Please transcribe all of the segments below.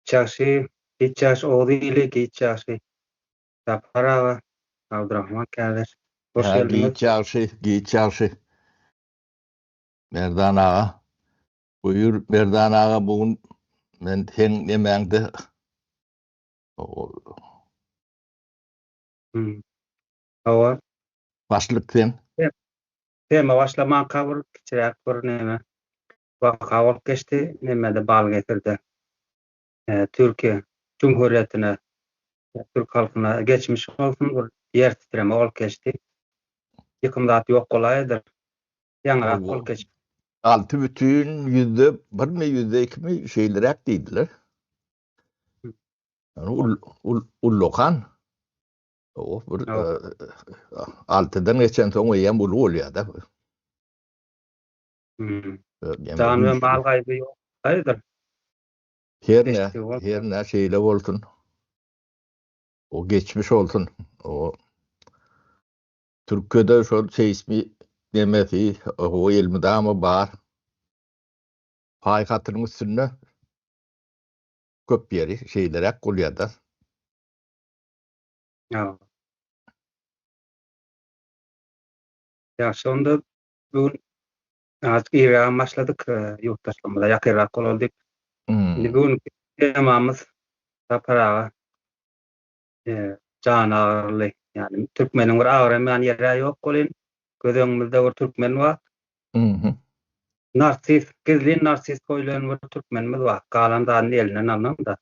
Ýagşy, giç ýagşy Oguz ili, giç ýagşy Sapar aga, Abdurahman kärdeş. Hoş Hä, geldiňiz. giç ýagşy, giç ýagşy. Merdan aga. Buýur Merdan aga bu gün men seň nemäňde Hmm. Hawa. Başlyk sen. Tema başlamanka bir kiçiräk bir neme waka bolup geçdi. Nemede Balygesirde. Türkiýe Cumhuriyetine türk halkyna geçmiş bolsun bir ýer titreme bolup geçdi. Ýykym zat ýok bolaýdyr. Ýaňyrak bolup geçip. Alty bütin ýüzde birmi ýüzde ikimi şeýleräk diýdiler. Ýani ullakan. O bir altydan geçen soň eýýäm uly bolýar-da. Jan we mal gaýby ýok. Haýyrdyr. Hernä, hernä şeýle bolsun. O geçmiş bolsun. O Türkiýede şol seýsmi nemesi, o elmydama bar. Paý hatynyň üstünde köp ýeri şeýleräk bolýar-da. Ýa. Ýagşy onda bu gün azajyk irrägem başladyk, ýurtdaşlarymyza ýakynrak bolaly diýip. Indi bu günki temamyz Sapar aga jan agyrly, ýagny türkmeniň bir agyramaýan ýeri ýok welin, göz öňümizde bir türkmen bar. Narsis, gizlin narsis goýlan bir türkmenimiz bar. Galan zadyny elinden alnan-da.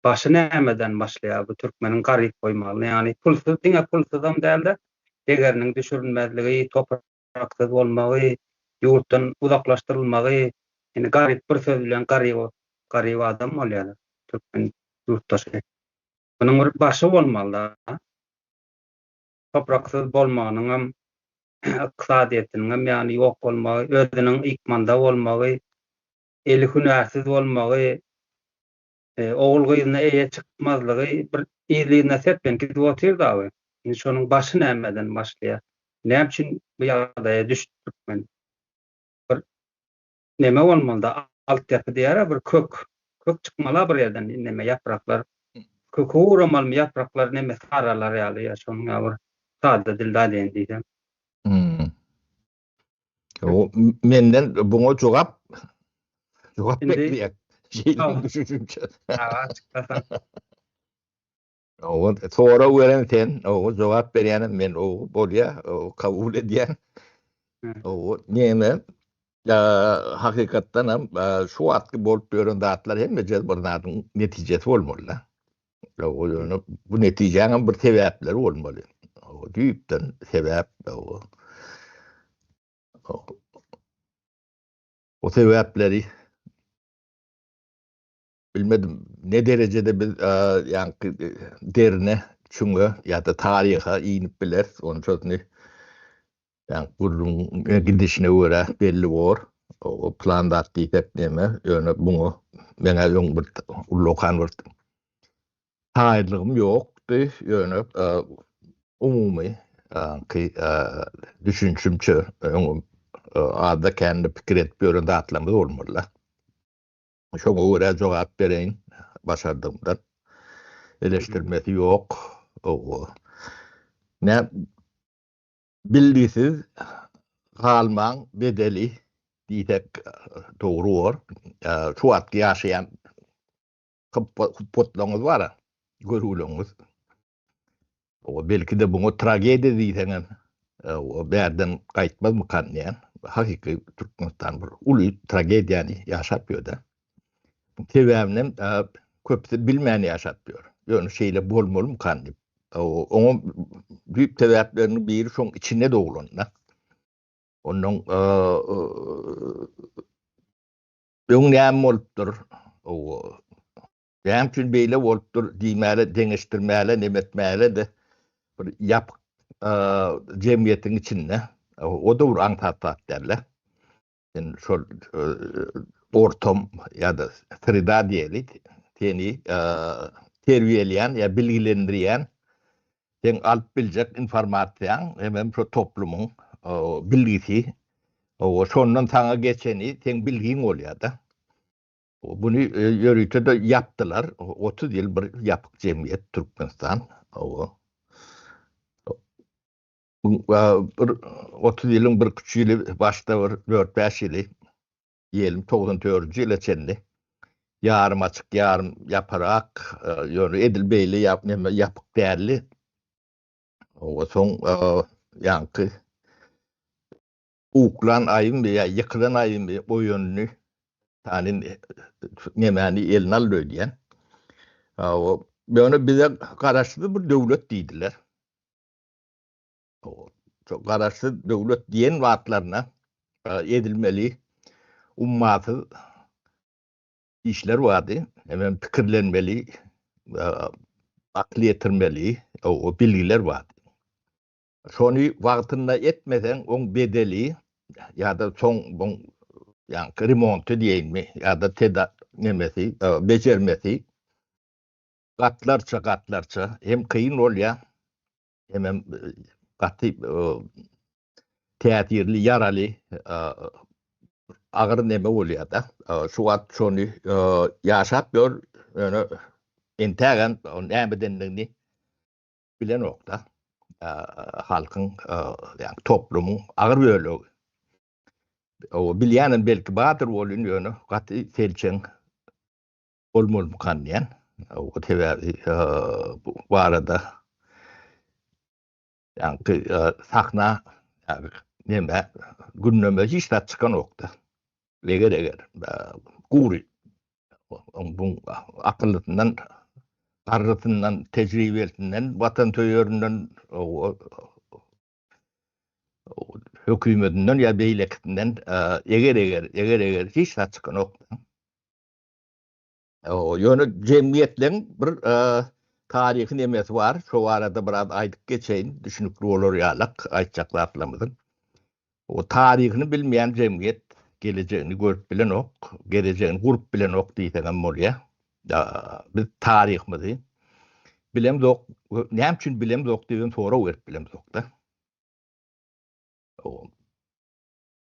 Başy nämeden başlaýar bu türkmeniň garyp goýmagyny, ýagny pulsuz, diňe pulsuzam däl-de, degeriniň düşürilmezligi, topraksyz bolmagy, ýurtdan uzaklaşdyrylmagy, indi garyp bir söz bilen garyp garyp adam bolýar türkmen ýurtdaşy. Munuň bir başy bolmaly-da. Topraksyz bolmagynyňam, ykdysadyýetiniňem ýagny ýok bolmagy, özüniň ykmanda bolmagy, eli hünärsiz bolmagy, Ogul-gyzyna eýe çykmazlygy bir yzly-yzyna seplenip gidip otyr dagy. Indi şonuň başy nämeden başlaýar? Näme üçin bu ýagdaýa düşdi türkmen? Bir neme bolmaly-da, altyapy diýýär-ä bir kök. Kök çykmaly-a bir ýerden neme ýapraklar. Köki guramalymy ýapraklar neme saralar ýaly ýa şonuň ýaly bir sada dilde aýdaýyn diýsem. O menden buňa jogap jogap bekleýär. Şeýle düşünje. Açyklasaň. O sorag beren sen, o jogap berýänem men, o bolýa, o kabul edýän. O näme? Hakykatdan hem şu wagtky bolup ýören zatlar hemmeje bir zadyň netijesi bolmaly-da. O ýöne bu netijäň hem bir sebäpleri bolmaly. O düýpden sebäp o. O sebäpleri bilmedim ne derejede biz ýaňky derine, çüňe ýa-da taryha inip bileris, onçasyny Ýa gürrüň gidişine görä belli bor. O plan zat diýsek neme, ýöne muňa meňä öň bir ullakan bir taýynlygym ýokdy, ýöne umumy ki düşünişimçe öň azda-kände pikir edip ýören zatlarymyz bolmaly-da. Şoňa görä jogap bereýin başardygymdan. Eleşdirmesi ýok. Nä Bilgisiz galmaň bedeli diýsek dogry bor. Şu wagtky ýaşaýan hupbatlaryňyz bar-a, görgüleňiz. O belki-de buňa tragediýa diýseňem, o bärden gaýtmazmykan diýýän. Hakyky Türkmenistan bir uly tragediýany ýaşap ýör-de. Sebäbinem köpüsi bilmän ýaşap ýör. Ýöne şeýle bolmalymykan diýip. Oňa düýp sebäpleriniň biri şoň içinde dogulanda. Ondan öň näme bolupdyr? Näme üçin beýle bolupdyr diýmäle, deňeşdirmäle, neme etmäle-de bir ýapyk jemgyýetiň içinde. O-da bir aňsat zat däl-de. Sen şol ortam ýa-da sreda diýeli, seni terbiýeleýän ýa bilgilendirýän, seň alyp biljek informasiýaň hemem şo toplumyň bilgisi, şondan saňa geçeni seň bilgiň bolýar-da. Buny ýörite-de ýapdylar. 30 ýyl bir ýapyk jemgyýet Türkmenistan. Bir 30 ýylyň bir üç ýyly başda bir dört-bäş ýyly diýelim 94-nji ýyla çenli ýarym açyk, ýarym ýaparak, ýöne edil beýle ýap neme ýapyk däldi. Owa soň ýaňky uklan aýymy ýa ýykylan aýymy oýandy. Stalin nemäni eline aldy öýdýän. Ýöne bize garaşsyz bir döwlet diýdiler. Şo garaşsyz döwlet diýen wagtlaryna edilmeli ummasyz işler bardy. Hemem pikirlenmeli, akyl ýetirmeli o bilgiler bardy. Şony wagtynda etmeseň, oň bedeli ýa-da soň oň ýaňky remonty diýeýinmi, ýa-da teda nemesi, bejermesi gatlarça, gatlarça hem kyn bolýar, hemem gaty täsirli, ýaraly, agyr neme bolýar-da. Şu wagt şony ýaşap ýör, ýöne entägem nämedendigini bilenok-da. Halkyň, ýagny toplumyň agyr bölegi. O bilýänem belki bardyr welin, ýöne gaty selçeň bolmalymykan diýen. O sebäbi bu barada ýagny sahna neme gündeme hiç zat çykanokda. Eger-eger gury bu akyllysyndan, garrysyndan, tejribesinden, watansöýerinden, hökümetinden ýa beýlekisinden eger-eger, eger-eger hiç zat çykanok. Ýöne jemgyýetleň bir taryhy nemesi bar, şo barada biraz aýdyp geçeýin, düşünikli bolar ýalak aýtjak zatlarymyzyň. O taryhyny bilmeýän jemgyýet gelejegini görüp bilenok, gelejegini gurup bilenok diýseňem bolýar. Biz taryhymyzy bilemzok, näme üçin bilemzok diýen sorag berip bilemzok-da.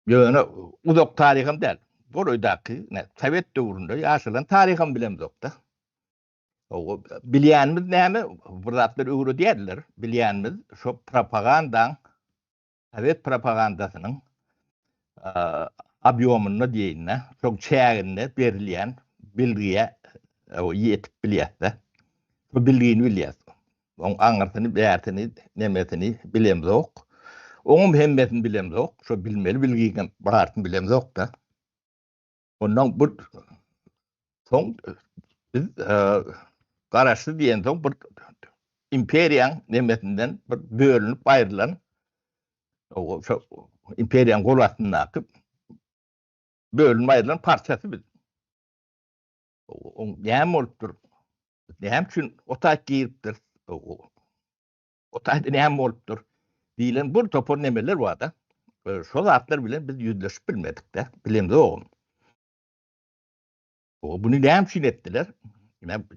Ýöne uzak taryham däl. Golaýdaky sowet döwründe ýaşalan taryham bilemzok-da. Bilýänimiz näme? Bir zatlar öwredýärdiler. Bilýänimiz şo propagandaň, sowet propagandasynyň obýomynda diýeýin-de, şoň çäginde berilýän bilgiýe ýetip bilýäs-de. Şo bilgini bilýäs. Oň aňyrsyny, bärsini, nemesini bilemzok. Oňam hemmesini bilemzok. Şo bilmeli bilgiňem barysyny bilemzok-da. Ondan bu soň biz garaşsyz diýensoň bir imperiýaň nemesinden bir bölünip aýrylan şo imperiýaň gol astyndaky bölünip aýrylan parçasy biz. Oň näme bolupdyr? Näme üçin o taýt giripdir? O taýda näme bolupdyr? Diýlen bir topar nemeler bar-da. Şo zatlar bilen biz ýüzleşip bilmedik-de, bilemzogam. O buny näme üçin etdiler?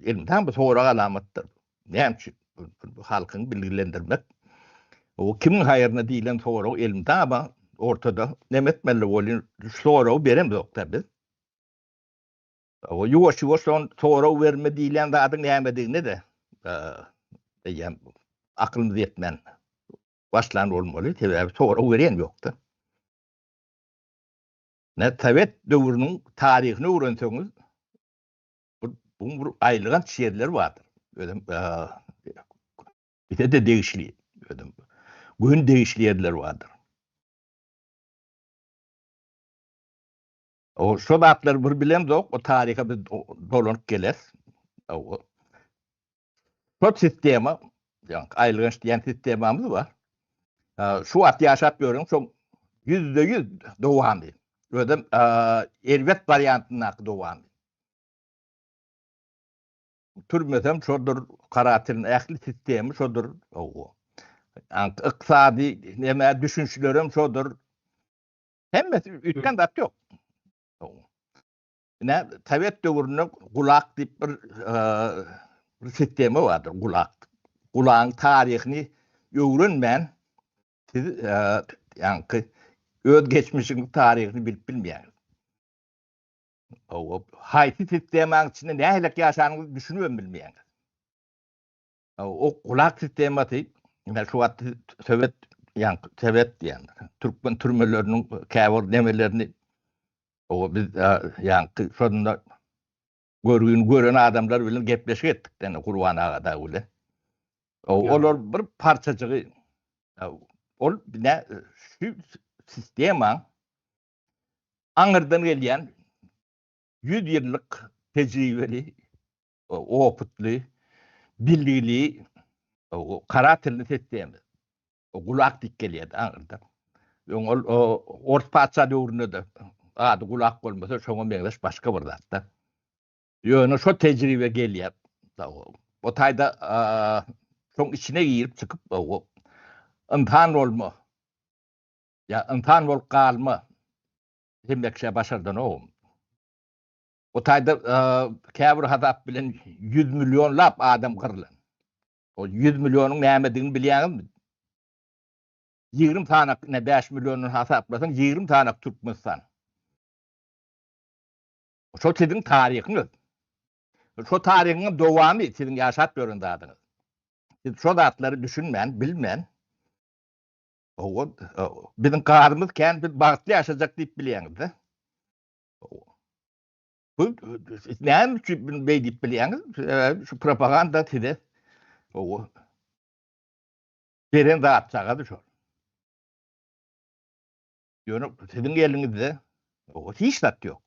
Elmydama bu sorag alamatdyr. Näme üçin? Bu halkyň bilgilendirmek. O kimiň haýryna diýlen sorag elmydama ortada näme etmeli bolýar? Soragy beremzok-da biz. Ýuwaş-ýuwaş soň sorag berme diýilýän zadyň nämedigine-de eýýäm akylymyz ýetmän başlan bolmaly. Sebäbi sorag berýän ýokdy. Ne sowet döwrüniň taryhyny öwrenseňiz, bu bir aýylganç ýerleri bardyr. Özem bize-de degişli, özem göni degişli ýerleri bardyr. O şo zatlary bir bilemzok, o taryha biz dolanyp geleris. O şo sistema, ýa aýylganç diýen sistemamyz bar. Şu wagt ýaşap ýören şoň 100% dowamy. Özem erbet wariantyndaky dowamy. Türmesem şodur, karatynyň ähli sistemi şodur. Ykdysady näme düşünişlerem şodur. Hemmesi üýtgän zat ýok. Ine, sowet döwründe gulak diýip bir bir sistema bardyr, gulak. Gulagyň taryhyny öwrenmän siz ýaňky öz geçmişiňiň taryhyny bilip bilmeýäňiz. Haýsy sistemanyň içinde nähilek ýaşanyňyzy düşünibem bilmeýäňiz. O gulak sistemasy, ine şu wagt sowet, ýaňky sowet diýen, türkmen türmeleriniň käbir nemelerini o biz ýaňky şonda görgüni gören adamlar bilen gepleşik etdik, ýani Gurban aga dagy bilen. Olar bir parçajygy ol ne şu sistemaň aňyrdan gelýän 100 ýyllyk tejribeli opytly, bilgili, karaterli sistema. Gulak diýip gelýärdi aňyrdan. Öň ol ors patyşa döwründe-de ady gulak bolmasa şoňa meňzeş başga bir zatda. Ýöne şo tejribe gelýär. O taýda şoň içine girip çykyp ynsan bolma ýa ynsan bolup galma hemme kişä başardanogam. O taýda käbir hasap bilen 100 millionlap adam gyrlan. O 100 millionyň nämedigini bilýäňizmi? 20 sanak, ine 5 milliondan hasaplasaň 20 sanak Türkmenistan. Şo siziň taryhyňyz. Şo taryhyň dowamy siziň ýaşap ýören zadyňyz. Siz şo zatlary düşünmän, bilmän, o biziň gazymyz kän, biz bagtly ýaşajak diýip bilýäňiz-de. Bu näme üçin beý diýip bilýäňiz? Sebäbi şu propaganda size o beren zatjagazy şol. Ýöne siziň eliňizde o hiç zat ýok.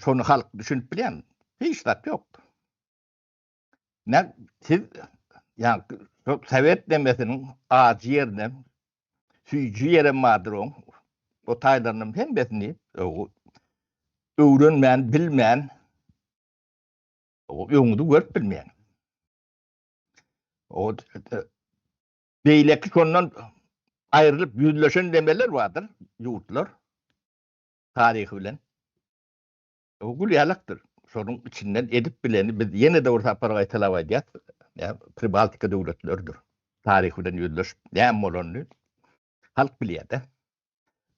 Şony halk düşünip bilýärmi? Hiç zat ýok. Ne siz ýa sowet demesiniň ajy ýerine süýji ýerem bardyr oň. O taýlarynyň hemmesini öwrenmän, bilmän öňüňizi görüp bilmeýäňiz. O beýleki şondan aýrylyp ýüzleşen demeler bardyr ýurtlar taryhy bilen. O gül ýalakdyr. Şonuň içinden edip bileni biz ýene-de bir sapar gaýtalap aýdýas, ýa Pribaltika döwletleridir. Taryh bilen ýüzleşip näme bolanyny halk bilýär-de.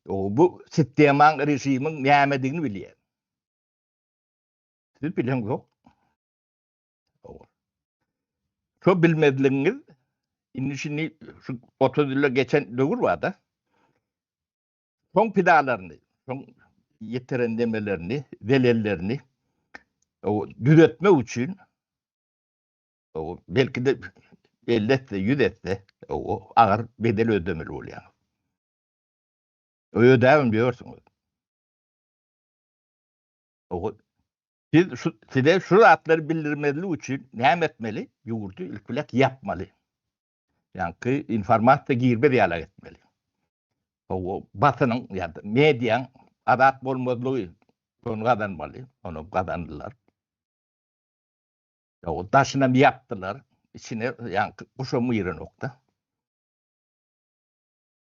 O bu sistemaň, režimiň nämedigini bilýär. Siz bileňzok. Şo bilmezligiňiz indi şindi şu 30 ýylda geçen döwür bar-da. Şoň pidalaryny, şoň ýetiren nemelerini, zelellerini düzetmek üçin belki-de 50 esse, 100 esse agyr bedel ödemeli bolýar. Ödäbem ýörsüňiz. Siz şu size şu zatlary bildirmezlik üçin näme etmeli? Ýurdy ilki bilen ýapmaly. Ýaňky informasiýa girmez ýaly etmeli. O basynyň ýa-da mediaň azat bolmazlygy şony gazanmaly. Ony gazandylar. O daşynam ýapdylar. Içine ýaňky guşam girenokda.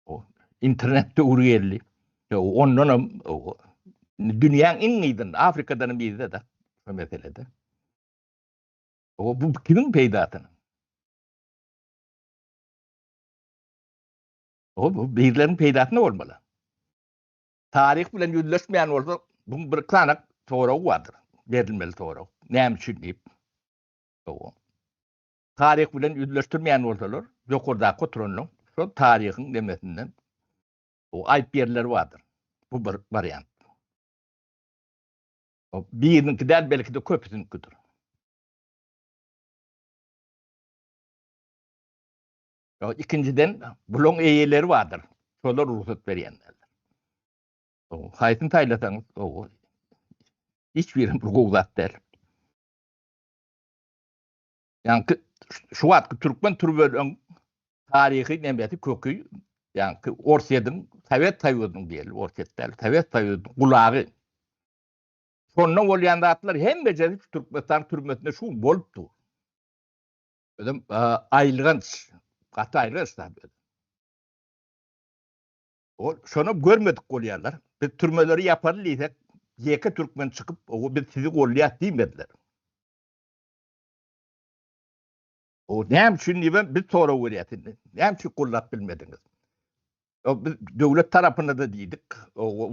O internet döwri geldi. Ondanam dünýäň iň yzynda, Afrikadanam yzda-da şu meselede. O bu kimiň peýdasyna? O bu birleriniň peýdasyna bolmaly. Taryh bilen ýüzleşmeýän bolsa, bu bir sanak soragy bardyr. Berilmeli sorag. Näme üçin diýip. O. Taryh bilen ýüzleşdirmeýän bolsalar, ýokardaky oturanlaryň şol taryhyň nemesinden o aýyp ýerleri bardyr. Bu bir wariant. O biriniňki däl, belki-de köpüsiniňkidir. Ikinjiden, bulaň eýeleri bardyr. Şolar rugsat berýänlerdir. Haýsyny saýlasaňyz, hiç biri bir gowy zat däl. Ýaňky şu wagtky türkmen türbeliň taryhy nemesi köki, ýaňky Orsýetiň, Sowet Soýuzynyň diýeli, Orsýet däl, Sowet Soýuzynyň gulagy. Şonda bolýan zatlar hemmejesi Türkmenistan türmesinde şu bolup dur. Özem aýylganç, gaty aýylganç zat. Ol şony görmedik bolýarlar. Biz türmeleri ýapaly diýsek, ýeke türkmen çykyp, o biz sizi golýas diýmediler. O näme üçin diýibem biz sorag berýäs indi. Näme üçin gollap bilmediňiz? Biz döwlet tarapynda-da diýdik.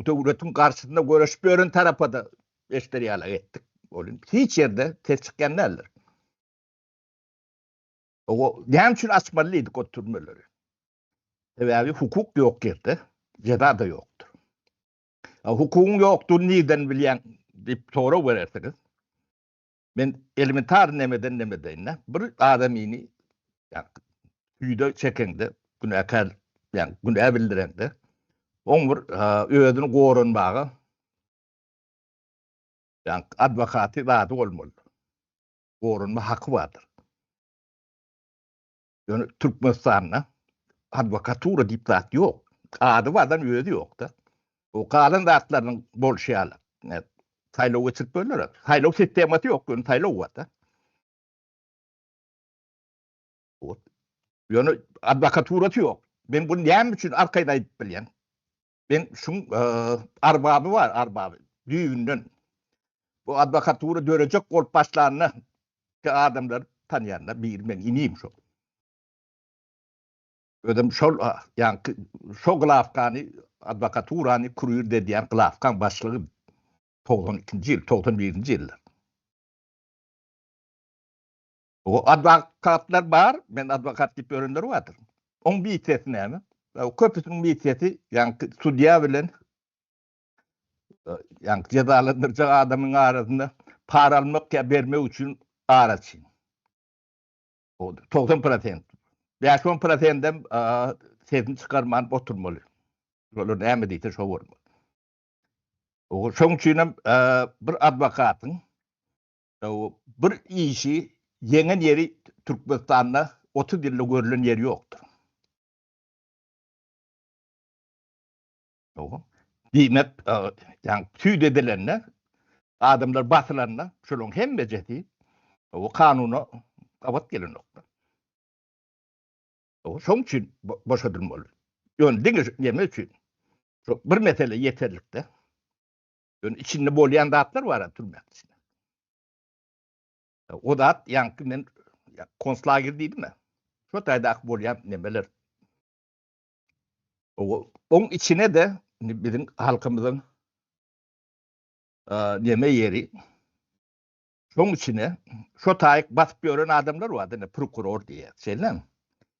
Döwletiň garşysynda göreşip ýören tarapa-da eşder ýalak etdik. Ol hiç ýerde ses çykýan däldir. O näme üçin açmaly diýdik o türmeleri? Sebäbi hukuk ýok ýerde jeza-da ýokdur. Hukugyň ýokdugyny nirden bilýäň diýip sorag berersiňiz. Men elementar nemeden neme deýin-de, bir adamyny süýde çekeňde, günäkär, ýagny günä bildireňde, oň bir özüni goranmaga ýagny adwokaty zady bolmalydyr. Goranma haky bardyr. Ýöne Türkmenistanda adwokatura diýip zat ýok. Ady bardan özi ýok-da. O galan zatlarynyň bolşy ýaly. Saýlaw geçirip böler. Saýlaw sistemasy ýok, ýöne saýlaw bar-da. Ýöne adwokaturasy ýok. Men bunu näme üçin arkaýyn aýdyp bilýän? Men şuň arbaby bar, arbaby düýbünden. Bu adwokatura dörejek bolup başlanda ki adamlar tanýanlar, biri meň inim şo. Özem şol ýaňky şo glawkany, adwokaturany kurir edýän glawkaň başlygy 92-nji ýyl, 91-nji ýyllar. O adwokatlar bar, men adwokat diýip ýörenler bardyr. Oň missiýasy näme? Köpüsiniň missiýasy ýaňky sudýa bilen ýaňky jezalandyrjak adamyň arasynda para almak ýa bermek üçin araçy. O 90 prosent. 5-10 prosendem sesini çykarman oturmaly. Olar näme diýse şo bolmaly. Şoň üçin hem bir adwokatyň Bir işi ýeňen ýeri Türkmenistanda 30 ýylda görlen ýeri ýokdur. Diýmek, ýagny süýt edilende, adamlar basylanda, şolaryň hemmejesi o kanuna gabat gelenokdyr. Şoň üçin boşadylmaly. Ýöne diňe neme üçin? Şo bir mesele ýeterlikde. Ýöne içinde bolýan zatlar bar türmäň içinde. O zat ýaňky men konslager diýdim-ä. Şo taýdaky bolýan nemeler. O oň içine-de indi biziň halkymyzyň neme ýeri Şoň içine şo taýyk basyp ýören adamlar bardy, ine prokuror diýýär, şeýlemi?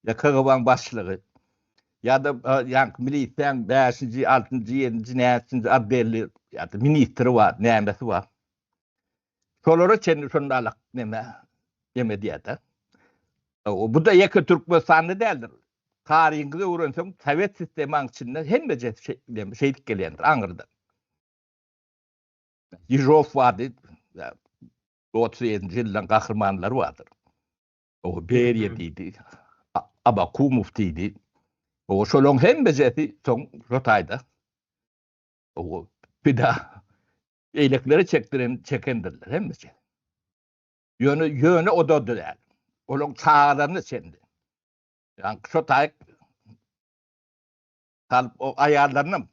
Ýa KGB-niň başlygy, ýa-da ýaňky milisiýaň bäşinji, altynjy, ýedinji, näçinji otdeli ýa-da ministri bar, nämesi bar. Şolara çenli şonda alak neme, neme diýýär-de. Bu-da ýeke Türkmenistanda däldir. Taryhyňyzy öwrenseň, sowet sistemaň içinde hemmejesi şeýdip gelýändir, aňyrdan. Ýežow bardy. 37-nji ýyldan gahrymanlar bardyr. O Beriýa diýdi. Abakumow diýdi. O şolaryň hemmejesi soň şo taýda. O pida beýlekilere çekdiren çekendirler hemmesi. Ýöne ýöne o da däl. Olaryň çagalaryna çenli. Ýa şo taý salyp o aýallarynam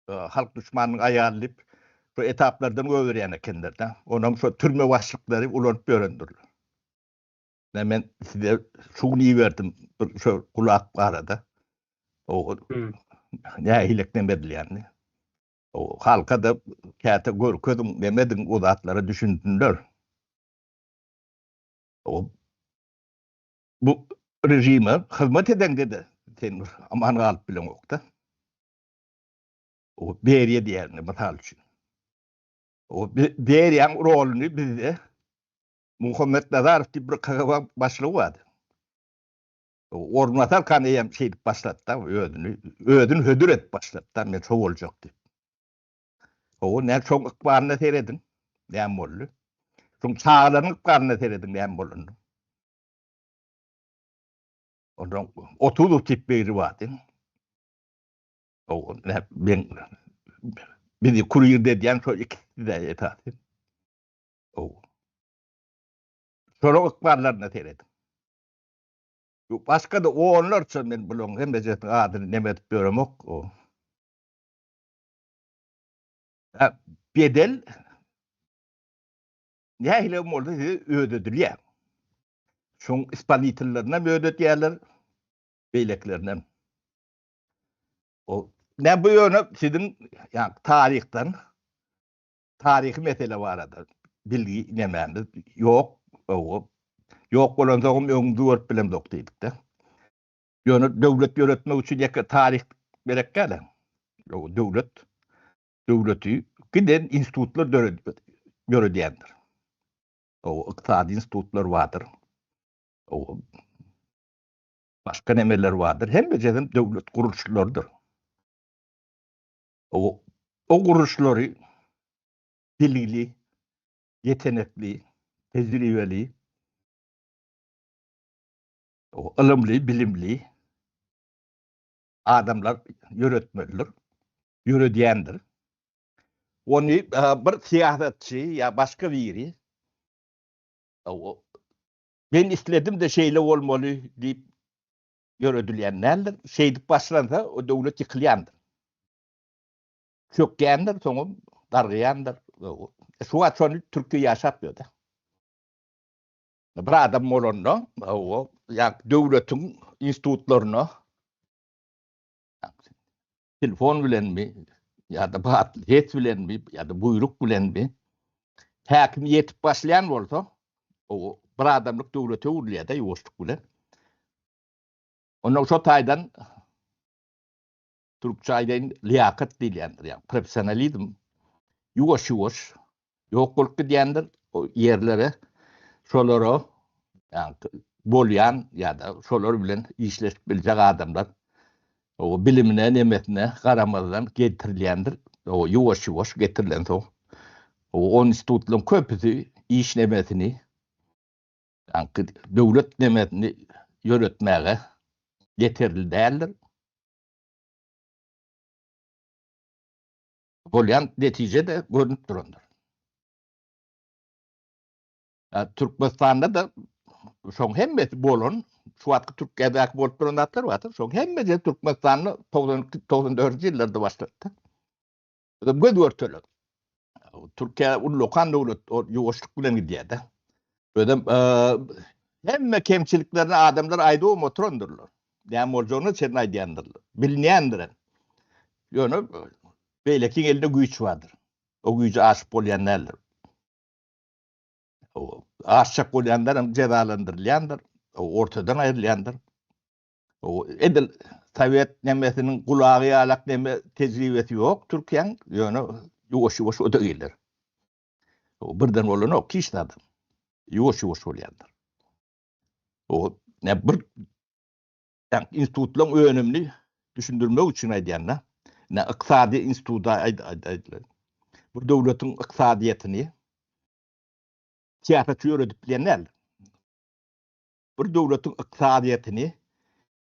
halk duşmanynyň aýaly diýip, şu etaplardan goýberýän ekenler-de. Onam şo türme başlyklary ulanyp ýörendirler. Ine men size şu gün iberdim bir şo gulak barada. O nähili neme edilýänini. O halka-da käte görkeziň, neme ediň, o zatlara düşünsinler. O bu režime hyzmat edeňde-de sen bir aman galyp bileňok-da. O Beriýa diýýärler mysal üçin. O Beriýaň roluny bizde Muhammet Nazarow diýip bir KGB başlygy bardy. Orunbasar kan eýýäm şeýdip başlady-da özüni, özüni hödür edip başlady-da, men şo boljak diýip. O näme şoň ykbalyna serediň, näme boldy? Şoň çagalarynyň ykbalyna serediň, näme bolanyny. Ondan 30 diýip biri bardy. Men bizi kurir edýän şo ikisi-de esasy. Şolaryň ykballaryna serediň. Başga-da onlarça men bularyň hemmejesiniň adyny neme edip ýöremok. Bedel nähili hem bolsa size ödedilýär. Şoň ispalnitellerinem ödedýärler, beýlekilerinem. O ne bu ýöne siziň ýa taryhdan taryhy mesele barada bilgi nemämiz ýok. Owa. Ýok bolansoňam öňümizi görüp bilemzok diýdik-de. Ýöne döwlet ýöretmek üçin ýeke taryh gerek däl. Ýok, döwlet döwleti giden institutlar döredýändir. Owa, ykdysady institutlar bardyr. Owa. Başga nemeler bardyr. Hemmejesem döwlet gurluşlarydyr. O, o gurluşlary bilgili, ýetenekli, tejribeli, o, ylymly, bilimli adamlar ýöretmelidir, ýöredýändir. Ony bir syýasatçy ýa başga biri o, Men isledim-de şeýle bolmaly diýip ýöredilýän däldir. Şeýdip başlansa, o döwlet ýykylýandyr. Çökýändir, soňam dargaýandyr. Şu wagt şony Türkiýe ýaşap ýör-de. Bir adam bolanda, o ýa döwletiň institutlaryna telefon bilenmi ýa-da batly ses bilenmi ýa-da buýruk bilenmi häkim ýetip başlaýan bolsa, o bir adamlyk döwlete öwrülýär-de ýuwaşlyk bilen. Ondan şo taýdan türkçe aýdaýyn liýakat diýilýändir, ýa professionalizm ýuwaş-ýuwaş ýok bolup gidýändir o ýerlere şolara ýa bolýan ýa-da şolar bilen işleşip biljek adamlar o bilimine nemesine garamazdan getirilýändir. O ýuwaş-ýuwaş getirilensoň o institutlaryň köpüsi iş nemesini ýa döwlet nemesini ýöretmäge ýeterli däldir. Bolýan netije-de görnüp durandyr. Türkmenistanda-da şoň hemmesi bolan, şu wagtky Türkiýedäki bolup duran zatlar bardyr. Şoň hemmesi Türkmenistanda 92, 94-nji ýyllarda başlady. Özem göz görtele. Türkiýe ullakan döwlet, o ýuwaşlyk bilen gidýär-de. Özem hemme kemçiliklerini adamlar aýdybam oturandyrlar. Näme boljagyny çenli aýdýandyrlar. Bilinýändir hem. Ýöne beýlekiň elinde güýç bardyr. O güýji aşyp bolýan däldir. O aşjak bolýanlar hem jezalandyrylýandyr. O ortadan aýrylýandyr. O edil sowet nemesiniň gulagy ýalak neme tejribesi ýok Türkiýäň, ýöne ýuwaş-ýuwaş o-da geler. O birden bolanok hiç zadam. Ýuwaş-ýuwaş bolýandyr. O ne bir institutlaryň önümini düşündirmek üçin aýdýan-da. Ne ykdysady instituta aýdylar. Bir döwletiň ykdysadyýetini syýasatçy ýöredip bilýän däl. Bir döwletiň ykdysadyýetini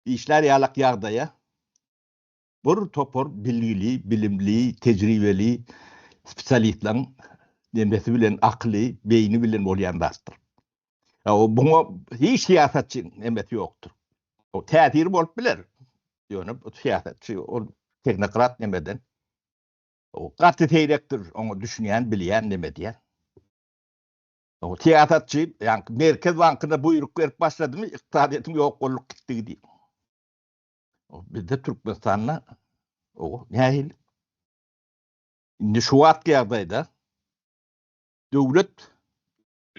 işlär ýalak ýagdaýa bir topar bilgili, bilimli, tejribeli spesialistleriň nemesi bilen, akyly, beýni bilen bolýan zatdyr. O buňa hiç syýasatçy nemesi ýokdur. O täsiri bolup biler. Ýöne bu syýasatçy ol tehnokrat nemeden. O gaty seýrekdir, oňa düşünýän, bilýän neme diýen. O syýasatçy, ýa Merkez bankyna buýruk berip başladymy, ykdysadyýetiň ýok bolup gitdigi diýip. O bizde Türkmenistanda o nähili? Indi şu wagtky ýagdaýda döwlet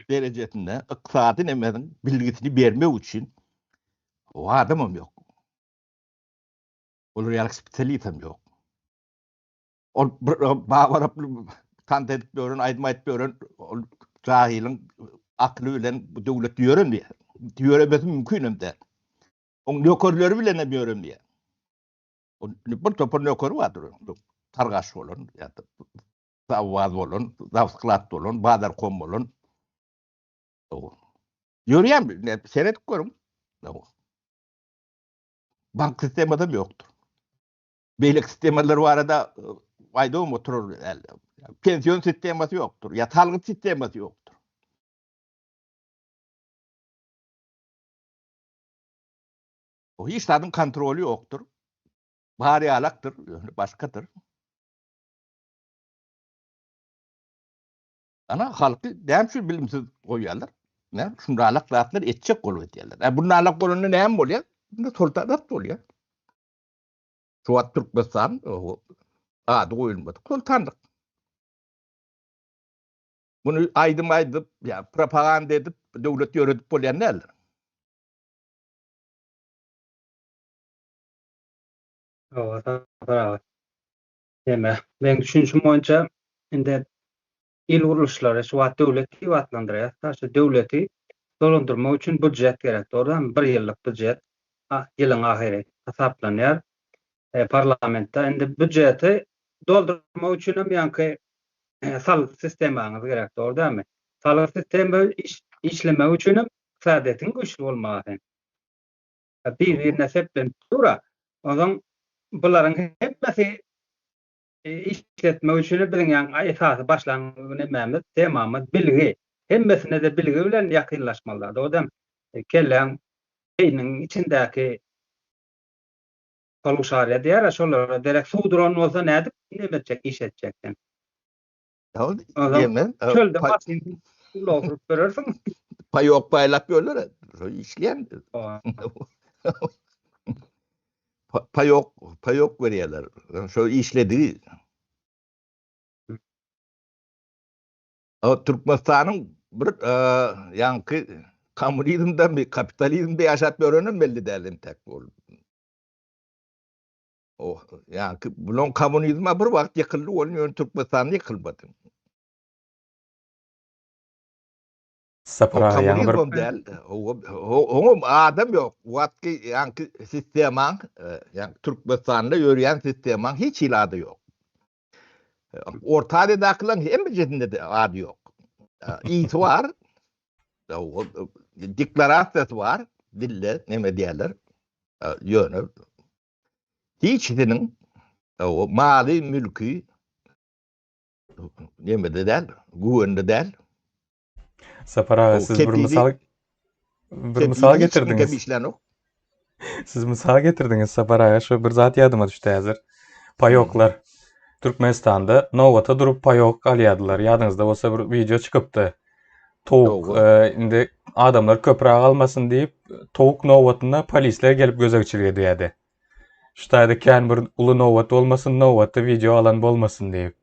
derejesinde ykdysady nemeniň bilgisini bermek üçin o adamam ýok. Olar ýaly spesialist hem ýok. Ol bir babaraply tans edip ýören, aýdym aýdyp ýören ol jahylyň akyly bilen bu döwlet ýöremeýär. Ýöremesi mümkin hem däl. Oň nökerleri bilen hem ýöremeýär. Ol bir topar nökeri bardyr onuň. Targaş bolan, ýa-da zawwaz bolan, zawsklad bolan, bazarkom bolan. Ýörýärmi? Seredip görüň. Bank sistemasy hem ýokdur. Beýleki sistemalar barada aýdybam oturar däl. Pension sistemasy ýokdur, ýa salgyt sistemasy ýokdur. O hiç zadyň kontroly ýokdur. Bar ýalakdyr, ýöne başgadyr. Ana halky näme üçin bilimsiz goýýarlar? Näme şundalyk zatlar etjek bolup edýärler. Ä bundalyk bolanda näme bolýar? Bunda soltanat bolýar. Şu wagt Türkmenistan ady goýulmadyk soltanlyk. Muny aýdym aýdyp, ýa propaganda edip, döwlet ýöredip bolýan däldir. Hawa, Sapar aga. Neme, meň düşünişim boýunça indi il gurluşlary şu wagt döwlet diýip atlandyrýas-da, şu döwleti dolandyrmak üçin býujet gerek, dogrudanmy? Bir ýyllyk býujet ýylyň ahyry hasaplanýar parlamentde. Indi býujeti doldurmak üçin hem ýaňky salgyt sistemaňyz gerek, dogry dälmi? Salgyt sistema işlemegi üçin hem ykdysadyýetiň güýçli bolmagy. Bir-birine seplenip dur-a. Onsoň bularyň hemmesi işletmek üçin biziň ýaňy esasy başlan nemämiz, temamyz bilgi. Hemmesine-de bilgi bilen ýakynlaşmaly. Dogry dälmi? Kelläň, beýniň içindäki poluşariýa diýýär-ä, şolara derek suw duran bolsa nädip neme etjek, iş etjek sen? Ýa, çölde maşyn ulag sürüp görersiň. Paýok paýlap ýörler, şo işleýän. Paýok, paýok berýärler. Şo işledigi. Türkmenistanyň bir ýaňky kommunizmde, kapitalizmde ýaşap ýörenem belli däl entek ol. Oh, ýaňky bulan kommunizme bir wagt ýykyldy, ol ýöne Türkmenistanda ýykylmady. Sapar aga ýaňy bir däl. Oňam adam ýok. Wagtky ýaňky sistemaň, ýaňky Türkmenistanda ýörýän sistemaň hiç hili ady ýok. Orta Aziýadakylaryň hemmejesinde-de ady ýok. Ysy bar. Deklarasiýasy bar, dilde neme diýerler. Ýöne hiçisiniň maly, mülki nemede däl, güwende däl. Sapar aga siz bir mysal bir mysal getirdiňiz. Siz mysal getirdiňiz Sapar aga şu bir zat ýadyma düşdi häzir. Paýoklar. Türkmenistanda nobata durup paýok alýardylar. Ýadyňyzda bolsa bir wideo çykypdy. Towuk e, indi adamlar köpräk almasyn diýip, towuk nobatyna polisler gelip gözegçilik edýärdi. Şu taýda kän bir uly nobat bolmasyn, nobatda wideo alan bolmasyn diýip.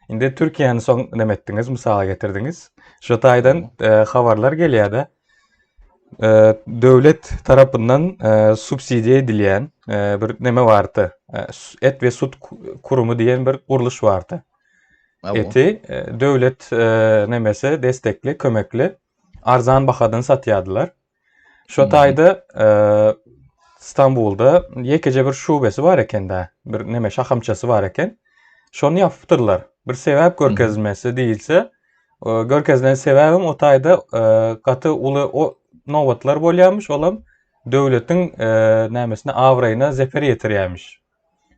Indi Türkiýäni soň neme etdiňiz, mysala getirdiňiz. Şu taýdan e, habarlar gelýär-de. E, döwlet tarapyndan e, subsidiýa edilýän e, bir neme bardy. E, et we sut kurumy diýen bir gurluş bardy. Eti e, döwlet e, nemesi destekli, kömekli arzan bahadan satýardylar. Şo taýda e, Stambulda ýekeje bir şubesi bar eken-dä. Bir neme şahamçasy bar eken. Şony ýapypdyrlar. Bir sebäp görkezmesi diýilse, e, görkezilen sebäbem o taýda e, gaty uly o nobatlar bolýarmyş, olam döwletiň e, nämesine abraýyna zeper ýetirýärmiş.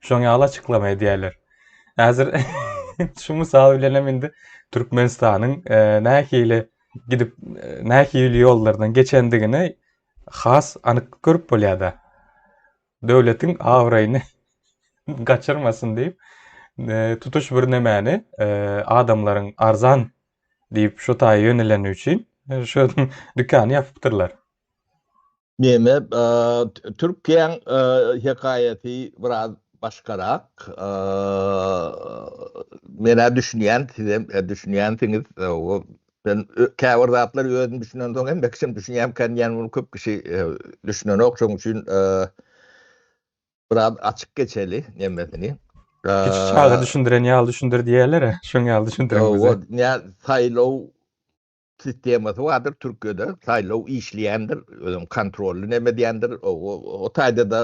Şoň ýaly açyklama edýärler. Häzir şu mysal bilen hem indi Türkmenistanyň e, nähili gidip e, nähili ýollardan geçendigini has anyk görüp bolýar-da. Döwletiň abraýyny gaçyrmasyn diýip, e, tutuş bir nemäni e, adamlaryň arzan diýip şu taýa ýöneleni üçin şu dükany ýapypdyrlar. Neme, Türkiýäň hekaýasy biraz başgarak. Men-ä düşünýän, sizem düşünýänsiňiz. Men käbir zatlary özüm düşünensoň hemme kişem düşünýärmikä diýýän, muny köp kişi düşünenok. Şonuň üçin biraz açyk geçeli nemesini. Kiçi çaga düşündiren ýaly düşündir diýýärler-ä, şoň ýaly düşündiriň bize. Saýlaw sistemasy bardyr Türkiýede, saýlaw işleýändir, özem kontrolly neme edýändir, o taýda-da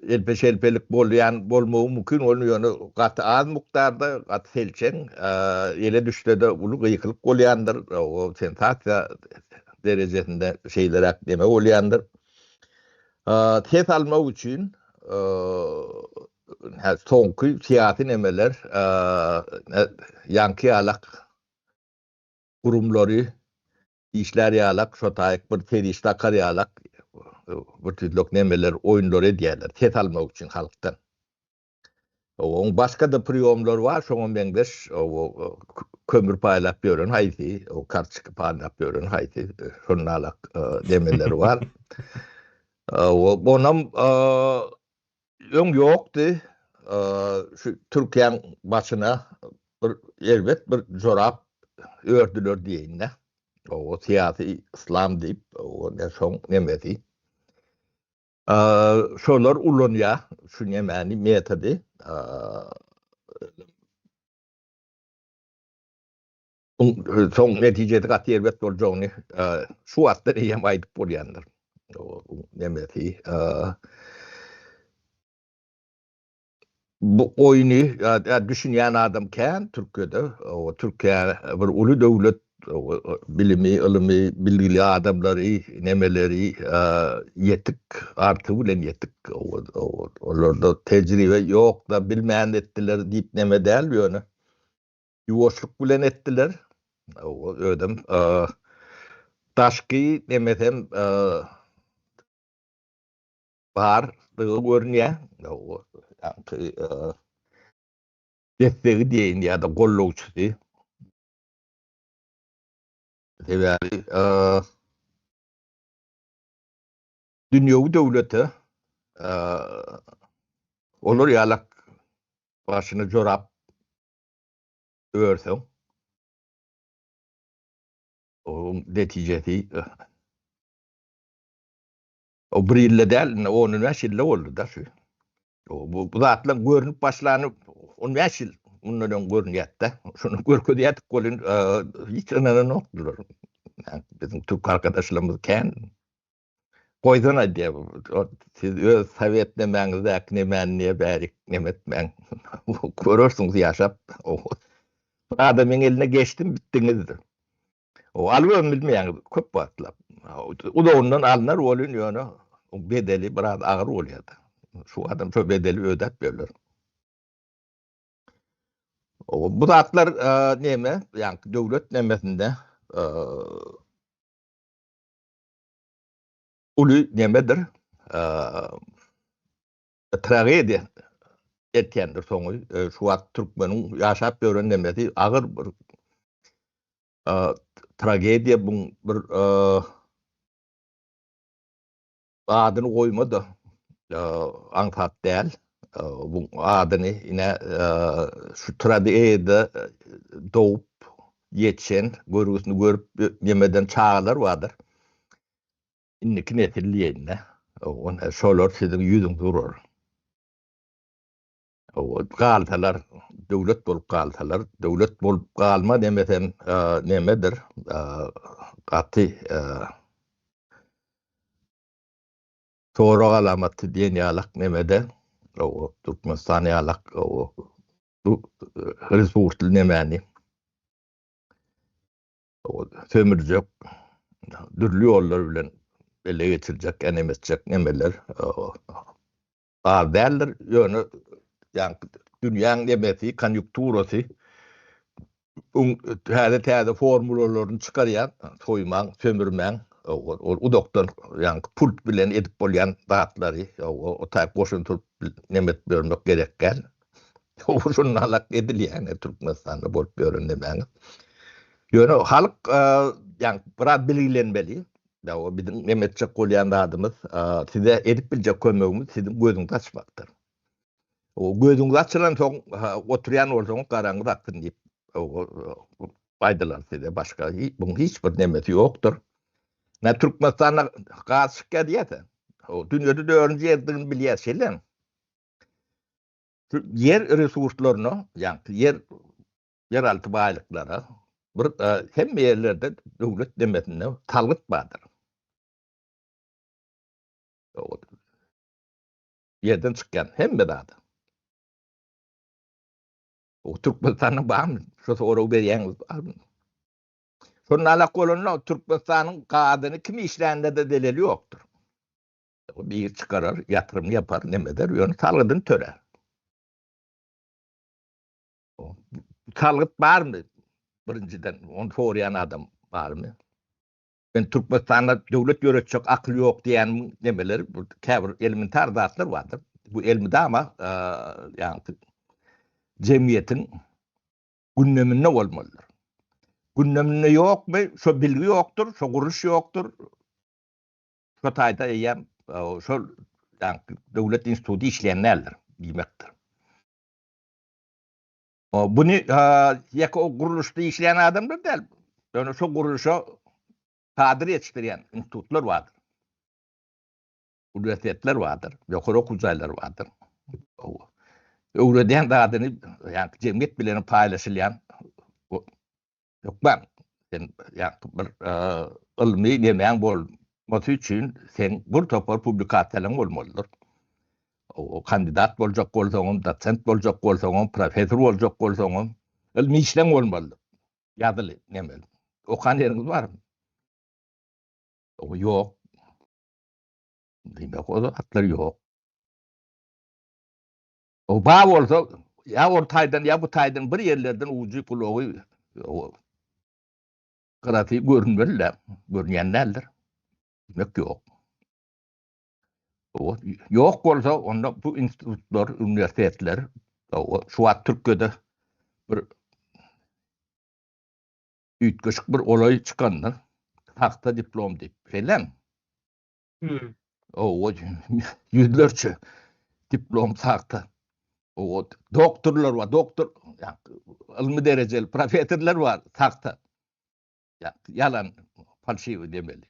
elpe-şelpelik bolýan bolmagy mümkin, ol ýöne gaty az mukdarda, gaty selçeň, ele düşse-de uly gykylyk bolýandyr, o sensasiýa derejesinde şeýleräk neme bolýandyr. Ses almak üçin soňky syýasy nemeler ýaňky ýalak gurumlary işlär ýalak şo taýyk bir serişde akar ýalak bir tüýslik nemeler oýunlar edýärler ses almak üçin halkdan. Oň başga-da priýomlary bar şoňa meňzeş kömür paýlap ýören haýsy, kartoçka paýlap ýören haýsy şonalak nemeleri bar. Onam. Öň ýokdy. Şu Türkiýäň başyna bir erbet bir jorap ördüler diýeýin-de. O syýasy yslam diýip, o ne şoň nemesi. Şolar ulanýar şu nemäni, metody. Soň netijesi gaty erbet boljagyny şu wagtdan eýýäm aýdyp bolýandyr. Nemesi. Bu oýny düşünýän adam kän Türkiýede. Türkiýe bir uly döwlet, bilimi, ylymy, bilgili adamlary, nemeleri ýetik, artygy bilen ýetik. Olarda tejribe ýok-da, bilmän etdiler diýip neme däl ýöne. Ýuwaşlyk bilen etdiler. Özem daşky nemesem bardygy görünýär. Ýaňky dessegi diýeýin ýa-da gollawçysy. Sebäbi dünýewi döwlete olar ýalak başyna jorap örseň, onuň netijesi o bir ýylda däl, indi on-on bäş ýylda boldy-da şu. Bu bu zatlaryň görnüp başlany 15 ýyl mundan öň görünýärdi-de. Şuny görkezýärdik welin, hiç ynananokdylar. Biziň türk arkadaşlarymyz kän. Goýsana diýýär, siz öz sowet nemäňizdäki nemäni niýe bärik neme etmäň. Görersiňiz ýaşap. Bir adamyň eline geçdim bitdiňiz. O alybam bilmeýäňiz köp wagtlap. Uzagyndan alnar welin ýöne bedeli biraz agyr bolýar-da. Şu adam şo bedeli ödäp ýörler. Bu zatlar neme, ýaňky döwlet nemesinde uly nemedir, tragediýa etýändir soňy. Şu wagt türkmeniň ýaşap ýören nemesi agyr bir tragediýa bu bir adyny goýma-da aňsat däl. Bu adyny ine şu tragediýada dogup ýetişen, görgüsini görüp ýemeden çagalar bardyr. Indiki nesil diýeýin-de. Şolar siziň ýüzüňizi urar. Galsalar, döwlet bolup galsalar, döwlet bolup galma demesem nemedir, gaty sorag alamaty diýen ýalak nemede, Türkmenistan ýalak bu resursly nemäni sömürjek, dürli ýollar bilen ele geçirjek, enem etjek nemeler Az däldir, ýöne ýaňky dünýäň nemesi, konýunkturasy täze-täze formulalaryny çykarýar, soýmaň, sömürmäň, ol uzakdan ýaňky pult bilen edip bolýan zatlary, o taýyp goşun turup neme edip ýörmek gerek däl. Şundan edilýär ine Türkmenistanda bolup ýören nemäňiz. Ýöne halk ýaňky biraz bilgilenmeli. Ýa biziň neme etjek bolýan zadymyz, size edip biljek kömegimiz siziň gözüňizi açmakdyr. O gözüňiz açylan soň oturýan bolsaňyz garaňyz aksyn diýip aýdylar size başga buň hiç bir nemesi ýokdur. Nä Türkmenistanda gaz çykýar diýýärse, o dünýede dördünji ýerdigini bilýär şeýlemi? Şu ýer resurslaryna, ýagny ýer ýeralty baýlyklara bir hemme ýerlerde döwlet demesinde salgyt bardyr. Ýerden çykýan hemme zada. O Türkmenistanda barmy? Şu soragy berýäňiz barmy? Şonda alak bolanda Türkmenistanyň gazyny kim işlände-de zeleli ýokdur. Bir çykarar, ýatyrym ýapar, neme eder, ýöne salgydyny tölär. Salgyt barmy? Birinjiden, ony soraýan adam barmy? Men Türkmenistanda döwlet ýöretjek akyl ýok diýýänimiň nemeleri, bu käbir elementar zatlar bardyr. Bu elmydama, ýagny jemgyýetiň gündeminde bolmalydyr. Gündeminde ýokmy, şo bilgi ýokdur, şo gurluş ýokdur. Şo taýda eýýäm şol. döwlet instituty işleýän däldir diýmekdir. Buny ýeke o gurluşda işleýän adamlar däl. Ýöne şo gurluşa kadr ýetişdirýän institutlar bardyr. Uniwersitetler bardyr, ýokary okuw jaýlary bardyr. Öwredýän zadyny ýa jemgyýet bilen paýlaşylýan hökman sen ýa bir ylmy nemäň bolmasy üçin sen bir topar publikasiýalaryň bolmalydyr. O kandidat boljak bolsaňam, dosent boljak bolsaňam, professor boljak bolsaňam, ylmy işleň bolmalydyr. Ýazyly neme. Okan ýeriňiz barmy? Ýok. Diýmek, o zatlar ýok. O bar bolsa, ýa ol taýdan, ýa bu taýdan bir ýerlerden ujy, gulagy, gyrasy görünmeli-dä, görünýän däldir. Diýmek, ýok. O, ýok bolsa, onda bu institutlar, uniwersitetler, şu wagt Türkiýede bir üýtgeşik bir olaý çykandyr. Sahta diplom diýip. Şeýlemi? Hmm. Owa, ýüzlerçe diplom sahta. Owa, doktorlar bar, doktor, ylmy derejeli professorlar bar, sahta. Ýalan, falşiwi demeli,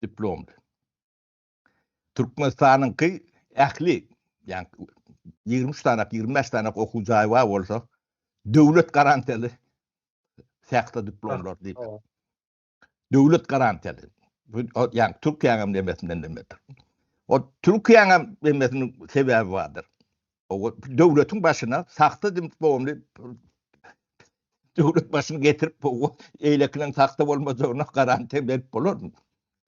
diplomly. Türkmenistanyňky ähli, ýa 23 sany, 25 sany okuw jaýy bar bolsa, döwlet garantiýaly sahta diplomlar diýip. Döwlet garantiýaly. Bu ýa Türkiýäň hem demesinden demedir. O Türkiýäň hem demesiniň sebäbi bardyr. O döwletiň başyna sahta diplomly döwlet başyny getirip bu eýlekiniň sahta bolmajagyna garantiýa berip bolarmy?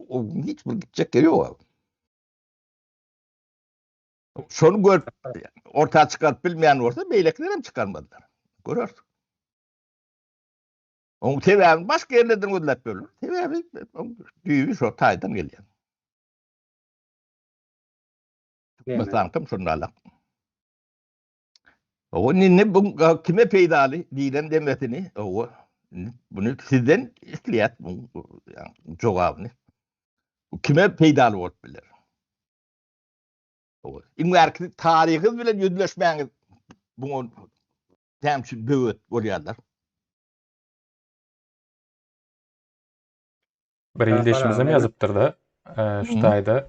O hiç bir gitjek ýeri ýok. Şony görüp orta çykaryp bilmeýän bolsa beýlekiler hem çykarmazlar. Göreris. Oň sebäbini başga ýerlerden gözläp ýörler. Sebäbi düýbi şo taýdan gelýär. Türkmenistanam şonda alak. Owa indi bu kime peýdaly diýlen demesini, owa bunu sizden isleýär bu jogabyny. Bu kime peýdaly bolup biler? Owa iň bärki taryhy bilen ýüzleşmäňiz buňa näme üçin böwet bolýarlar? Bir ildeşimizem ýazypdyr-da, şu taýda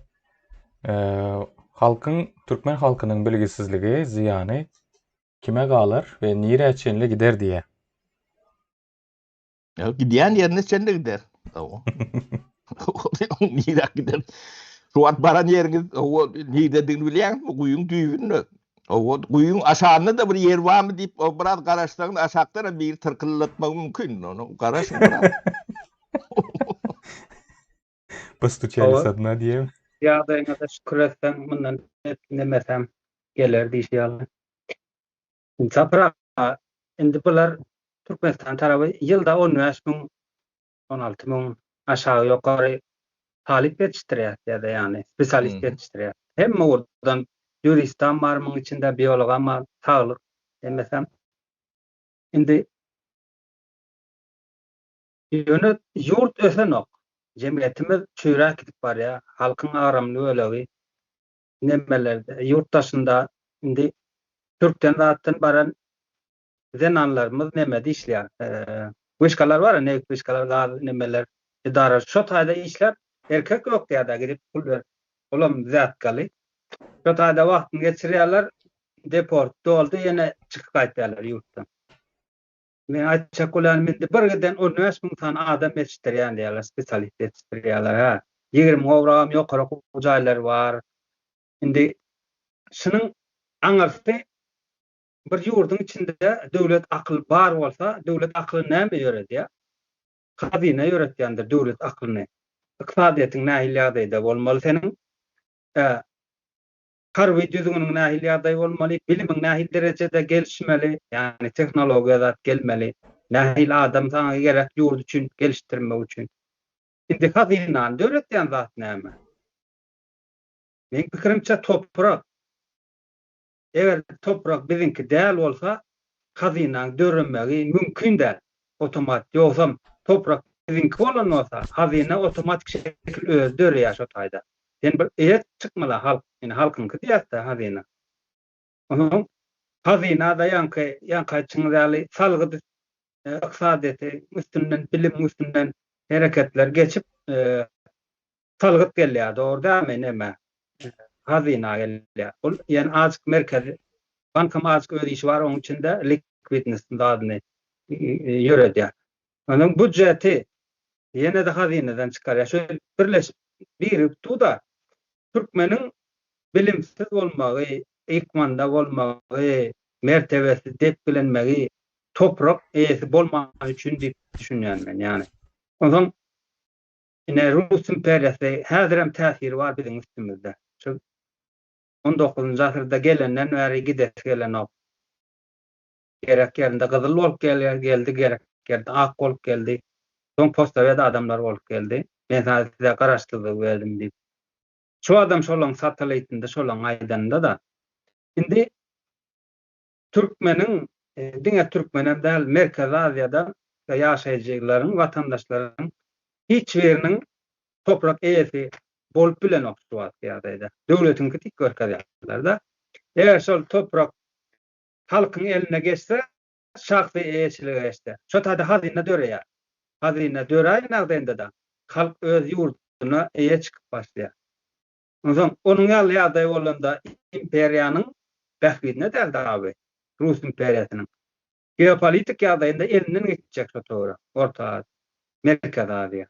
halkyň türkmen halkynyň bilgisizligi zyýany kime galar we nirä çenli gider diýýär. Ya gidýän ýerine çenli gider. Nirä gider? Şu wagt baran ýeriňiz o niredigini bilýäňizmi? Guýyň düýbünde. O guýyň aşagynda-da bir ýer barmy diýip, o biraz garaşsaň aşakdan hem biri tyrkyldatmagy mümkin. Ony garaşyň biraz. Postuçali sa dna diýem. Ýagdaýyňa-da şükür etseň, mundan nemesem geler diýşi ýaly. Sapar aga, indi bular Türkmenistan tarapy ýylda 15 müň, 16 müň aşagy ýokary talyp ýetişdirýär ýa-da ýagny spesialist ýetişdirýär. Hemme ugurdan ýuristam bar muň içinde, biologam bar, saglyk hemmesem. Indi ýöne ýurt ösenok. Jemgyýetimiz çüýräp gidip barýar. Halkyň agramly bölegi nemelerde, ýurt daşynda indi türkden zatdan baran zenanlarymyz nemede işleýär. Wyşkalar bar, nebit wyşkalar, gaz nemeler, edara şo taýda işläp, erkek ýok diýýär-de gidip pul berip, olam wzýatkaly. Şo taýda wagtyny geçirýärler, deport doldy, ýene çykyp gaýtýarlar ýurtdan. Men aýtjak bolýanym indi bir giden 15 müň sany adam ýetişdirýän diýýärler, spesialist ýetişdirýärler, hä. 20 gowragam ýokary okuw jaýlary bar. Indi şunuň aňyrsy bir ýurduň içinde döwlet akyly bar bolsa, döwlet akyly näme ýöredýär? Hazyna ýöretýändir döwlet aklyny. Ykdysadyýetiň nähili ýagdaýda bolmaly seniň? Harby düzgüniň nähili ýagdaý bolmaly, bilimiň nähili derejede gelişmeli, ýagny tehnologiýa zat gelmeli, nähili adam saňa gerek ýurt üçin gelişdirmek üçin. Indi hazynany döretýän zat näme? Meň pikirimçe toprak. Eger toprak biziňki däl bolsa, hazynaň döremegi mümkin däl otomat. Ýogsam toprak biziňki bolan bolsa, hazyna otomatik şekil özi döreýär şo taýda. Sen bir eýe çykmaly halk, indi halkyňky diýýäs-dä hazyna. Onuň hazynada ýaňky ýaňky aýtşyňyz ýaly salgyt ykdysadyýeti üstünden, bilimiň üstünden hereketler geçip salgyt gelýär, dogry dälmi neme? Hazyna gelýär. Ol ýöne azjyk merkezi bankam azjyk öz işi bar onuň içinde likwidnost zadyny ýöredýär. Onuň býujeti ýene-de hazynadan çykarýar. Şu birleşip birikdi-da türkmeniň bilimsiz bolmagy, ykmanda bolmagy, mertebesi depgilenmegi toprak eýesi bolmany üçin diýip düşünýän men ýagny. Onsoň ine Rus imperiýasy häzirem täsiri bar biziň üstümizde. Şu on dokuzynjy asyrda gelenden bäri gidesi gelenok. Gerek ýerinde gyzyl bolup gelýär, geldi, gerek ýerde ak bolup geldi. Soň postsowet adamlary bolup geldi. Men size garaşsyzlygy berdim diýip. Şu adam şolaň satelitinde, şolaň aýdanynda-da. Indi türkmeniň, diňe türkmenem däl, Merkezi Aziýada ýaşaýjylaryň, watandaşlaryň hiç biriniň toprak eýesi bolup bilenok şu wagtky ýagdaýda. Döwletiňki diýip görkezýärler-de. Eger şol toprak halkyň eline geçse, şahsy eýeçilige geçse, şo taýda hazyna döreýär. Hazyna döräýen ýagdaýynda-da halk öz ýurduna eýe çykyp başlaýar. Onsoň onuň ýaly ýagdaý bolanda imperiýanyň bähbidine däl dagy, Rus imperiýasynyň. Geopolitik ýagdaýynda elinden gitjek şo töwerek, Orta Aziýa, Merkezi Aziýa.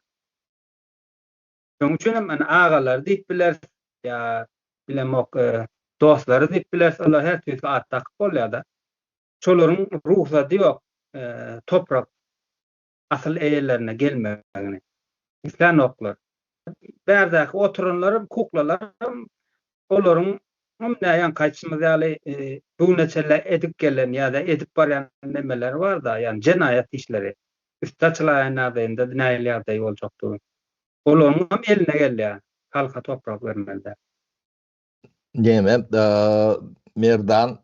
Şonuň üçin hem indi agalary diýip bileris ýa bilemok dostlary diýip bileris, olar her tüýsli at dakyp bolýar-da. Şolaryň rugsady ýok toprak asyl eýelerine gelmegini. Islänoklar. Bärdäki oturanlaram, kuklalaram olaryň ine ýaňky aýtşymyz ýaly bu güne çenli edip gelen ýa-da edip barýan nemeleri bar-da, ýagny jenaýat işleri. Üsti açylaýan ýagdaýynda nähili ýagdaý boljakdygy. Olaryň hem eline gelýär, halka toprak bermeli däl. Neme, Merdan,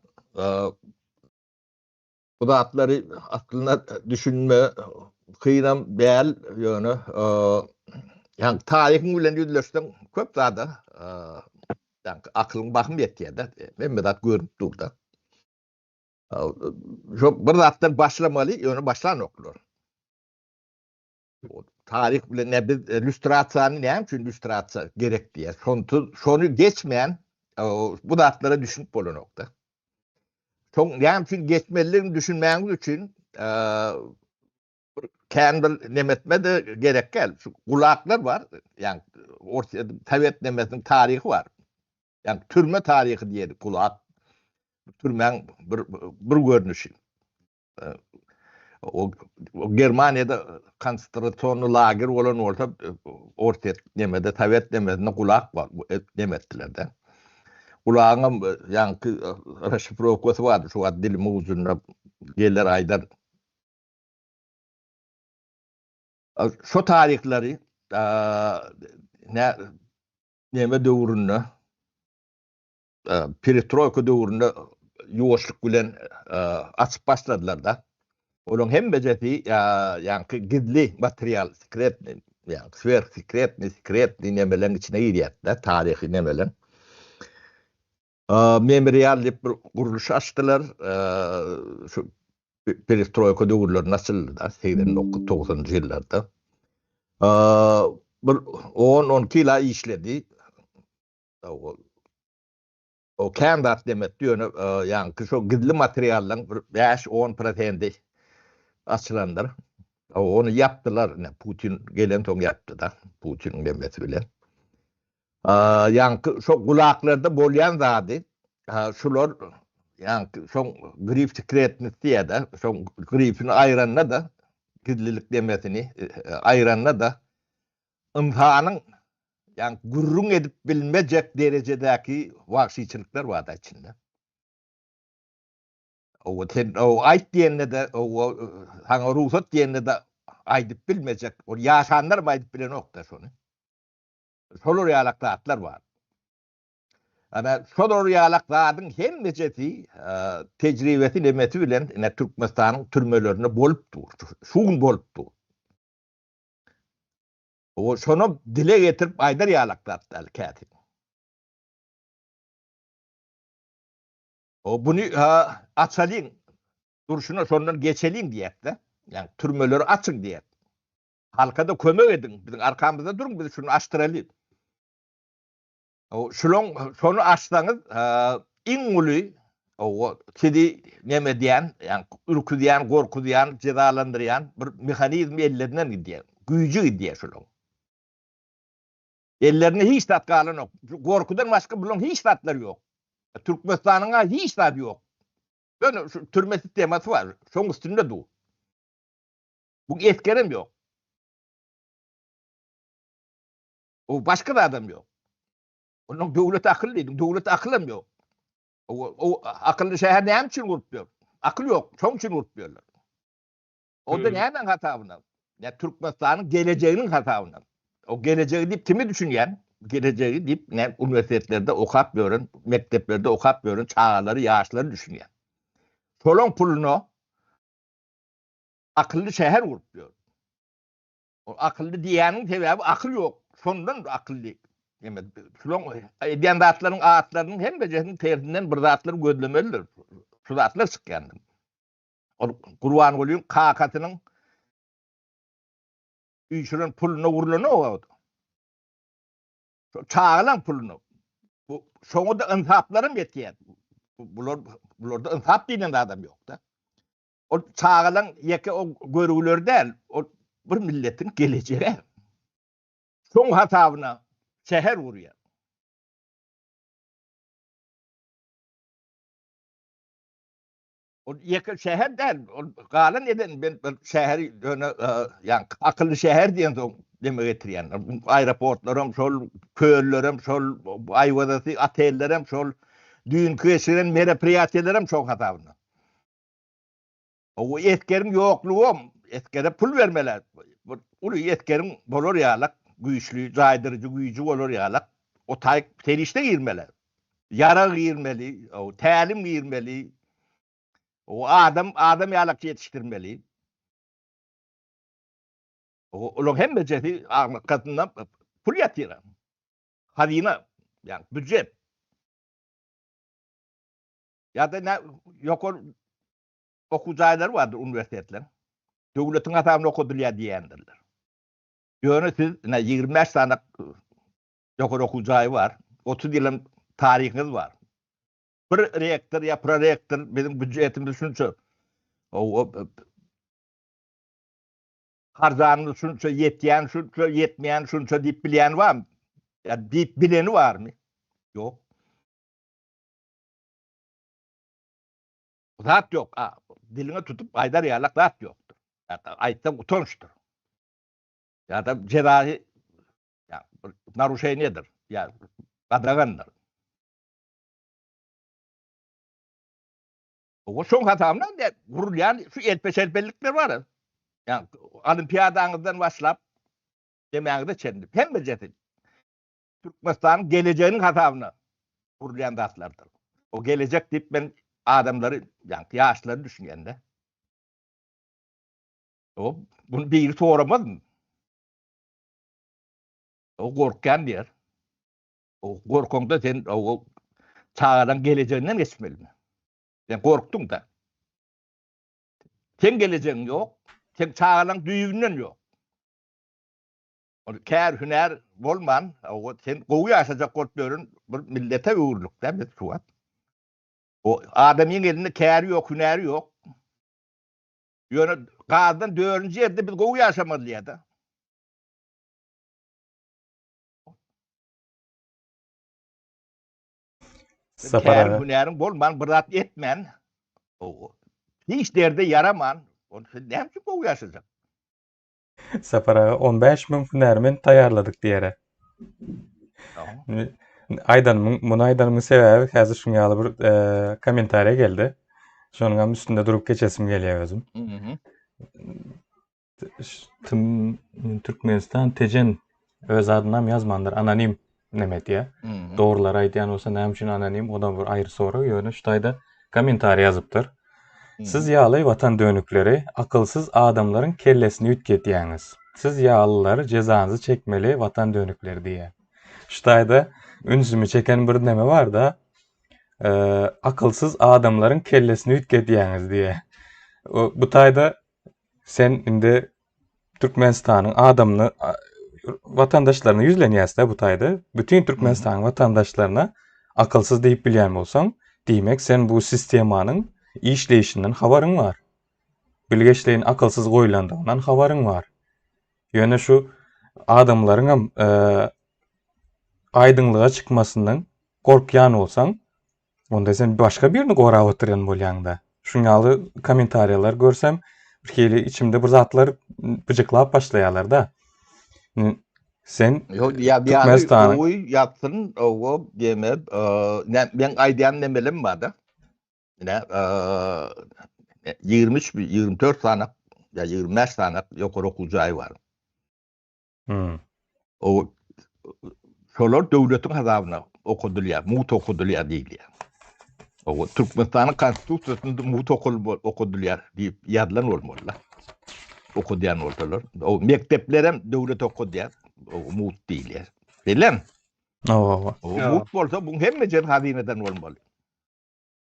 bu zatlary aslynda düşünme kynam däl, ýöne ýagny taryhyň bilen ýüzleşseň köp zada ýagny akylyň bahym ýetýär-de, hemme zat görnüp dur-da. Şo bir zatdan başlamaly, ýöne başlanoklar. Taryh bilen ne biz lýustrasiýany näme üçin lýustrasiýa gerek diýýär. Şonsuz şony geçmän bu zatlara düşünip bolanokda. Şoň näme üçin geçmelidigini düşünmäňiz üçin bir kän bir nemetme de gerek däl. Şu gulaklar bar, ýagny Orsýet Sowet nemesiniň taryhy bar. Ýagny türme taryhy diýeli gulak. Türmäň bir bir görnüşi. O Germaniýada konsentrasionny lager bolan bolsa, Orsýet nemede, Sowet nemesinde gulak bar, nemetdilerde. Gulagyňam ýaňky raşifrowkasy bardy, şu wagt dilimiň ujunda geler aýdar. Şo taryhlary neme döwründe perestroýka döwründe ýuwaşlyk bilen açyp başladylar-da. Olaryň hemmejesi ýaňky gizli material, sekretnyý, ýaňky swerh sekretnyý, sekretnyý nemeleň içine girýärdi-de, taryhy nemeleň. Memorial diýip bir gurluş açdylar. Şu perestroýka döwürlerinde açyldy-da, 89 90-njy ýyllarda. Bir on-on iki ýyl-a işledi. O kän zat demekdi, ýöne ýaňky şo gizli materiallaryň bir bäş-on prosendi açylandyr. Ony ýapdylar, ine Putin gelensoň ýapdy-da, Putiniň nemesi bilen. Ýaňky şo gulaklarda bolýan zady, şular ýaňky şoň grif sekretnost diýýär-de, şoň grifini aýranda-da, gizlilik nemesini aýranda-da, ynsanyň ýagny gürrüň edip bilmejek derejedäki wagşyçylyklar barda içinde. Owa sen o aýt diýende-de, owa saňa rugsat diýende-de aýdyp bilmejek, ol ýaşanlaram aýdyp bilenok-da şony. Şolar ýalak zatlar bar. Ana şolar ýalak zadyň hemmejesi tejribesi nemesi bilen ine Türkmenistanyň türmelerinde bolup dur. Şu gün bolup dur. O şonam dile getirip aýdar ýalak zat däl käte. O buny açalyň, durşuna şondan geçeliň diýýär-de. Ýagny türmeleri açyň diýýär. Halka-da kömek ediň, biziň arkamyzda duruň, biz şuny açdyralyň. Şulaň şony açsaňyz, iň uly sizi neme edýän, ýagny ürküzýän, gorkuzýan, jezalandyrýan bir mehanizm ellerinden gidýär. Güýji gidýär şulaň. Ellerinde hiç zat galanok. Gorkudan başga bulaň hiç zatlary ýok. Türkmenistanyň-a hiç zady ýok. Ýöne şu türme sistemasy bar. Şoň üstünde dur. Bu esgerem ýok. O başga zadam ýok. Onuň döwlet akyl diýdiň, döwlet akylam ýok. O, o akylly şäher näme üçin gurup ýör? Akyl ýok, şoň üçin gurup ýörler. O da hmm. nämäň hasabyna? Ya Türkmenistanyň gelejeginiň hasabyna. O gelejegi diýip kimi düşünýän? Gelejegi diýip ne uniwersitetlerde okap ýören, mekdeplerde okap ýören çagalary, ýaşlary düşünýän. Şolaň puluna akylly şäher gurup ýör. O akylly diýýäniň sebäbi akyl ýok. Şondan akylly. Ýeme, şulaň edýän zatlaryň atlarynyň hemmejesiniň tersinden bir zatlar gözlemelidir. Şu zatlar çykýandyr. Ol Gurbangulyň kakasynyň üýşüren puluna gurlanok o. Şo çagalaň puluna. Bu şoňa da ynsaplaram ýetýär. Bular bularda ynsap diýlen zadam ýok-da. Ol çagalaň ýeke o görgüleri däl, ol bir milletiň gelejegi. Şoň hasabyna şäher gurýar. Ol ýeke şäher däl, ol galan eden ben bir şäheri ýöne ýa akylly şäher diýen soň deme getirýän. Aeroportlaram şol, köllerem şol, Aýwazasy otellerem şol, düýnki geçiren meropriýatiýalarem şoň hasabyna. O esgeriň ýoklugam, esgere pul bermeli. Bir uly esgeriň bolar ýalak, güýçli, jaýdyryjy güýji bolar ýalak, o taýyk serişde girmeli. Ýarag girmeli, tälim girmeli. O adam, adam ýalak ýetişdirmeli. O olaň hemmejesi arkasynda pul ýatyr. Hazyna, ýagny býujet. Ýa-da nä ýokary okuw jaýlary bardyr uniwersitetler. Döwletiň hasabyna okadylýar diýýändirler. Ýöne siz ine 25 sany ýokary okuw jaýy bar, 30 ýylam taryhyňyz bar. Bir rektor ýa prorektor biziň býujetimiz şunça harjanymyz şunça ýetýän şunça ýetmeýän şunça diýip bilýän barmy? Ýa diýip bileni barmy? Ýok. Zat ýok. A, diliňe tutup aýdar ýalak zat ýokdur. Hatda aýtsaň utançdyr. Ýa-da jezaýy ýa bir naruşeniýedir, ýa gadagandyr. O şoň hasabyna gurulýan şu elpe-şelpelikler bar. Ýa olimpiadaňyzdan başlap demäňize çenli hemmejesi Türkmenistanyň gelejeginiň hasabyna gurulýan zatlardyr. O gelejek diýip men adamlary, ýaňky ýaşlary düşünýän-de. O bunu biri soramazmy? O gorkýan diýer. O gorkaňda sen o çagalaň gelejeginden geçmelimi? Sen gorkduň da. Sen gelejegiň ýok, sen çagalaň düýbünden ýok. Ol kär hünär bolman, sen gowy ýaşajak bolup ýören bir millete öwrüldikdä biz şu wagt. O adamyň elinde käri ýok, hünäri ýok. Ýöne gazdan dördünji ýerde biz gowy ýaşamaly diýýär-de. Käriň hünäriň bolman bir zat etmän, hiç derde ýaraman, ol sen näme üçin gowy ýaşajak? Sapar aga 15 müň hünärmen taýýarladyk diýere. Aýdanymyň, muny aýdanymyň sebäbi häzir şuň ýaly bir e, kommentariýa geldi. Şonuň hem üstünde durup geçesim gelýär özüm. Tüm Türkmenistan Tejen öz adynam ýazmandyr, anonim neme diýýär. Dogrulary aýdýan bolsa näme üçin anonim, o da bir aýry sorag, ýöne şu taýda kommentariý ýazypdyr. Siz ýaly watan dönükleri akylsyz adamlaryň kellesini üýtgetýäňiz. Siz ýalylar jezanyzy çekmeli watan dönükleri diýýär. Şu taýda ünsümi çeken bir neme barda. Akylsyz adamlaryň kellesini üýtgedýäňiz diýýär. Bu taýda sen indi Türkmenistanyň adamyny watandaşlaryna ýüzlenýäs-de bu taýda. Bütin Türkmenistanyň watandaşlaryna akylsyz diýip bilýän bolsaň, diýmek sen bu sistemanyň işleýşinden habaryň bar. Bilgeşleýin akylsyz goýlandygyndan habaryň bar. Ýöne şu adamlaryňam aýdyňlyga çykmasyndan gorkýan bolsaň, onda sen başga birini gorap oturýan bolýaň-da. Şuň ýaly kommentariýalar görsem, bir hili içimde bir zatlar byjyklap başlaýarlar-da. Sen Ýok, ýa Türkmenistanyň gowy ýatsyn, owo, diýme, meň aýdýan nemelem bar-da. Ine, 23 mi, 24 sany ýa 25 sany ýokary okuw jaýy bar. Hmm. O şolar döwletiň hasabyna okadylýar, mugt okadylýar diýilýär. O Türkmenistanyň konstitusiýasynda mugt okadylýar diýip ýazylan bolmaly. Okadýan bolsalar. O mekdeplerem döwlet okadýar, o mugt diýilýär. Bilen? Hawa. O mugt bolsa bu hemme jen hazynadan bolmaly.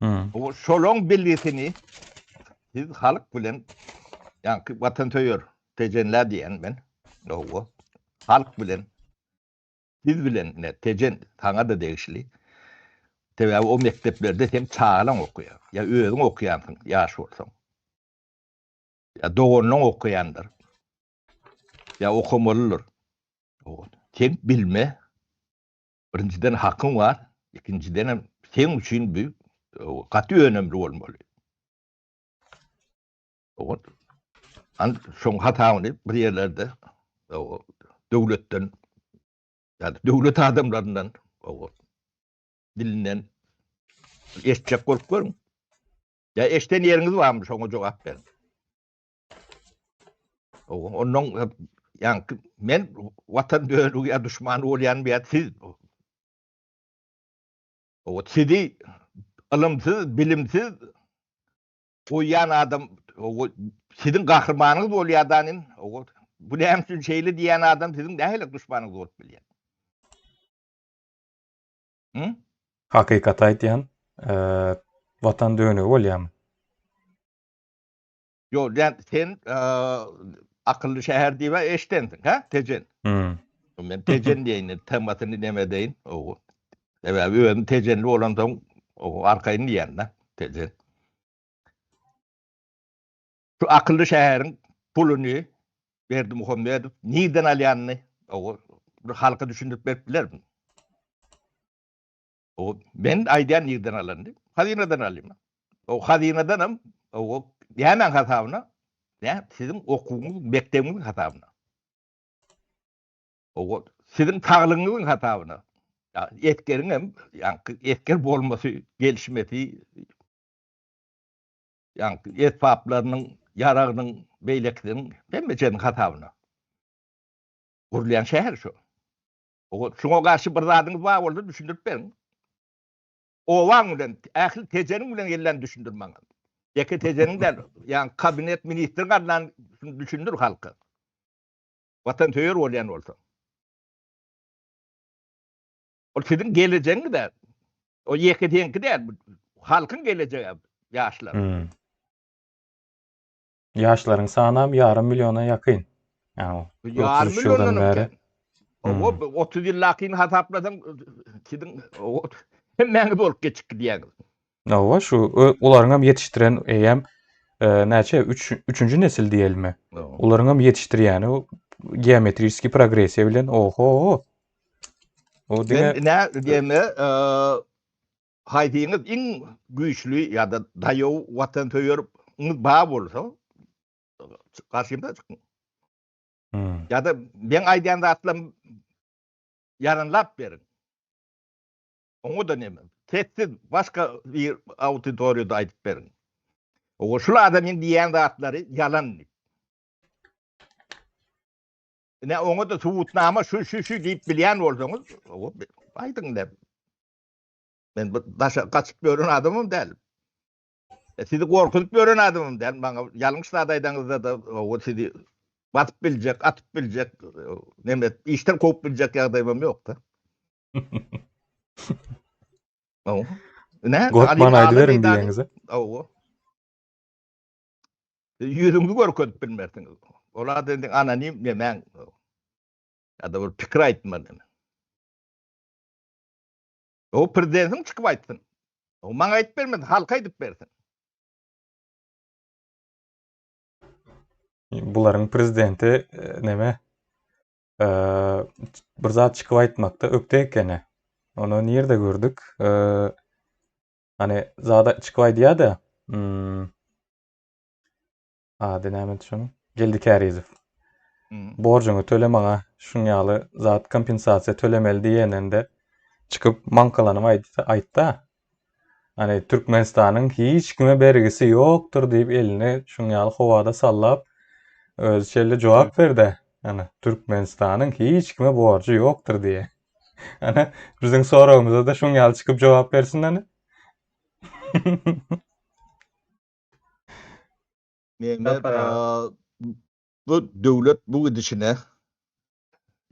Hmm. O şolaň bilgisini siz halk bilen ýaňky watansöýer tejenler diýen men. Hawa. Halk bilen siz bilen ne tejen saňa da degişli. Sebäbi o mekdeplerde sen çagalaň okaýar. Ýa özüň okaýansyň ýaş bolsaň. Ýa doganyň okaýandyr. Ýa okamalydyr. Sen bilme Birinjiden hakyň bar, ikinjidenem seň üçin bu gaty önemli bolmaly. An şoň hasabyny bir ýerlerde döwletden ýa döwlet adamlaryndan dilinden eşitjek bolup görüň. Ýa eşden ýeriňiz barmy şoňa jogap beriň. Ondan ýaňky men watan bölügi ýa duşmany bolýan ýa siz. O sizi ylymsyz, bilimsiz goýýan adam o siziň gahrymanyňyz bolýar danin. O bu näme üçin şeýle diýýän adam siziň nähili duşmanyňyz bolup bilýär? Hı? Hakykaty aýtýan, watan dönügi bolýarmy? Ýok, ýa sen akylly şäher diýip eşdensiň, hä? Tejen. Hmm. Men Tejen diýeýin, temasyny neme deýin. O. Sebäbi özüm Tejenli bolansoň, o arkaýyn diýýän-de, Tejen. Şu akylly şäheriň puluny Berdimuhamedow nirden alýanyny, o bir halka düşündirip berip bilermi? O men aýdýan nirden alanyny? Hazynadan alýan. O hazynadanam o nämäň hasabyna? Nä siziň okuwyňyz, mekdebiňiziň hasabyna. O siziň saglygyňyzyň hasabyna. Ýa esgeriň hem ýaňky esger bolmasy, gelişmesi, ýaňky esbaplarynyň, ýaragynyň, beýlekisiniň hemmesiniň hasabyna. Gurulýan şäher şo. Şuňa garşy bir zadyňyz bar bolsa düşündirip beriň. Obaň bilen, ähli Tejeniň bilen gelýän düşündir maňa. Ýeke Tejeniň däl, ýagny kabinet ministriň adyndan şuny düşündir halka. Watansöýer bolýan bolsaň. Ol siziň gelejegiňiz däl. O ýeke seňki däl, halkyň gelejegi ýaşlar. Hmm. Ýaşlaryň sanam ýarym milliona ýakyn. Ýagny Ýarym 33 ýyldan milliondan bäri. kän. Owo, Hmm. 30 ýyllakyny hasaplasaň siziň hemmäňiz bolup geçip gidýäňiz. Hawa, şu olaryňam ýetişdiren eýýäm e, näçe üç, üçünji nesil diýelimi? Olaryňam ýetişdirýäni geometriski progressiýa bilen oho. O diňe Men nä diýeme, e, haýsyňyz iň güýçli ýa-da daýaw watansöýeriňiz bar bolsa, garşymda çykyň. Hmm. Ýa-da meň aýdýan zatlarym ýaranlap beriň. Oňa-da neme, sessiz başga bir auditoriýada aýdyp beriň. Owa şul adamyň diýýän zatlary ýalan diýip. Ine oňa-da subutnama şu şu şu diýip bilýän bolsaňyz, owa aýdyň diýip. Men bir daşa gaçyp ýören adamym däl. E, sizi gorkuzyp ýören adamym däl. Maňa ýalňyş zat aýdaňyzda-da o sizi basyp biljek, atyp biljek, neme işden kowup biljek ýagdaýym ýok-da. Ne? Gorkman aýdyberiň diýeňize. Hawa. Ýüzüňizi görkezip bilmersiňiz. Ol adam indi anonim nemäň. Ýa-da bir pikir aýtmaly. O prezidentiň çykyp aýtsyn. O maňa aýdyp bermesin, halka aýdyp bersin. Bularyň prezidenti e, neme? E, bir zat çykyp aýtmakda ökde ekeni. Ony nirde gördük? E, hani zada çykyp aýdýar-da. Hmm, ady nämedi şonuň? Geldi Kärizow. Hmm. Borjuňy töle maňa şuň ýaly zat kompensasiýa tölemeli diýeninde çykyp maňkalanyp aýtda. Hani Türkmenistanyň hiç kime bergisi ýokdur diýip elini şuň ýaly howada sallap özi şeýle jogap berdi. Hani Türkmenistanyň hiç kime borjy ýokdur diýe. Hani biziň soragymyza da şuň ýaly çykyp jogap bersin hani. Mehmet bu döwlet bu gidişine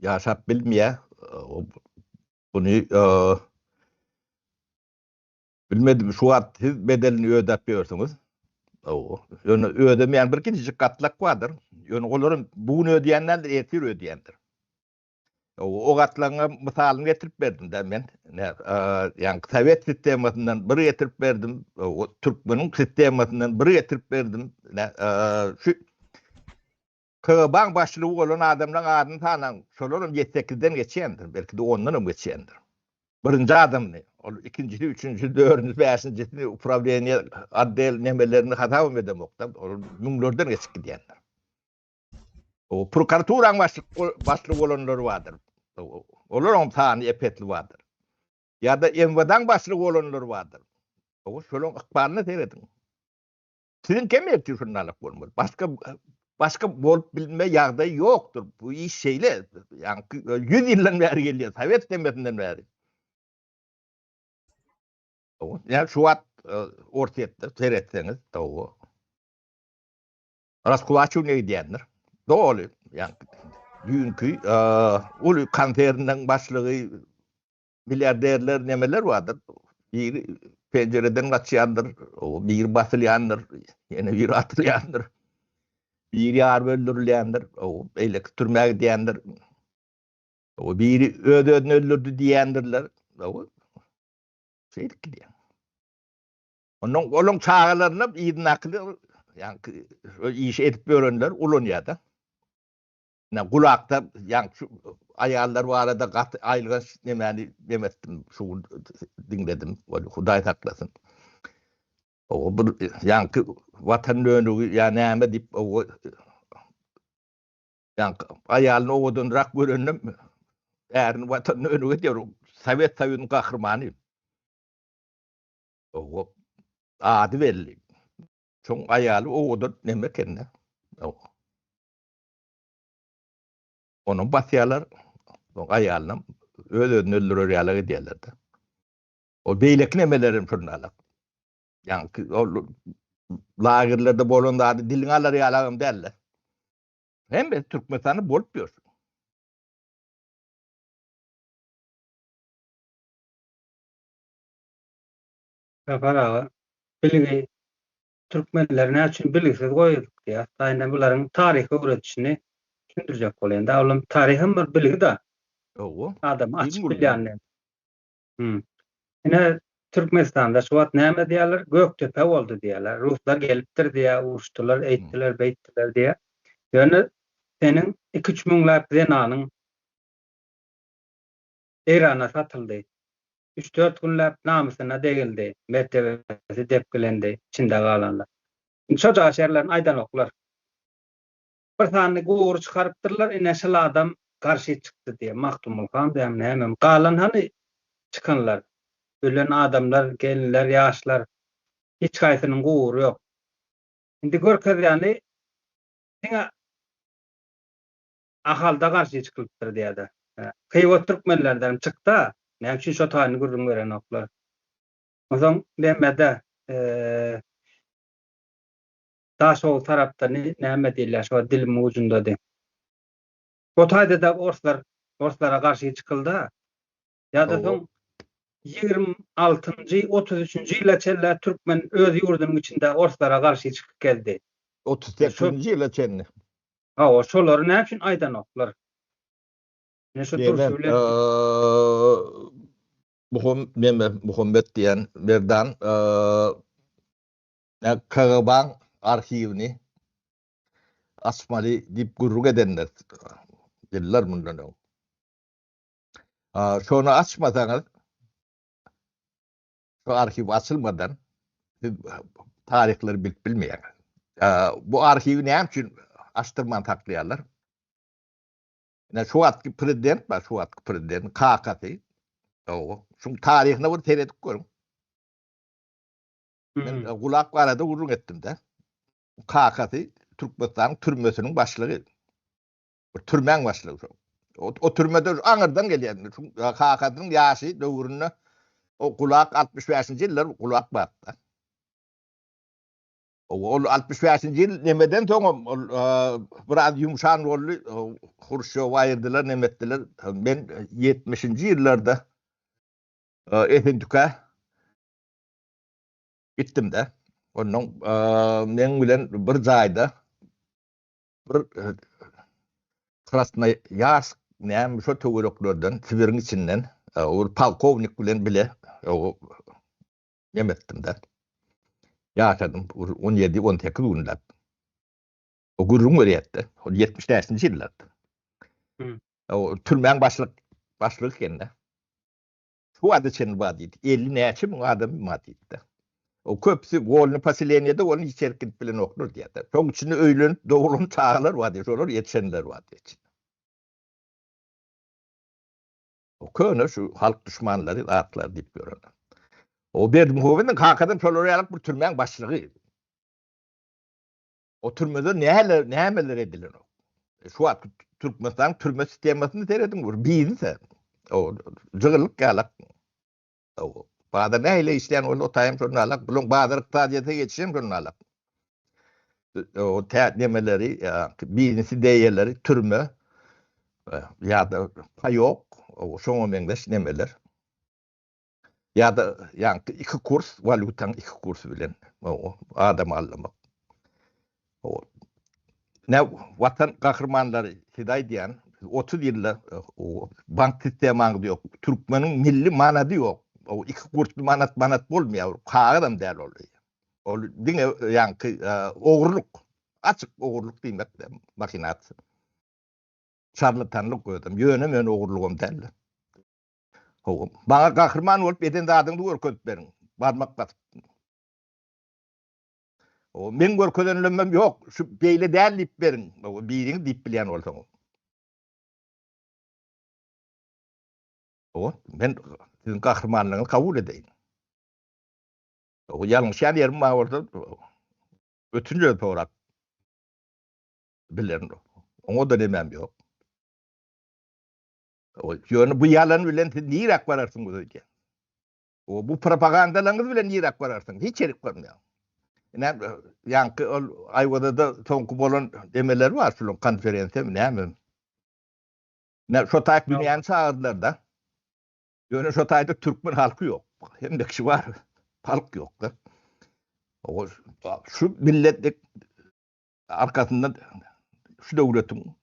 ýaşap bilmeýär. Buny bilmedim şu wagt siz bedelini ödäp ýörsüňiz. Ýöne ödemeýän bir kiçijik gatlak bardyr. Ýöne olaram bu gün ödeýän däldir, ertir ödeýändir. O gatlagyň mysalyny getirip berdim-de men. Ýaňky sowet sistemasyndan bir getirip berdim, türkmeniň sistemasyndan bir getirip berdim. Şu KGB-nyň başlygy bolan adamlaryň adyny sanaň, şolaram ýedi-sekizden geçýändir, belki-de ondan hem geçýändir. Birinji adamyny, ol ikinjisi, üçünjisi, dördünjisi, bäşinjisini, uprawleniýe, otdel nemelerini hasabam edemok-da, ol müňlerden geçip gidýändir. O prokuraturaň başlyk başlygy bolanlary bardyr. Olaryň sany epesli bardyr. Ýa-da MWD-nyň başlygy bolanlary bardyr. O şolaryň ykbalyna serediň. Siziň kim ertir şundalyk bolmaly? Başga başga bolup bilme ýagdaý ýokdur. Bu iş şeýle. Ýa 100 ýyldan bäri gelýär, sowet demesinden bäri. Ýa şu wagt e, Orsýetde seretseňiz, o Raskulaçiwne gidýändir. Doly, ýa düýnki uly konserniň başlygy milliarderler nemeler bardyr. Biri penjireden gaçýandyr, biri basylýandyr, ýene biri atylýandyr. Biri ýaryp öldürilýändir, beýleki türmä gidýändir. Biri öz-özüni öldürdi diýýändirler. Şeýdip gidýär. Ondan olaň çagalaryna yzyndakylar, ýaňky işi edip ýörenler ulanýar-da. Ine gulakda ýaňky şu aýallar barada gaty aýylganç nemäni nemetdim, şu gün diňledim. Ol Hudaý saklasyn. O bir ýaňky watan dönügi ýa näme diýip o ýaňky aýalyny owadanrak göreninem ärini watan dönügi edýär. Sowet Soýuzynyň gahrymany. Owa. Ady belli. Şoň aýaly owadan neme eken-de. Owa. Onam basýarlar. Soň aýalynam öz-özüni öldürer ýaly edýärler-de. O beýleki nemeler hem şonda. Ýaňky ol lagerlerde bolan zady diliňe alar ýalagam däl-de. Hemme Türkmenistanda bolup ýör. Sapar aga, bilgi türkmenleri näme üçin bilgisiz goýuldyk diýýär. Indi bularyň taryhy öwredişini düşündirjek bolýan. Da olam taryh hem bir bilgi da. Hawa. Adam açyp bilýän. Hmm. Ine Türkmenistanda şu wagt näme diýýärler? Gökdepe boldy diýýärler. Ruslar gelipdir diýýär, uruşdylar, eýtdiler, beýtdiler diýýär. Ýöne seniň 2-3 müňläp zenanyň Eýrana satyldy. Üç-dört günläp namysyna degildi, mertebesi depgilendi, içinde galanlar. Indi şo jaş ýerlerini aýdanoklar. Bir sany gury çykarypdyrlar, ine şul adam garşy çykdy diýip, Magtymguly han diýýärmi, nämemi. Galan hany çykanlar? Ölen adamlar, gelinler, ýaşlar. Hiç haýsynyň gury ýok. Indi görkezýäni diňe Ahalda garşy çykylypdyr diýýärler. Hywa türkmenlerdenem çykda, näme üçin şo taýyny gürrüň berenoklar. Onsoň nemede Daşoguz tarapda näme diýilýär şo dilimiň ujundady. O taýda-da orslar orslara garşy çykylda. Ýa-da soň. 26-njy, 33-nji ýyla çenli türkmen öz ýurdunyň içinde orslara garşy çykyp geldi. 38-nji ýyla çenli. Hawa, şolary näme üçin aýdanoklar? Ine şu durşy bilen. Muham neme Muhammet diýen Merdan KGB-iň arhiwini açmaly diýip gürrüň edenler ýyllar mundan öň. Şony açmasaňyz şu arhiw açylmadan siz taryhlary bilip bilmeýäňiz. Bu arhiwi näme üçin açdyrman saklaýarlar? Ine şu wagtky prezident bar, şu wagtky prezidentiň kakasy. Hawa, şuň taryhyna bir seredip görüň. Men gulak barada gürrüň etdim-de. Kakasy Türkmenistanyň türmesiniň başlygy. Bir türmäň başlygy şo. O, o türmede aňyrdan gelýän. Şu kakasynyň ýaşy döwründe o gulak 65-nji ýyllar gulak bardy. Ol 65-nji ýyl nemeden soňam ol biraz ýumşan boldy. Hruşýowy aýyrdylar, neme etdiler. Men 70-nji ýyllarda Esentükä gitdim-de. Ondan meň bilen bir jaýda bir Krasnoýarsk näme şo töwereklerden, Sibiriň içinden bir polkownik bilen bile neme etdim-de. Ýaşadym 17-18 günläp. O gürrüň berýärdi. Ol 75-nji ýyllarda. O türmäň başlyk başlygy ekende. Şu wagta çenli bar diýdi. 50 näçe müň adam bar diýdi. O köpüsi wolny poseleniýede bolun hiç ýere gidip bilenoklar diýýärdi. Şoň içinde öýlenip doglan çagalar bar diýdi. Şolar ýetişenler bar diýdi. O köne şu halk duşmanlary zatlar diýip ýörenler. O Berdimuhamediň kakadan şolar ýaly bir türmäň başlygy. O türmede näler, nämeler edilenok. E, şu wagt Türkmenistanyň türme sistemasyny serediň, bir biznese. O jygyllyk ýalak. O bazar nähili işleýän bolsa, o taýam şonda alak. Bulaň bazar ykdysadyýete geçişem şonda alak. O tä nemeleri, biznes ideýalary türme ýa-da paýok, şoňa meňzeş nemeler. Ýa-da ýaňky iki kurs, walýutaň iki kursy bilen adam aldamak. Ne watan gahrymanlary siz aýdýan 30 ýylda bank sistemaňyz ýok. Türkmeniň milli manady ýok. O iki kursly manat manat bolmaýar. Kagyzam däl ol. Ol diňe ýaňky ogurlyk. Açyk ogurlyk diýmek mahinasiýa. Şarlatanlyk özem. Ýöne men ogurlygam däl. Hawa. Maňa gahryman bolup eden zadyňyzy görkezip beriň. Barmak basyp. Hawa, meň görkezenlemem ýok. Şu beýle däl diýip beriň. Hawa, biriňiz diýip bilýän bolsaňyz. Hawa, men siziň gahrymanlygyňyzy kabul edeýin. Hawa, ýalňyşýan ýerim bar bolsa, ötünç sorap bilerin. Oňa-da nemem ýok. Ýöne bu ýalan bilen siz niräk bararsyňyz öýdýän? O bu propagandalaryňyz bilen niräk bararsyňyz? Hiç ýerik barmaýar. Ine, ýaňky ol Aýwazada soňky bolan demeler bar, şular konferensiýa näme? Ne şo taýk dünýäni çagyrdylar-da. Ýöne şo taýda türkmen halky ýok. Hemme kişi bar, halk ýok-da. O şu millet arkasynda şu döwletiň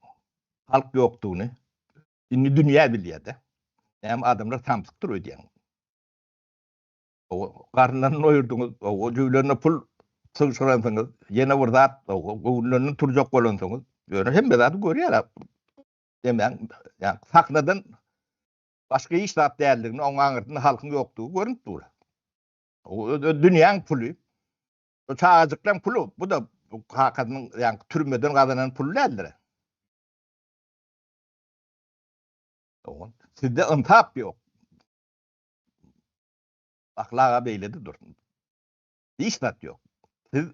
halk ýokdugyny indi dünýä bilýär-de. Näme adamlar samsykdyr öýdýäň. O garynlaryny doýurdyňyz, o jübülerine pul sygşyransyňyz, ýene bir zat, o göwünlerinden turjak bolansyňyz. Ýöne hemme zady görýär. Demäň, ýa sahnadan başga hiç zat däldigini, oň aňyrsynda halkyň ýokdugy görünip dur. O dünýäň puly. Bu çagajyklaň puly, bu da kakasynyň ýaňky türmeden gazanan puly däldir. Sizde ynsap ýok. Ahlaga beýle-de dursun. Hiç zat ýok. Siz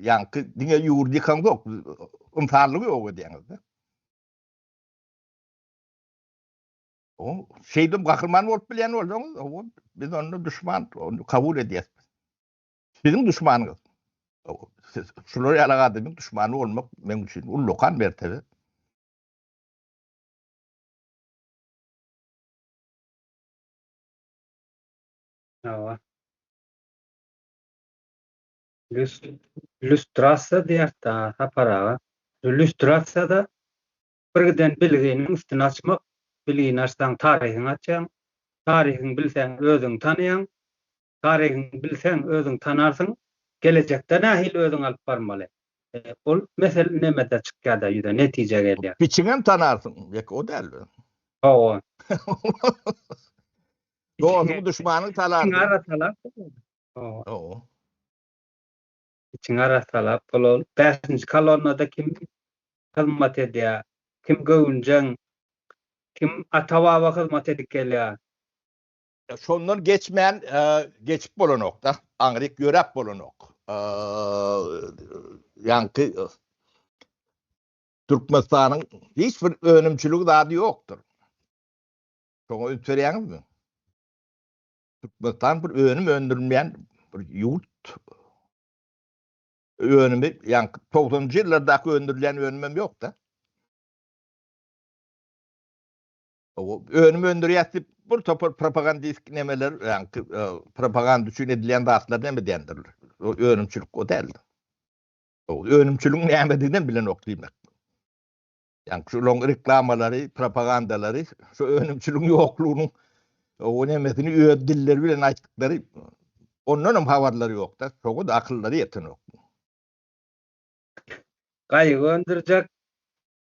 ýaňky diňe ýurdy ýykaňzok, ynsanlygy ýok edýäňiz-de. O şeýdip gahryman bolup bilýän bolsaňyz, biz onda duşman, ony kabul edýäs. Siziň duşmanyňyz. Siz şular ýaly adamyň duşmany bolmak meň üçin ullakan mertebe. Hawa. Lýustrasiýa diýýäs-dä, Sapar aga. Lýustrasiýada birgiden bilginiň üstüni açmak, bilgini açsaň taryhyňy açýaň, taryhyňy bilseň özüňi tanaýaň, taryhyňy bilseň özüňi tanarsyň, gelejekde nähili özüňi alyp barmaly. Ol mesele nemede çykýar-da ýüze, netije gelýär. Piçiňem tanarsyň, ýeke o däl. Hawa. Dostuň duşmanyň talarsyň. Içiňi arassalap. Hawa. Içiňi arassalap bolar. Bäşinji kolonnada kim hyzmat edýär? Kim göwünjeň? Kim ata-baba hyzmat edip gelýär? Şondan geçmän geçip bolanok-da. Aňryk ýöräp bolanok. Ýaňky Türkmenistanyň hiç bir önümçiligi zady ýokdur. Şoňa üns berýäňizmi? Türkmenistan bir önüm öndürilmeýän bir ýurt. Önümi, ýaňky togsanynjy ýyllardaky öndürilýän önümem ýok-da. Önüm öndürýäs diýip bir topar propagandist nemeler, ýaňky propaganda üçin edilýän zatlar näme diýendirler. O önümçilik o däl. O önümçiligiň nämedigini bilenok diýmek. Ýaňky şularyň reklamalary, propagandalary şu önümçiligiň ýoklugynyň o nemesini öz dilleri bilen aýtdyklary ondan hem habarlary ýok-da, şoňa da akyllary ýetenok. Gaýyk öndürjek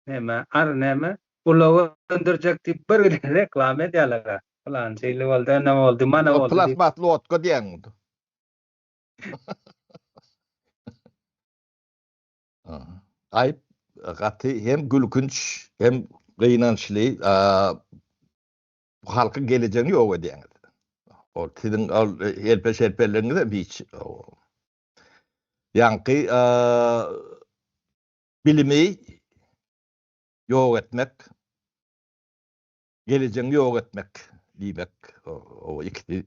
Näme, ar näme, ulag öndürjek diýip bir giden reklama edýärler-ä. Pylança ýyly boldy, ene boldy, mana boldy diýip. Plasmas lodka diýýäň. Aýyp, gaty hem gülkünç, hem gynançly. Halkyň gelejegini ýok edýäňiz. Ol siziň ol elpe-şelpeligiňiz hem hiç. Ýaňky Bilimi ýok etmek, gelejegiňi ýok etmek diýmek, o ikisi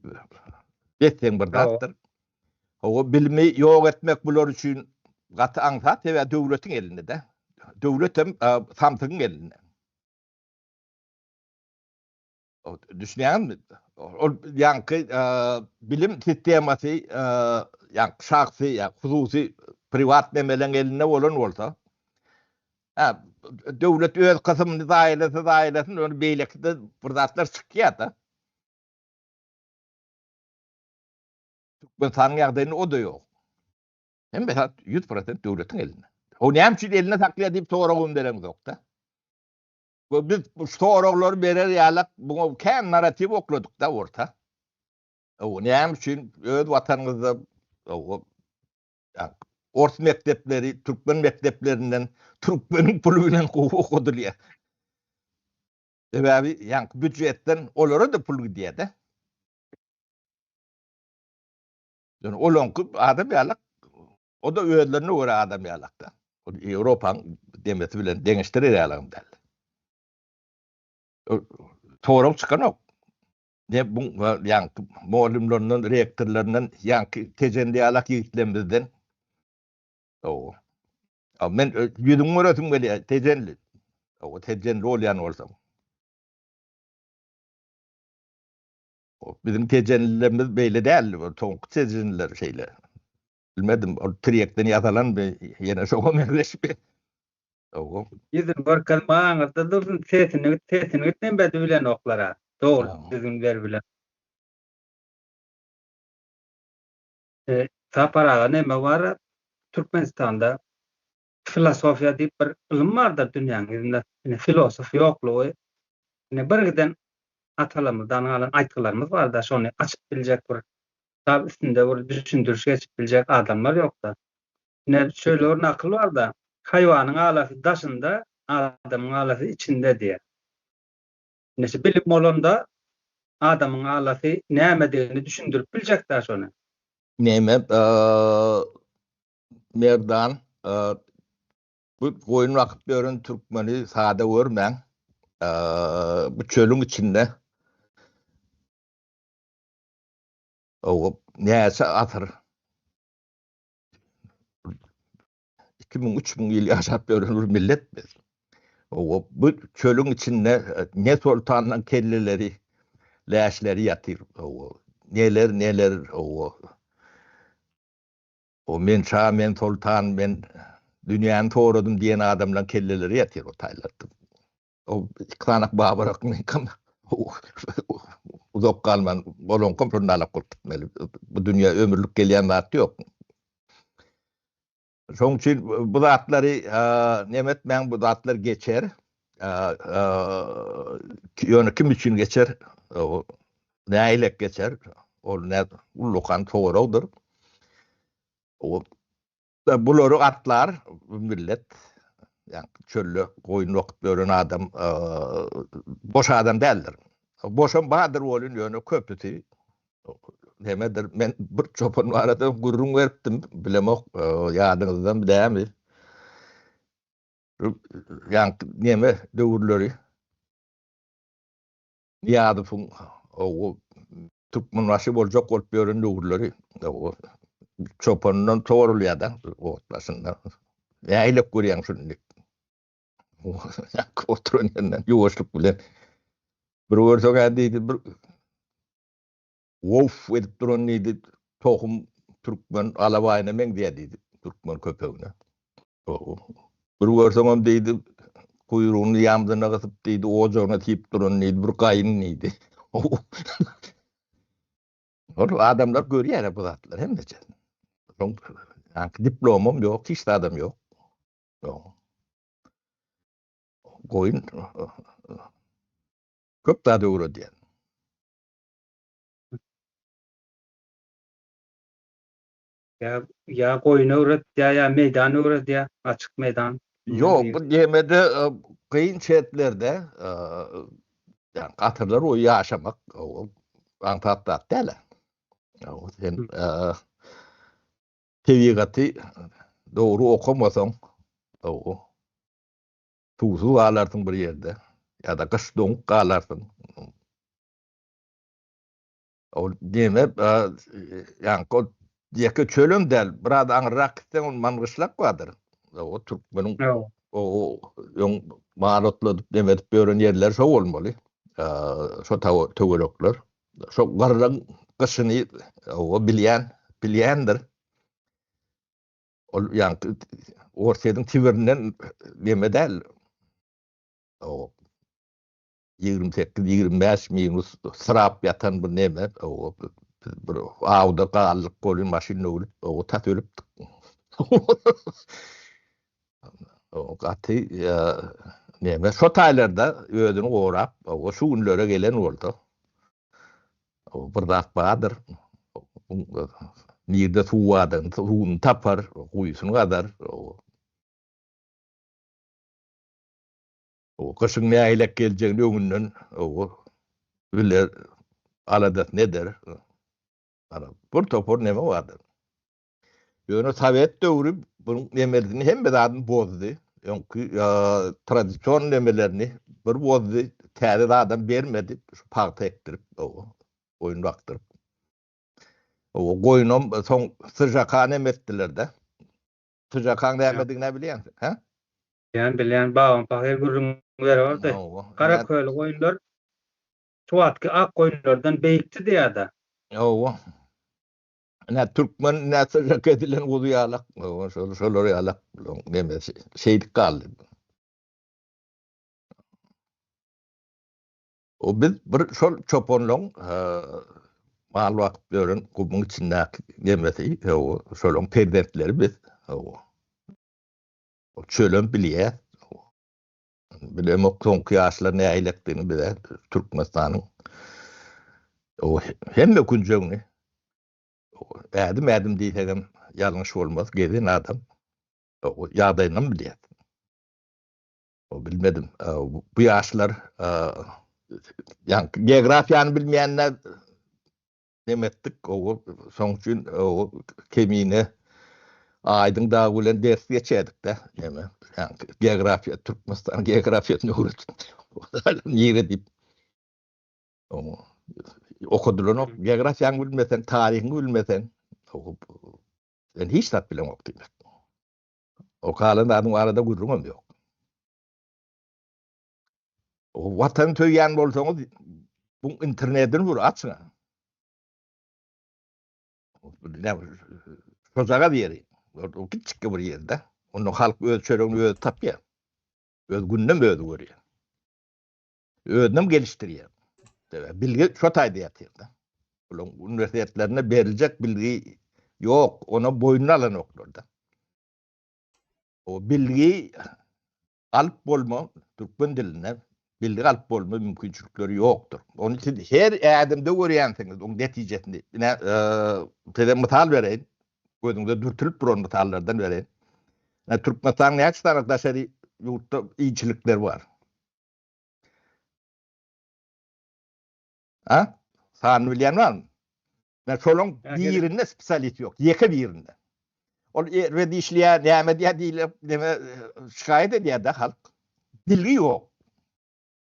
des-deň bir zatdyr. Hawa, bilimi ýok etmek bular üçin gaty aňsat, sebäbi döwletiň elinde-de. Döwlet hem samsygyň elinde. Düşünýäňizmi? Ol ýaňky bilim sistemasy ýaňky şahsy ýa hususy priwat nemeleň elinde bolan bolsa, hä, döwlet öz kysymyny zaýalasa zaýalasyn, ony beýlekide bir zatlar çykýar-da. Türkmenistanyň ýagdaýynda o-da ýok. Hemme zat 100% döwletiň elinde. O näme üçin elinde saklaýar diýip soragam bereňzok-da. We biz bu soraglary berer ýalak buňa kän narratiw okladyk-da orta. O näme üçin öz watanyňyzda o ors mekdepleri türkmen mekdeplerinden türkmeniň puly bilen gowy okadylýar. Sebäbi ýaňky býujetden olara-da pul gidýär-de. Ýöne olaňky adam ýalak, o-da özlerine görä adam ýalak-da. Ol Ýewropaň demesi bilen deňeşdirer ýalagam däl. Sorag çykanok. Ne bu ýaňky mugallymlaryndan, rektorlaryndan, ýaňky Tejenli ýalak ýigitlerimizden. O. Men ýüzüňi göresim gelýär, Tejenli. O Tejenli bolýan bolsaň. Biziň tejenlilerimiz beýle däldi, bu soňky tejenliler şeýle. Bilmedim, ol tirýekden ýasalanmy, ýene şoňa meňzeşmi? Hawa. Ýüzüni görkezme aňyrda dursun, sesini sesini gitmedi bilenoklar-a. Dogry düzgün beribilen. Sapar aga neme bar Türkmenistanda filosofiýa diýip bir ylym bardyr dünýäň ýüzünde. Ine filosof ýoklugy ine bir giden atalarymyzdan galan aýtgylarymyz barda şony açyp biljek bir kitap üstünde bir düşündiriş geçip biljek adamlar ýokda. Ine şöyle bir nakyl barda haýwanyň alasy daşynda adamyň alasy içinde diýýär. Ine şu bilim bolanda adamyň alasy nämedigini düşündirip biljekdä şony. Näme Merdan, bu goýun bakyp ýören türkmeni sada görmäň. Bu çölüň içinde näçe asyr 2000 3000 ýyl ýaşap ýören bir millet biz. Bu çölüň içinde ne soltanlaryň kelleleri, läşleri ýatyr. Neler neler owo. O men şa, men soltan, men dünýäni soradym diýen adamlaryň kelleleri ýatyr o taýlarda. O iki sanak babarak meňkem uzak galman bolaňkam şonda alak bolup gitmeli. Bu dünýä ömürlik gelýän zat ýok. Şoň üçin bu zatlary neme etmäň, bu zatlar geçer. Ýöne kim üçin geçer? Nähilek geçer? Ol nä ullakan soragdyr. Bulary atlar bu millet. Ýa çölde goýun bakyp ýören adam boş adam däldir. Boşam bardyr welin ýöne köpüsi nemedir. Men bir çopan barada gürrüň beripdim, bilemok ýadyňyzdamy dämi. Ýaňky neme döwürleri Nyýazowyň o Türkmenbaşy boljak bolup ýören döwürleri çopandan sorulýar-da ot başynda. Nähilek görýäň şuny diýip. Oturan ýerinden ýuwaşlyk bilen bir görseň-ä diýdi bir Woff edip duran diýdi tohum türkmen alabaýyna meňzeýär diýdi türkmen köpegine. Bir görseňem diýdi guýrugyny ýamzyna gysyp diýdi ojagyna siýip duran diýdi bir gaýyn diýdi. Ol adamlar görýär bu zatlary hemmeje. Soň diplomam ýok, hiç zadam ýok. Goýun köp zat öwredýär. Ýa ýa goýun öwretýär, ýa meýdan öwredýär, açyk meýdan. Ýok, bu diýmede kyn şertlerde ýa asyrlar boýy ýaşamak aňsat zat däl. Sen tebigaty dogry okamasaň, suwsuz galarsyň bir ýerde ýa-da gyş doňup galarsyň. Ol neme, ýaňky ol ýeke çölem däl, biraz aňyrrak gitseň ol Mangyşlak bardyr. O türkmeniň o öň mal otladyp neme edip ýören ýerleri şo bolmaly. Şo töwerekler. Şo gyrgyň gyşyny o bilýän, bilýändir. Ol ýaňky Orsýetiň Sibirinden neme däl. O 28, 25 minus syrap ýatan bir neme, bir awda galdyk, goly maşyn öwlüp, o tas ölüpdik. O gaty neme, şo taýlarda özüni gorap, o şu günlere gelen bolsa, o bir zat bardyr. Nirde suw bardygyny, suwuny tapar, guýusyny gazar. Gyşyň nähilek geljegini öňünden biler, aladasyny eder. Bir topar neme bardyr. Ýöne sowet döwri bunuň nemesini hemme zadyny bozdy. Öňki tradision nemelerini bir bozdy, täze zadam bermedi. Şu pagta ekdirip, goýun bakdyryp. Goýunam soň syžaka neme etdiler-de. Syžakaň nämedigini bilýänsiň, hä? Bilýän, bilýän. Babam pahyr gürrüň bererdi. Gara köli goýunlar şu wagtky ak goýunlardan beýikdi diýýär-de. Hawa. Ine, türkmen ine syžak edilen guzy ýalak. Hawa, şol şolar ýalak nemesi şeýdip galdy. O biz bir şol çopanlaryň mal bakyp ýören gumuň içindäki nemesi, hawa, şolaryň perzentleri biz. Hawa. Çölem bilýär. Bilemok soňky ýaşlar nähilekdigini bize Türkmenistanyň o hemme künjegini ädim-ädim diýsegem ýalňyş bolmaz, gezen adam o ýagdaýynam bilýär. O bilmedim. Bu ýaşlar ýa geografiýany bilmeýänler Neme etdik, owo, şoň üçin owo Kemine Aýdyň dagy bilen ders geçerdik-de, neme, ýaňky geografiýa, Türkmenistanyň geografiýasyny öwredip, nire diýip. Oňa okadylanok, geografiýaňy bilmeseň, taryhyňy bilmeseň, sen hiç zat bileňok diýmek. O galan zadyň barada gürrüňem ýok. Watan söýýän bolsaňyz, bu internetini bir açyň. Şojagaz ýeri. O kiçjikge bir ýerde. Onda halk öz çöregini özi tapýar. Öz gününem özi görýär. Özünem gelişdirýär. Sebäbi bilgi şo taýda ýatyr-da. Bularyň uniwersitetlerinde beriljek bilgi ýok, ona boýnuna alanoklar-da. O bilgi alyp bolma, türkmen dilinde bilgi alyp bolma mümkinçilikleri ýokdur. Ony siz her ädimde görýänsiňiz, oň netijesini. Ine, size mysal bereýin. Gözüňize dürtülip duran mysallardan bereýin. Türkmenistanyň näçe sany daşary ýurtda ilçilikleri bar? Ha? Sanyny bilýän barmy? Men şolaň birinde spesialist ýok, ýeke birinde. Ol erbet işleýär, näme edýär diýlip, neme şikaýat edýär-de halk. Bilgi ýok.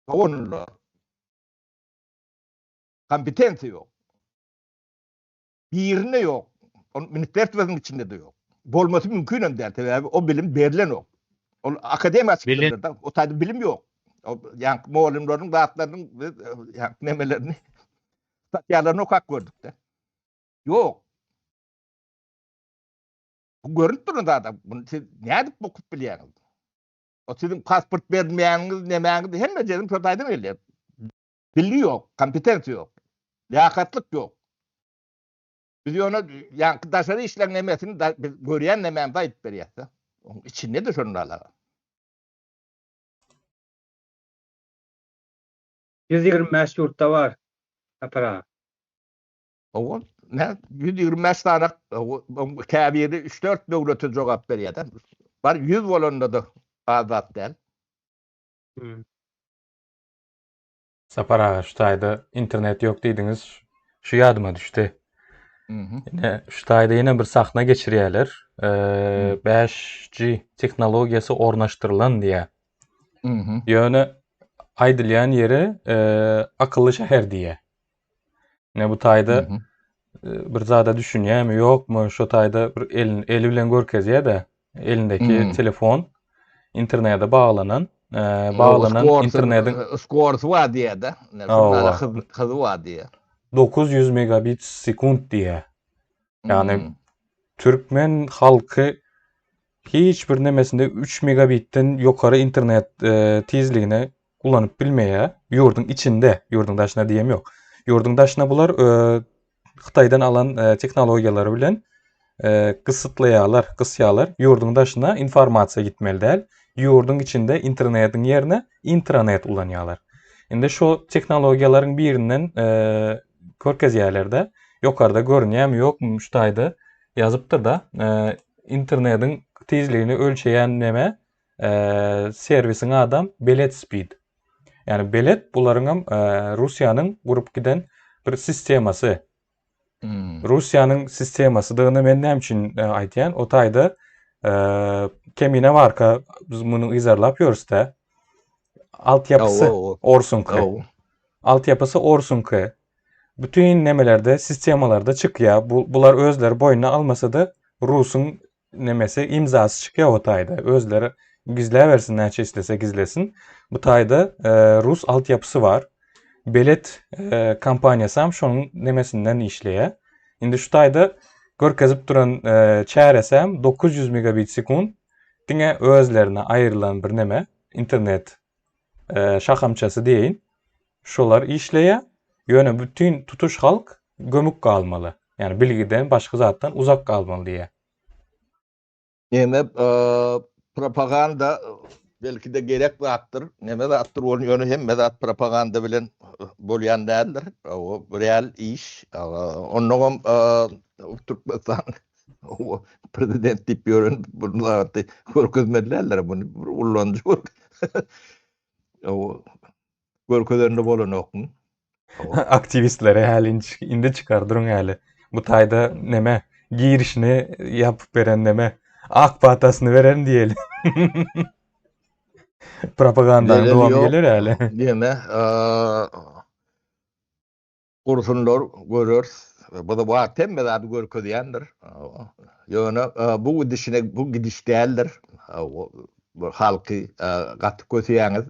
Doganlar. Kompetensiýa ýok. Birinde ýok. Ol ministerstwonyň içinde-de ýok. Bolmasy mümkin hem däl, sebäbi o bilim berlenok. Ol akademiýa çykdylar-da, o taýda bilim ýok. O ýaňky mugallymlaryň zatlarynyň biz ýaňky nemelerini statýalaryny okap gördük-de. Ýok. Bu görünip duran zat. Muny siz nädip okup bilýäňiz? O siziň pasport berilmeýäniňiz, nemäňiz hemme jeriň şo taýdan gelýär. Bilgi ýok, kompetensiýa ýok. Liýakatlyk ýok. Biz ýöne ýaňky daşary işleň nemesini biz görýän nemämizi aýdyp berýäs-de. Onuň içinde-de şonda alaga. 125 ýurtda bar, Sapar aga. Hawa, nä, 125 sany, käbiri üç-dört döwlete jogap berýär-de. Bar 100 bolanda-da az zat däl. Sapar aga şu taýda internet ýok diýdiňiz. Şu ýadyma düşdi. Ine şu taýda ýene bir sahna geçirýärler. 5G tehnologiýasy ornaşdyrylan diýýär. Ýöne aýdylýan ýeri akylly şäher diýýär. Ine bu taýda bir zada düşünýärmi ýokmy şu taýda bir elin eli bilen görkezýär-de elindeki telefon internete baglanan baglanan internetiň skorsy bar diýýär-de. Şonda hyzy bar diýýär. 900 megabit sekunt diýýär. Ýagny türkmen halky hiç bir nemesinde 3 megabitden ýokary internet tizligine ulanyp bilmeýär. Ýurduň içinde, ýurduň daşynda diýem ýok. Ýurduň daşyna bular e, Hytaýdan alan e, tehnologiýalary bilen e, gysytlaýarlar, gysýarlar. Ýurduň daşyna informasiýa gitmeli däl. Ýurduň içinde internetiň ýerine intranet ulanýarlar. Indi şu tehnologiýalaryň birinden e, görkezýärler-de, ýokarda görünýärmi, ýokmy şu taýda ýazypdyr-da, e, internetiň tizligini ölçeýän neme servisiň adam Belet Speed. Ýani Belet bularyňam Russiýanyň gurup giden bir sistemasy. Hmm. Russiýanyň sistemasydygyny men näme üçin aýdýan? O taýda kemine barka biz muny yzarlap ýörüs-de. Altyapysy orsuňky. Altyapysy orsuňky. Bütün nemelerde, sistemalarda çykýar. Bu, bular özleri boýnuna almasa-da Rusuň nemesi imzasy çykýar o taýda. Özleri gizläbersin näçe islese gizlesin. Bu taýda e, rus altyapysy bar. Belet e, kompaniýasy hem şonuň nemesinden işleýär. Indi şu taýda görkezip duran e, çäresi hem 900 megabit sekund diňe özlerine aýrylan bir neme internet e, şahamçasy diýeýin. Şolar işleýär. Ýöne bütün tutuş halk gömük galmaly. Ýani bilgiden başga zatdan uzak galmaly diýýär. Neme propaganda belki-de gerek zatdyr, neme zatdyr ol ýöne hemme zat propaganda bilen bolýan däldir. O real iş. Onnoňam Türkmenistan prezident diýip ýören bu zady görkezmeli däldir. Muny bir ullanyjy Görkezende bolanokmy? Aktiwistleri häli indi çykar duruň häli. Bu taýda neme girişini ýapyp beren neme ak patasyny beren diýeli. Propagandanyň dowamy geler häli. Neme gursunlar göreris. Bu da wagt hemme zady görkezýändir. Ýöne bu gidişine bu gidiş däldir. Bu halky gaty köseýäňiz.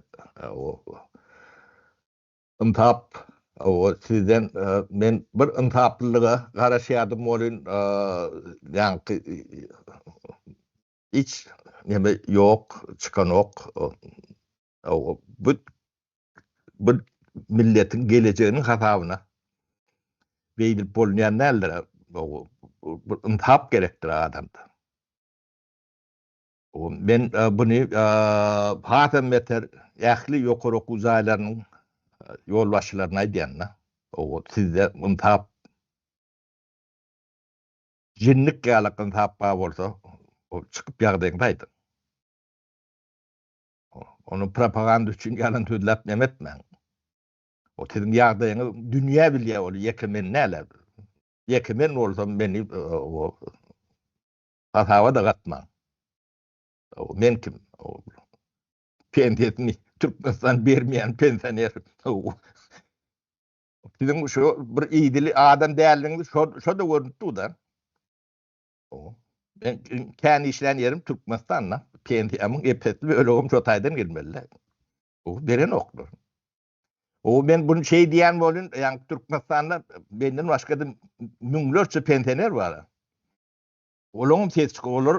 Ynsap. Hawa, sizden men bir ynsaplylyga garaşýardym welin, ýaňky hiç neme ýok, çykanok. Hawa, bu bir milletiň gelejeginiň hasabyna beýdilip bolunýan däldir. Bir ynsap gerekdir adamda. Men buny hasam beter ähli ýokary okuw jaýlarynyň ýolbaşçylaryna aýdýan-da. Sizde ynsap, jinnik ýalak ynsap bar bolsa, çykyp ýagdaýyňyzy aýdyň. Ony propaganda üçin ýalan sözläp neme etmäň. O siziň ýagdaýyňyzy dünýä bilýär, ol ýeke men däl. Ýeke men bolsam meni Hasaba-da gatmaň. Men kim? Pensiýasyny Türkmenistan bermeýän pensioner. Siziň şu bir idili adam däldigiňiz şo-da görnüp dur-da. Men kän işlän ýerim Türkmenistanda. Pensiýamyň ep-esli bölegem şo taýdan gelmeli-dä. Berenoklar. O men bunu şey diýen bolun, ýa Türkmenistanda menden başga-da müňlerçe pensioner bar. Olaryň ses çykyp, olar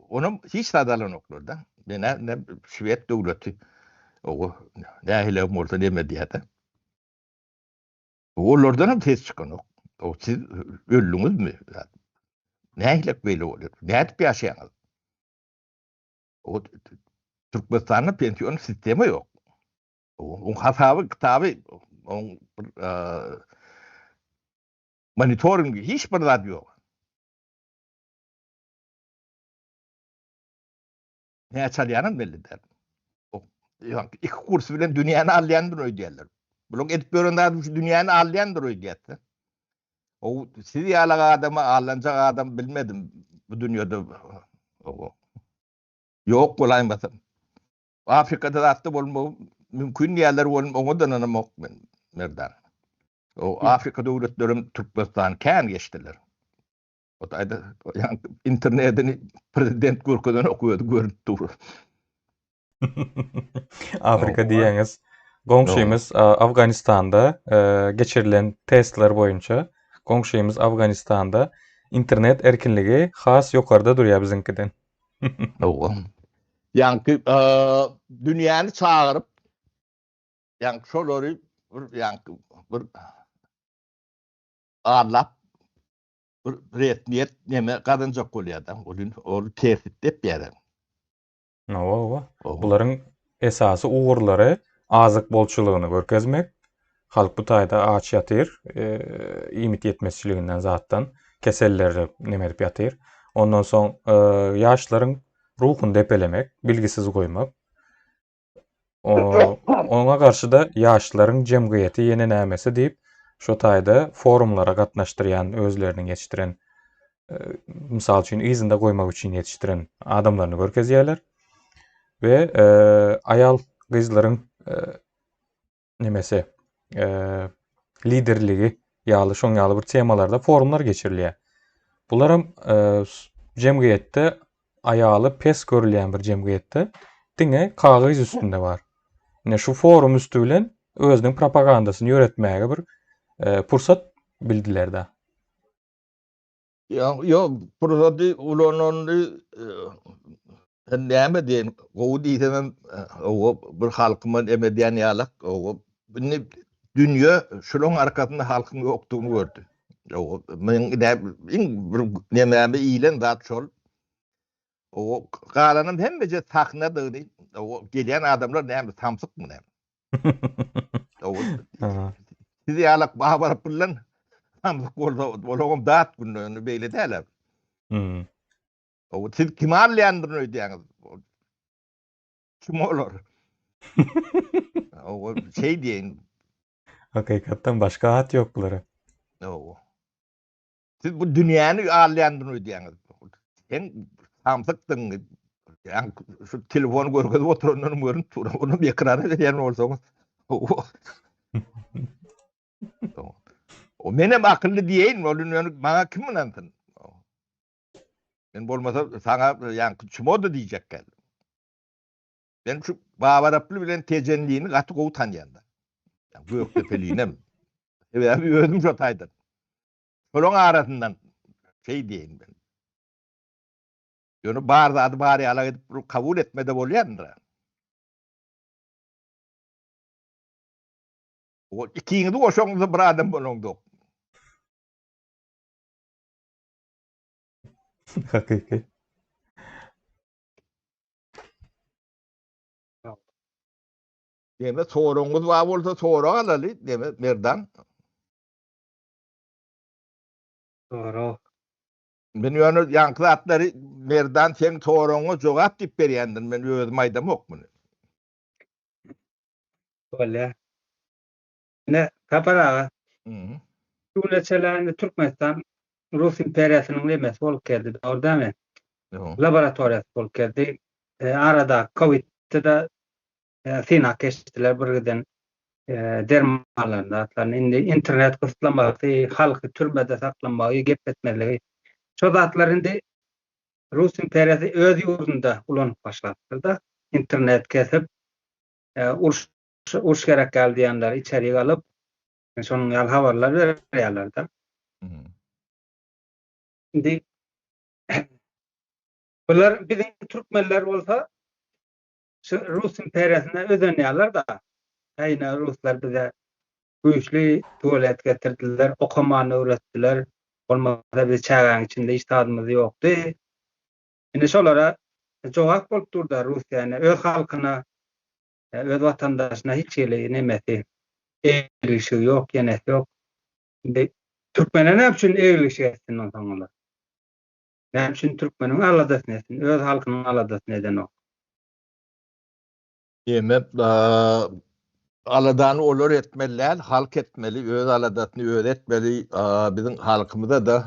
onam hiç zat alanoklar-da. Men ne şwed döwleti o nähili bolsa neme diýýär-de. Olardan hem ses çykanok. O siz öldüňizmi? Nähili beýle bolýar? Nädip ýaşaýaňyz? O Türkmenistanda pension sistema ýok. Oň hasaby, kitaby, oň bir monitoringi hiç bir zat ýok. Näçe alýanam belli däl. Iki kurs bilen dünýäni alýandyr öýdýärler. Bularyň edip ýören zady şu dünýäni alýandyr öýdýärler. O siz ýaly adama allanjak adam bilmedim bu dünýede. Ýok bolaýmasam. Afrikada zatda bolmagy mümkin diýýärler welin oňa-da ynanamok men Merdan. O Afrika döwletlerem Türkmenistany kän geçdiler. O taýda internetini prezident görkezenok özi görüp dur. Afrika diýýäňiz. Goňşymyz Afganistanda geçirilen testler boýunça goňşymyz Afganistanda internet erkinligi has ýokarda durýar biziňkiden. Hawa. Ýaňky dünýäni çagyryp, ýaňky şolary bir ýaňky bir arlap bir resmiýet neme gazanjak bolýar-da. Ol ol tersip depýär. Hawa, hawa. Bularyň esasy ugurlary azyk bolçulygyny görkezmek. Halk bu taýda aç ýatyr, iýmit ýetmezçiliginden zatdan keselleri neme edip ýatyr. Ondan soň ýaşlaryň ruhuny depelemek, bilgisiz goýmak. Oňa garşy-da ýaşlaryň jemgyýeti ýene nämesi diýip, şo taýda forumlara gatnaşdyrýan özleriniň ýetişdiren, mysal üçin, yzynda goýmak üçin ýetişdiren adamlaryny görkezýärler. We aýal gyzlaryň nemesi liderligi ýaly şoň ýaly bir temalarda forumlar geçirilýär. Bularam jemgyýetde aýaly pes görülýän bir jemgyýetde diňe kagyz üstünde bar. Ine şu forum üsti bilen özüniň propagandasyny ýöretmäge bir pursat bildiler-de. Ýa, ýok, pursady ulanandy, sen näme diýeýin, gowy diýsemem, owa, bir halkyma em edýän ýalak, owa, indi dünýe şulaň arkasynda halkyň ýokdugyny gördi. Owa, meň iň bir nemäme iýlen zat şol. Owa, galanam hemmeje sahnadygyny, owa, gelýän adamlar näme, samsykmy näme? Siz ýalak babaryp bilen samsyk bolsa olagam dat günde indi beýle däl. Hmm. O siz kim alýandyr öýdýäňiz? Kim olar? O şey diýeýin. Hakykatdan başga at ýok bulara. O. Siz bu dünýäni alýandyr öýdýäňiz. Sen samsykdyň. Ýa şu telefony görkezip oturandan görünip dur. Onu bir ekrana berýän bolsaňyz. O menem akylly diýeýin, ol indi maňa kim ynansyn? Men bolmasa saňa ýaňky çumoda diýjek gel. Men şu Babaraply bilen Tejenlini gaty gowy tanýan-da. Gökdepelinem. Sebäbi özüm şo taýdan. Şolaň arasyndan şeý diýeýin men. Ýöne bar zady bar ýalak edip bir kabul etmede bolýandyr. O ikiňizi goşaňyzda bir adam bolaňzok. Hakyky. Deme soragyňyz bar bolsa sorag alaly, deme Merdan. Sorag. Men ýöne ýaňky zatlary Merdan seň soragyňa jogap diýip berýändir, men özüm aýdamok muny. Bolýar. Ine, Sapar aga. Şu güne çenli indi Türkmenistan Rus imperiýasynyň nemesi bolup geldi, dogry dälmi? Laboratoriýasy bolup geldi. Arada Covid-de-de synag geçdiler bir giden dermanlaryny, zatlaryny. Indi internet gysytlamasy, halky türmede saklamagy, gepletmezligi. Şo zatlar indi Rus imperiýasy öz ýurdunda ulanyp başlapdyr-da. Internet kesip, uruş uruş gerek däl diýenleri içerik alyp, şonuň ýaly habarlar berýärler-de. Indi bular biziň türkmenler bolsa şu Rus imperiýasyna özenýärler-de. Äýne ruslar bize güýçli tualet getirdiler, okamany öwretdiler. Bolmasa biz çägäň içinde hiç zadymyz ýokdy. Indi şolara jogap bolup dur-da Russiýa indi öz halkyna, öz watandaşyna hiç hili nemesi, eglişigi ýok, ýenesi ýok. Indi türkmene näme üçin eglişik etsin onsoň olar? Näme üçin türkmeniň aladasyny etsin, öz halkynyň aladasyny edenok? Diýmek, aladany olar etmeli däl, halk etmeli, öz aladasyny özi etmeli. Biziň halkymyza-da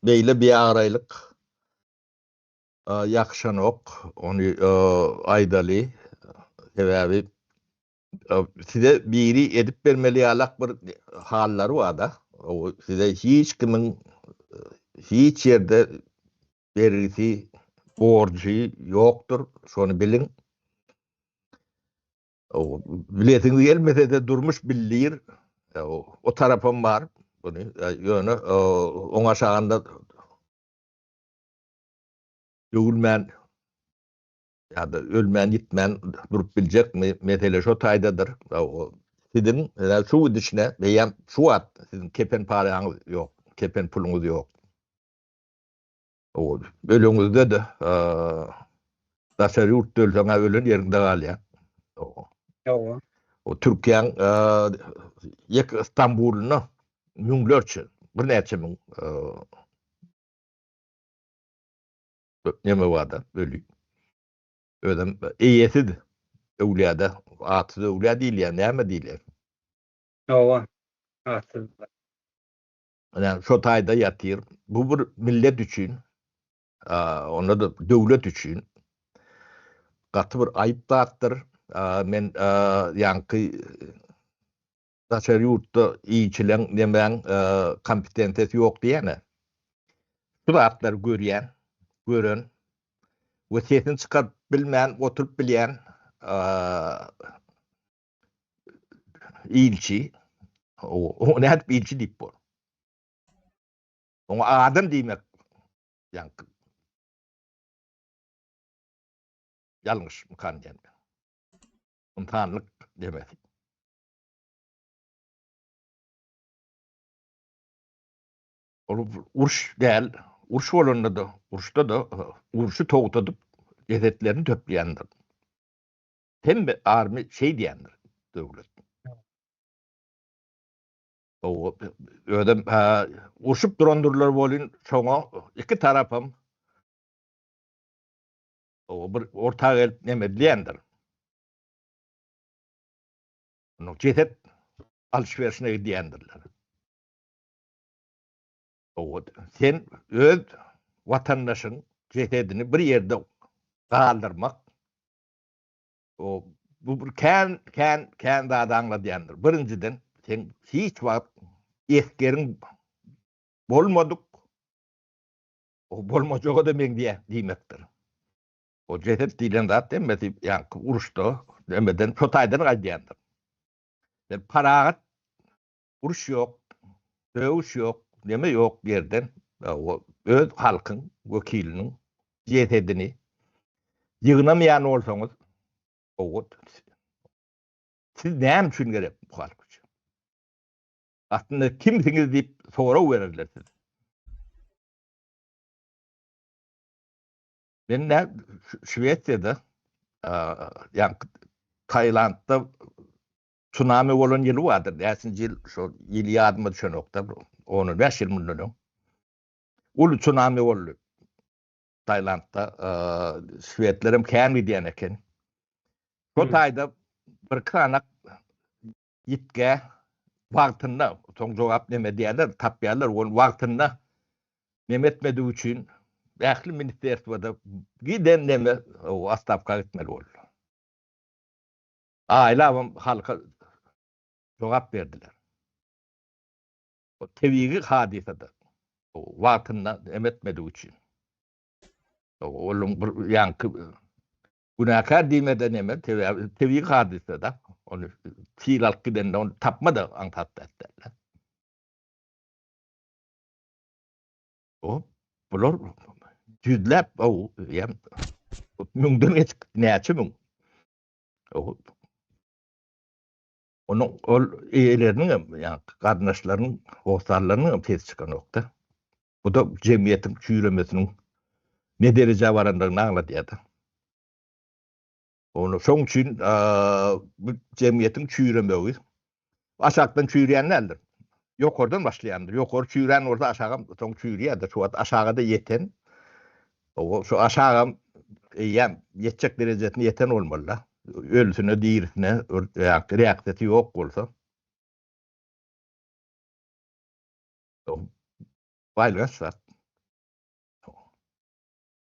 beýle biabraýlyk ýakyşanok, ony aýdaly. Sebäbi size biri edip bermeli ýalak bir hallary bar-da. Size hiç kimiň hiç ýerde bergisi, borjy ýokdur, şony biliň. Bilesiňiz gelmese-de durmuş bildir. O tarapam bar. Buny ýöne oň aşagynda döwülmän ýa-da ölmän ýitmän durup biljekmi? Mesele şo taýdadyr. Siziň şu gidişine eýýäm şu wagt siziň kepen paraňyz ýok, kepen puluňyz ýok. Öleňizde-de daşary ýurtda ölseň-ä ölen ýeriňde galýaň. Hawa. O Türkiýäň ýeke Stambulynda müňlerçe, birnäçe müň neme bar-da, öli. Özem eýesiz öwlüýä-de, atsyz öwlüýä diýilýär, näme diýilýär? Hawa, atsyz. Ine, şo taýda ýatyr. Bu bir millet üçin, onda-da döwlet üçin gaty bir aýyp zatdyr. Men ýaňky daşary ýurtda ilçileň nemäň kompetensiýasy ýok diýýän-ä. Şu zatlary görýän, gören we sesini çykaryp bilmän oturyp bilýän ilçi, oňa nädip ilçi diýip bor? Oňa adam diýmek ýaňky ýalňyşmykan diýen. Ynsanlyk demesi. Ol uruş däl, uruş bolanda-da, uruşda-da urşy togtadyp jesetlerini töplýändir. Hemme army şeý diýendir döwlet. Özem urşup durandyrlar welin şoňa iki tarapam bir orta gelip neme edilýändir. Jeset alyş-berşine gidýändirler. Sen öz watandaşyň jesedini bir ýerde galdyrmak O bu bir kän kän kän zady aňladýandyr. Birinjiden sen hiç wagt esgeriň bolmadyk o bolmajaga-da meňzeýär diýmekdir. O jeset diýlen zat hemmesi ýaňky uruşda nämeden şo taýdan gaýdýandyr. Sen parahat. Uruş ýok, döwüş ýok, neme ýok ýerden öz halkyň wekiliniň jesedini ýygnamaýan bolsaňyz, siz näme üçin gerek bu halk üçin? Aslynda kimsiňiz diýip sorag bererler size. Men nä Şwesiýada, ýa Tailandda Tsunami bolan ýyly bardyr. Näçinji ýyl şo ýyly ýadyma düşenokda. On-on bäş ýyl mundan öň. Uly tsunami boldy. Tailandda şwedlerem kän gidýän eken. Şo taýda bir kanak ýitgä wagtynda soň jogap neme diýýärler, tapýarlar, ony wagtynda neme etmedigi üçin ähli ministerstwoda giden neme otstawka gitmeli boldy. Aýlabam halka jogap berdiler. O tebigy hadysada wagtynda em etmedigi üçin. Onuň bir ýaňky günäkär diýmede neme, tebigy hadysada ony sil alyp gidende ony tapma-da aňsat zat däl. O bular ýüzläp, ýa müňden geçip näçe müň. Onuň ol eýeleriniň hem, ýa garyndaşlarynyň, hossarlarynyň hem sesi çykanokda. Bu da jemgyýetiň çüýremesiniň ne derejä barandygyny aňladýar-da. Ony şoň üçin bu jemgyýetiň çüýremegi aşakdan çüýrýän däldir. Ýokardan başlaýandyr. Ýokary çüýrän bolsa aşagam soň çüýrýär-de. Şu wagt aşaga-da ýeten. Şu aşagam eýýäm ýetjek derejesine ýeten bolmaly-da. Ölüsine, dirisine reaksiýasy ýok bolsa. Baýlyga zat.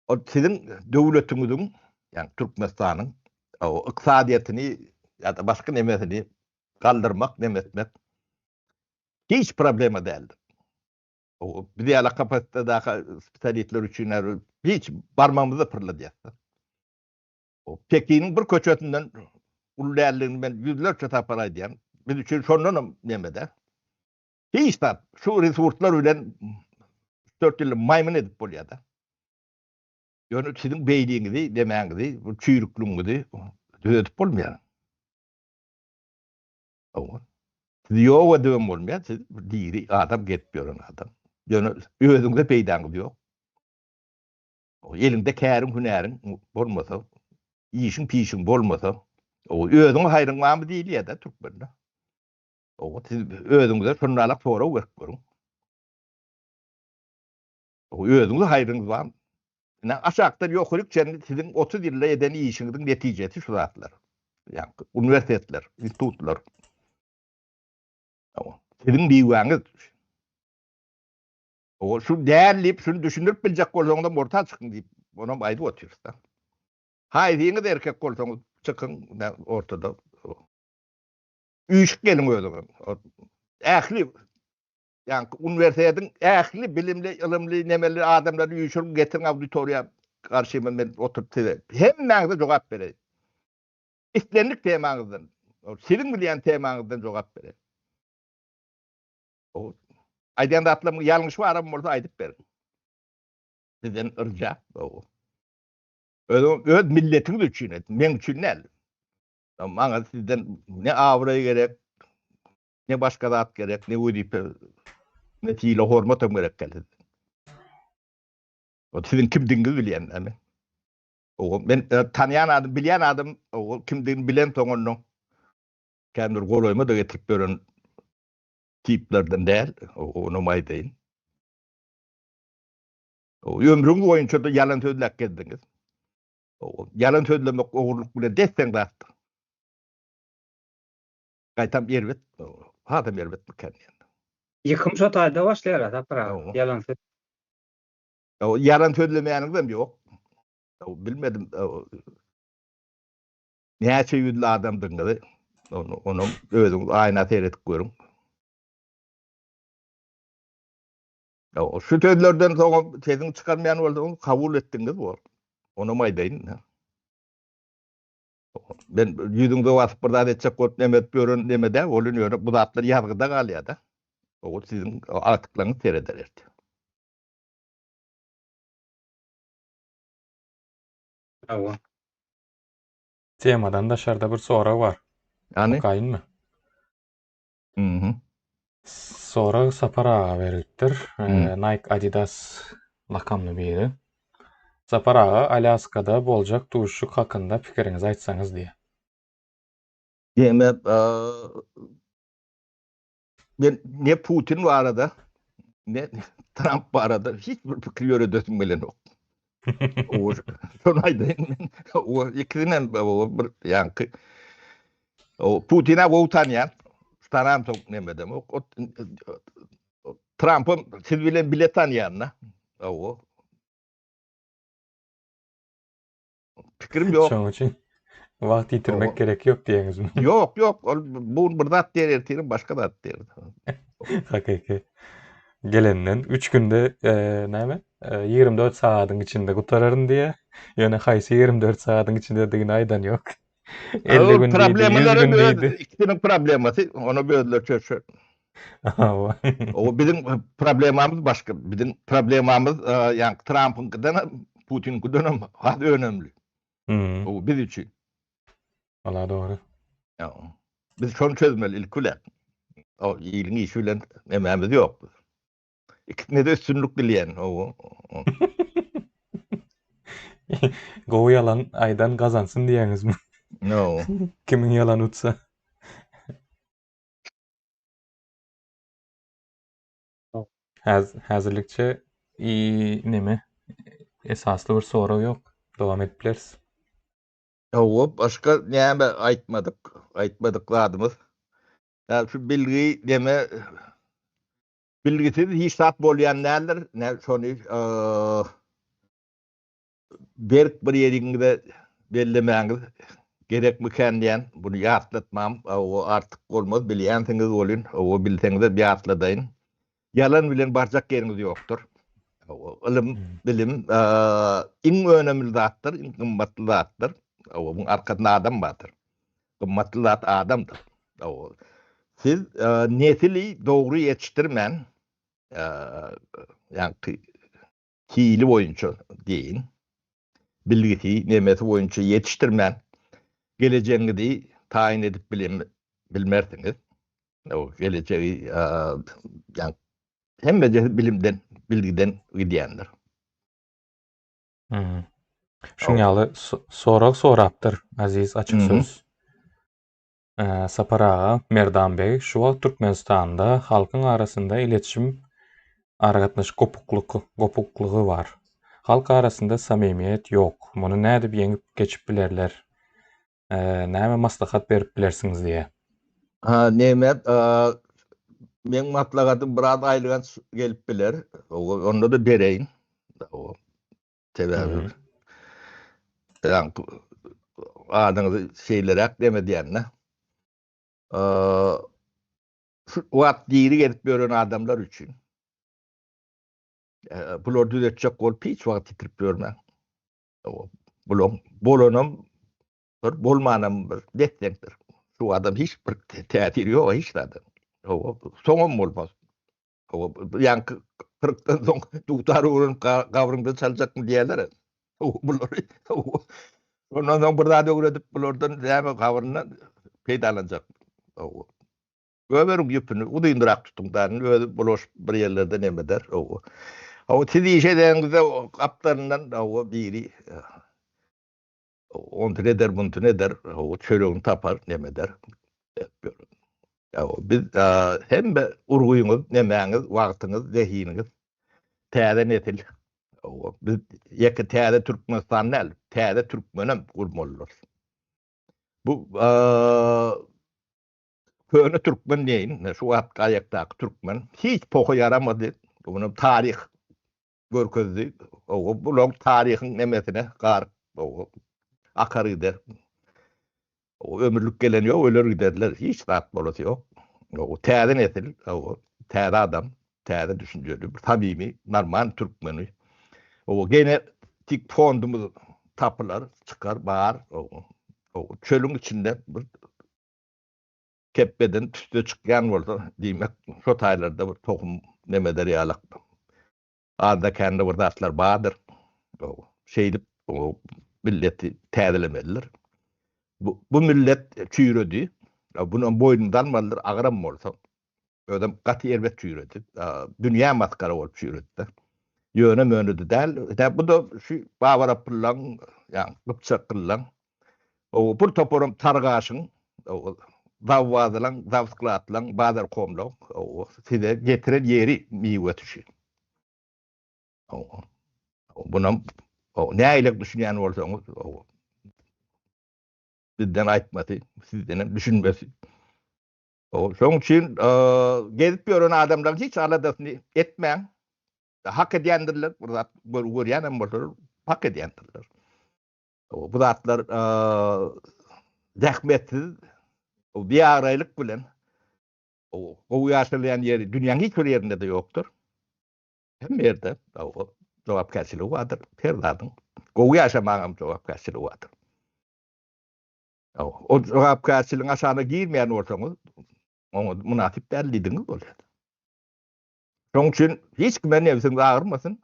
Ol siziň döwletiňiziň, ýagny Türkmenistanyň ykdysadyýetini ýa-da başga nemesini galdyrmak, neme etmek hiç problema däldir. Biz ýaly kapasitedäki spesialistler üçin hiç barmagymyzy pyrladýas. Pekiniň bir köçesinden uly däldigini men ýüzlerçe sapar aýdýan. Biz üçin şondan hem neme-de. Hiç zat. Şu resurslar bilen 4 ýylda maýmyn edip bolýar-da. Ýöne siziň beýniňizi, nemäňizi, bu çüýrükligiňizi düzedip bolmaýar. Hawa. Sizi ýok edibem bolmaýar, siz diri adam gezip ýören adam. Ýöne özüňize peýdaňyz ýok. Eliňde käriň, hünäriň bolmasa, işiň, pişiň bolmasa, özüňe haýryň barmy diýilýär-de türkmende. Owa, siz özüňize şonalak sorag berip görüň. Özüňize haýryňyz barmy? Ine, aşakdan ýokaryk çenli siziň 30 ýylda eden işiňiziň netijesi şu zatlar. Ýagny uniwersitetler, institutlar. Owa, siziň miwäňiz. Owa, şu däl diýip, şuny düşündirip biljek bolsaňyzam orta çykyň diýip, onam aýdyp otyrys-da. Haýsyňyz erkek bolsaňyz çykyň ortada. Üýşüp geliň özüňiz. Ähli ýaňky uniwersitetiň ähli bilimli, ylymly, nemeli adamlaryny üýşüriň, getiriň auditoriýa garşyma men oturyp size hemmäňize jogap bereýin. Islendik temaňyzdan, siziň bilýän temaňyzdan jogap bereýin. Aýdýan zatlarymyň ýalňyşy baram bolsa aýdyp beriň. Sizden yrja. Öz öz milletiňiz üçin et, meň üçin däl. Maňa sizden ne abraý gerek, ne başga zat gerek, ne wezipe, ne sylag hormat hem gerek däl sizden. O siziň kimdigiňizi bilýän men. O men e, tanýan adam, bilýän adam, o kimdigini bilen soň ondan kän bir golaýyma da getirip beren tiplerden däl, onam aýdaýyn. O ömrüňiz boýunça da ýalan sözläp gezdiňiz. Ýalan sözlemek ogurlyk bilen des-deň zatdyr. Gaýtam erbet, hasam erbetmikä diýen. Ýykym şo taýda başlaýar Sapar aga, ýalan söz. Ýalan sözlemäniňizem ýok. Bilmedim. Näçe ýüzli adamdygyňyzy, onam özüňiz aýna seredip görüň. Şu sözlerden soňam sesiňi çykarmaýan bolsaňyz kabul etdiňiz bor. Onam aýdaýyn. Men ýüzüňize basyp bir zat etjek bolup neme edip ýören neme däl, ol ýöne bu zatlar ýazgyda galýar-da. Ol siziň agtyklaryňyz sereder erte. Hawa. Temadan daşarda bir sorag bar. Ýany? Okaýynmy? Mhm. Sorag Sapar aga berilipdir. Nike Adidas lakamly biri. Sapar aga Alýaskada boljak duşuşyk hakynda pikiriňizi aýtsaňyz diýýär. Diýmek, men ne Putin barada, ne Tramp barada hiç bir pikir ýöredesim gelenok. Şony aýdaýyn men. O ikisinem bir ýaňky O Putin-a gowy tanýan. Tanamsoň neme edemok. O Trumpam siz bilen bile tanýan-da. Hawa. Pikirim ýok. Şonuň üçin wagt ýitirmek gerek ýok diýeňizmi? Ýok, ýok. Ol bu gün bir zat diýer, ertirem başga zat diýer. Hakyky. Gelenden 3 günde e, näme? E, 24 sagadyň içinde gutararyn diýe. Ýöne haýsy 24 sagadyň içindedigini aýdan ýok. 50 gün diýdi, 100 gün diýdi. Ikisiniň problemasy, ony özleri çözşer. Hawa. O biziň problemamyz başga. Biziň problemamyz ýa Trumpyňkydan hem, Putiniňkiden hem has önemli. Hmm. O biz üçin. Wala dogry. Ýa. Biz şony çözmeli ilki bilen. O iliň işi bilen nemämiz ýok. Ikisine-de üstünlik dileýän. Hawa. Gowy ýalan aýdan gazansyn diýýäňizmi? No. Kimiň ýalany utsa. Häz häzirlikçe i neme esasly bir sorag ýok. Dowam edip bileris. Hawa, başga näme aýtmadyk? Aýtmadyk zadymyz. Ýa şu bilgi neme bilgisiz hiç zat bolýan däldir. Nä şony berk bir ýeriňize bellemäňiz gerekmikän diýän. Buny ýatlatmam o artyk bolmaz bilýänsiňiz welin, o bilseňizem ýatladaýyn. Ýalan bilen barjak ýeriňiz ýokdur. Ylym, bilim iň önemli zatdyr, iň gymmatly zatdyr. Onuň arkasynda adam bardyr. Gymmatly zat adamdyr. Siz nesili dogry ýetişdirmän, ýagny hili boýunça diýeýin, bilgisi, nemesi boýunça ýetişdirmän, gelejegiňizi taýyn edip bilmersiňiz. O gelejegi ýagny hemmejesi bilimden, bilgiden gidýändir. Hmm. Şuň ýaly sorag sorapdyr Aziz Açyk Söz. Sapar aga, Merdan beg, şu wagt Türkmenistanda halkyň arasynda iletişim aragatnaşyk gopuklyk gopuklygy bar. Halk arasynda samimiýet ýok. Muny nädip ýeňip geçip bilerler? Näme maslahat berip bilersiňiz diýýär. Ha, neme, meň maslahatym biraz aýylganç gelip biler. Onda-da bereýin. Sebäbi ýaňky adyňyzy şeýleräk deme diýende. Şu wagt diri gezip ýören adamlar üçin bulary düzetjek bolup hiç wagt ýitirip ýörmäň. Bulaň bolanam bir, bolmanam bir des-deňdir. Şu adam hiç bir täsiri ýok hiç zada. Soňam bolmaz. Ýaňky kyrkdan soň dutar öwrenip gabryňda çaljakmy diýerler. Bulary Ondan soň bir zat öwredip bulardan näme gabryndan peýdalanjak. Göberiň ýüpüni uzynrak tutuň da, özi bulaşyp bir ýerlerde neme eder. Hawa siz iş edeňizde gapdalyndan biri Ontuny eder, buntuny eder, o çöregini tapar, neme eder. Ya biz hemme urgyňyz, nemäňiz, wagtyňyz, zehiniňiz täze nesil. Biz ýeke täze Türkmenistan däl, täze türkmenem gurmalydyrys. Bu köne türkmen diýeýin, şu wagt aýakdaky türkmen hiç poha ýaramady. Muny taryh görkezdi. Owa, bular taryhyň nemesine garyp, owa, akar gider. Owa, ömürlik gelen ýok, öler giderler. Hiç zat bolasy ýok. Owa, täze nesil, owa, täze adam, täze düşünjeli, bir samimi, normal türkmeni. Owa, gene tik fondumyz tapylar, çykar, bar. Owa. Çölüň içinde bir kepbeden tüsse çykýan bolsa, diýmek, şo taýlarda bir tohum nemeder ýalak azda-kände bir zatlar bardyr. Şeýdip milleti täzelemelidir. Bu, bu millet çüýredi. Bunam boýnuna almalydyr, agyram bolsa. Özem gaty erbet çüýredi. Dünýä masgara bolup çüýredi-de. Ýöne möne-de däl. Tä bu-da şu Babarapyllaň, ýa Gypjakgyllaň, o bir toparam Targaşyň, o Zawwazylaň, Zawsklatlaň, Bazarkomlaň, o size getiren ýeri miwesi şu. O bunam o nähili düşünýän bolsaňyz, o bizden aýtmasy, sizdenem düşünmesi. Şonuň üçin gezip ýören adamlaryň hiç aladasyny etmäň. Hak edýändirler, bir zat görýän hem bolsalar, hak edýändirler. Bu zatlar zähmetsiz, biabraýlyk bilen gowy ýaşalýan ýeri dünýäň hiç bir ýerinde-de ýokdur. Hemme ýerde jogapkärçiligi bardyr, her zadyň. Gowy ýaşamagyň hem jogapkärçiligi bardyr. O jogapkärçiligiň aşagyna girmeýän bolsaňyz, oňa mynasyp däl diýdigiňiz bolýar. Şonuň üçin hiç kime nebsiňiz agyrmasyn.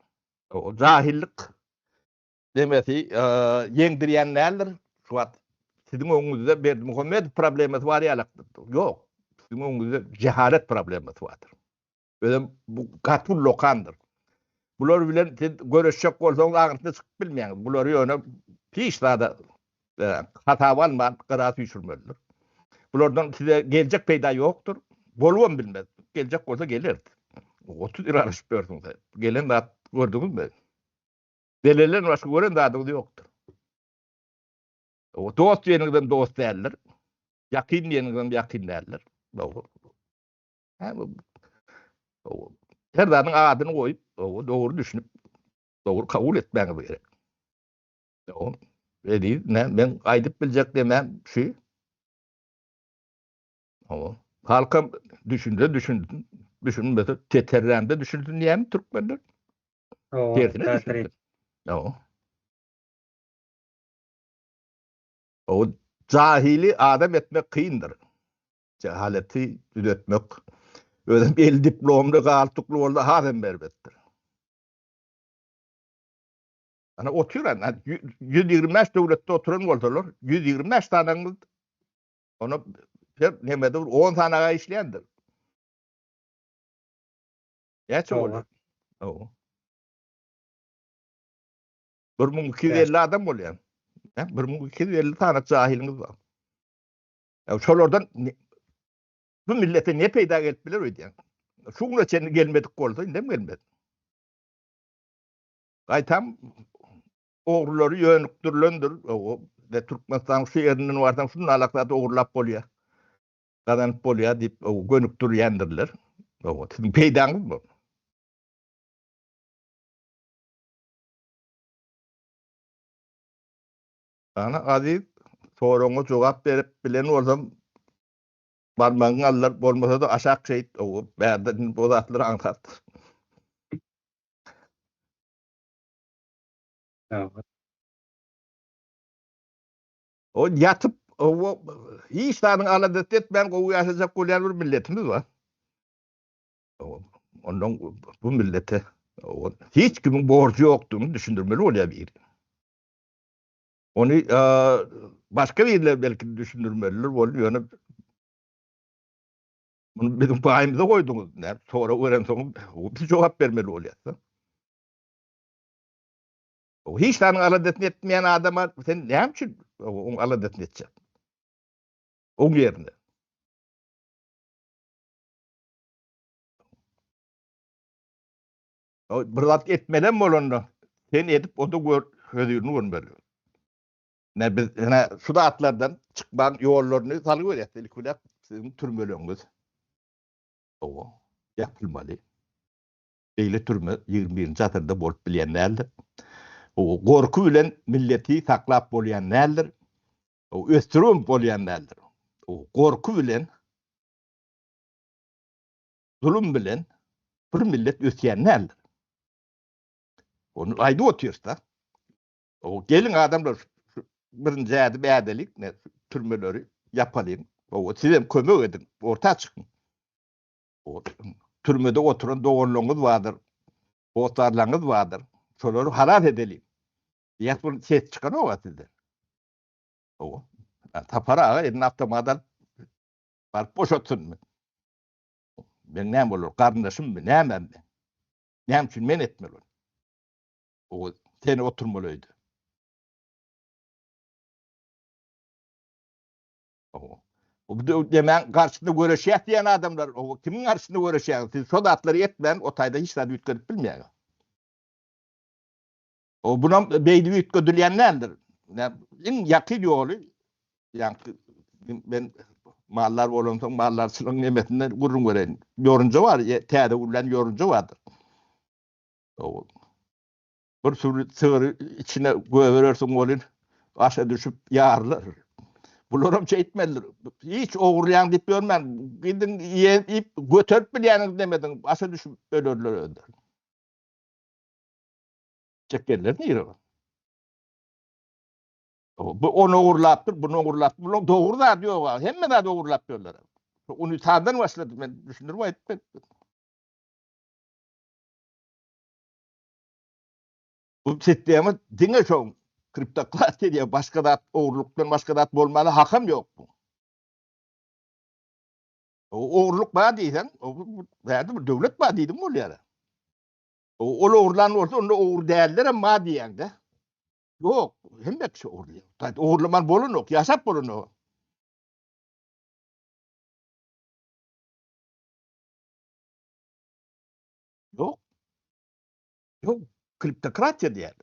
O jahillik demesi ýeňdirýän däldir. Şu wagt siziň öňüňizde Berdimuhamedow problemasy bar ýalakdyr. Ýok. Siziň öňüňizde jehalet problemasy bardyr. Özem bu gaty ullakandyr. Bular bilen siz göreşjek bolsaňyz aňyrsyna çykyp bilmeýäňiz. Bulary ýöne hiç zada e, hasaba alman gyra süýşürmelidir. Bulardan size geljek peýda ýokdur. Bolubam bilmez. Geljek bolsa gelerdi. 30 ýyl garaşyp ýörsüňiz. Gelen zat gördüňizmi? Zelelden başga gören zadyňyz ýokdur. O dost diýeniňizem dost däldir. Ýakyn diýeniňizem ýakyn däldir. Her zadyň adyny goýup, dogry düşünip, dogry kabul etmäňiz gerek. Eziz, men, men aýdyp biljek demem şu. Halkam düşünse düşünsün, düşünmese teterrände düşünsün diýýärmi türkmenler? Tersine düşünsün. O jahili adam etmek kyndyr. Jehaleti düzetmek, özem eli diplomly, galstukly bolsa has hem erbetdir. Ana otyr ana 125 döwletde oturan bolsalar, 125 sanaňyz ona her nemede bir 10 sanaga işleýändir. Näçe bolýar? Hawa. 1250 adam bolýar. 1250 sany jahiliňiz bar. Ya şolardan bu millete ne peýda gelip biler öýdýän? Şu güne çenli gelmedik bolsa indem gelmez. Gaýtam ogrulary ýönükdirilendir. O de Türkmenistan şu ýerinden barsaň şundan alak zat ogurlap bolýar. Gazanyp bolýar diýip gönükdirýändirler. O siziň peýdaňyz bu. Ana Aziz soragyňa jogap berip bilen bolsam barmagyňy aldyr bolmasada aşak şeýt ow bärde indi bu zatlar aňsat. O ýatyp ow hiç zadyň aladasy etmän gowy ýaşajak bolýan bir milletimiz bar. Ondan bu millete hiç kimiň borjy ýokdugyny düşündirmeli bolýar biri. Ony başga biriler belki düşündirmelidir bol, ýöne muny biziň paýymyza goýduňyz. Näme sorag berensoň biz jogap bermeli bolýas. O hiç zadyň aladasyny etmeýän adama sen näme üçin oň aladasyny etjek? Oň ýerine. Bir zat etmelem bolanda sen edip o-da gör hözirini görmeli. Ne biz ine şu zatlardan çykmagyň ýollaryny salgy berýäs ilki bilen siziň türmeleriňiz owa ýapylmaly. Beýle türme 21-nji asyrda bolup bilýän däldir. O gorky bilen milleti saklap bolýan däldir. O ösdüribem bolýan däldir. O gorky bilen zulum bilen bir millet ösýän däldir. Ony aýdyp otyrys-da. O geliň adamlar. birinji ädim ädelik, ne türmeleri ýapalyň. Hawa, sizem kömek ediň, orta çykyň. Türmede oturan doganlaryňyz bardyr, hossarlaryňyz bardyr. Şolary halas edeliň. Diýýäs bu ses çykanok-a sizden. Hawa. Sapar aga eline awtomat alyp baryp boşatsynmy? Men näme bolar, garyndaşymmy, nämemmi? Näme üçin men etmeli ony? O sen oturmaly öýde. O bu demäň garşysynda göreşýäs diýen adamlar, o kimiň garşysynda göreşýäňiz? Siz şo zatlary etmän, o taýda hiç zat üýtgedip bilmeýäňiz. O bunam beýdip üýtgedilýän däldir. Iň ýakyn ýoly, ýaňky men maldar bolansoň maldarçylygyň nemesinden gürrüň bereýin. Ýorunja bar, täze gürlän ýorunja bardyr. O bir sürü sygyry içine göberersiň welin, aşa düşüp ýarylar. Bularam şeýtmelidir. Hiç ogurlaýaň diýip ýörmän, gidiň iýip, göterip bilýäniňizi demediň, aşa düşüp ölerler özleri. Çekerler nire? Bu onu ogurlapdyr, bunu ogurlapdyr. Bularyň dogry zady ýok. Hemme zady ogurlap ýörler. Unitardan başlady men düşündirip aýdyp berdim. Bu sistema diňe şo kriptokratiýa diýen başga zat ogurlykdan başga zat bolmaly hakam ýok bu. Ogurlyk bar diýseň, bärde bir döwlet bar diýdiň bolýar. Ol ogurlan bolsa, onda ogry dällerem bar diýýäň-de. Ýok, hemme kişi ogurlaýar. Gaýta ogurlaman bolanok, ýaşap bolanok. Ýok. Ýok, kriptokratiýa diýýär.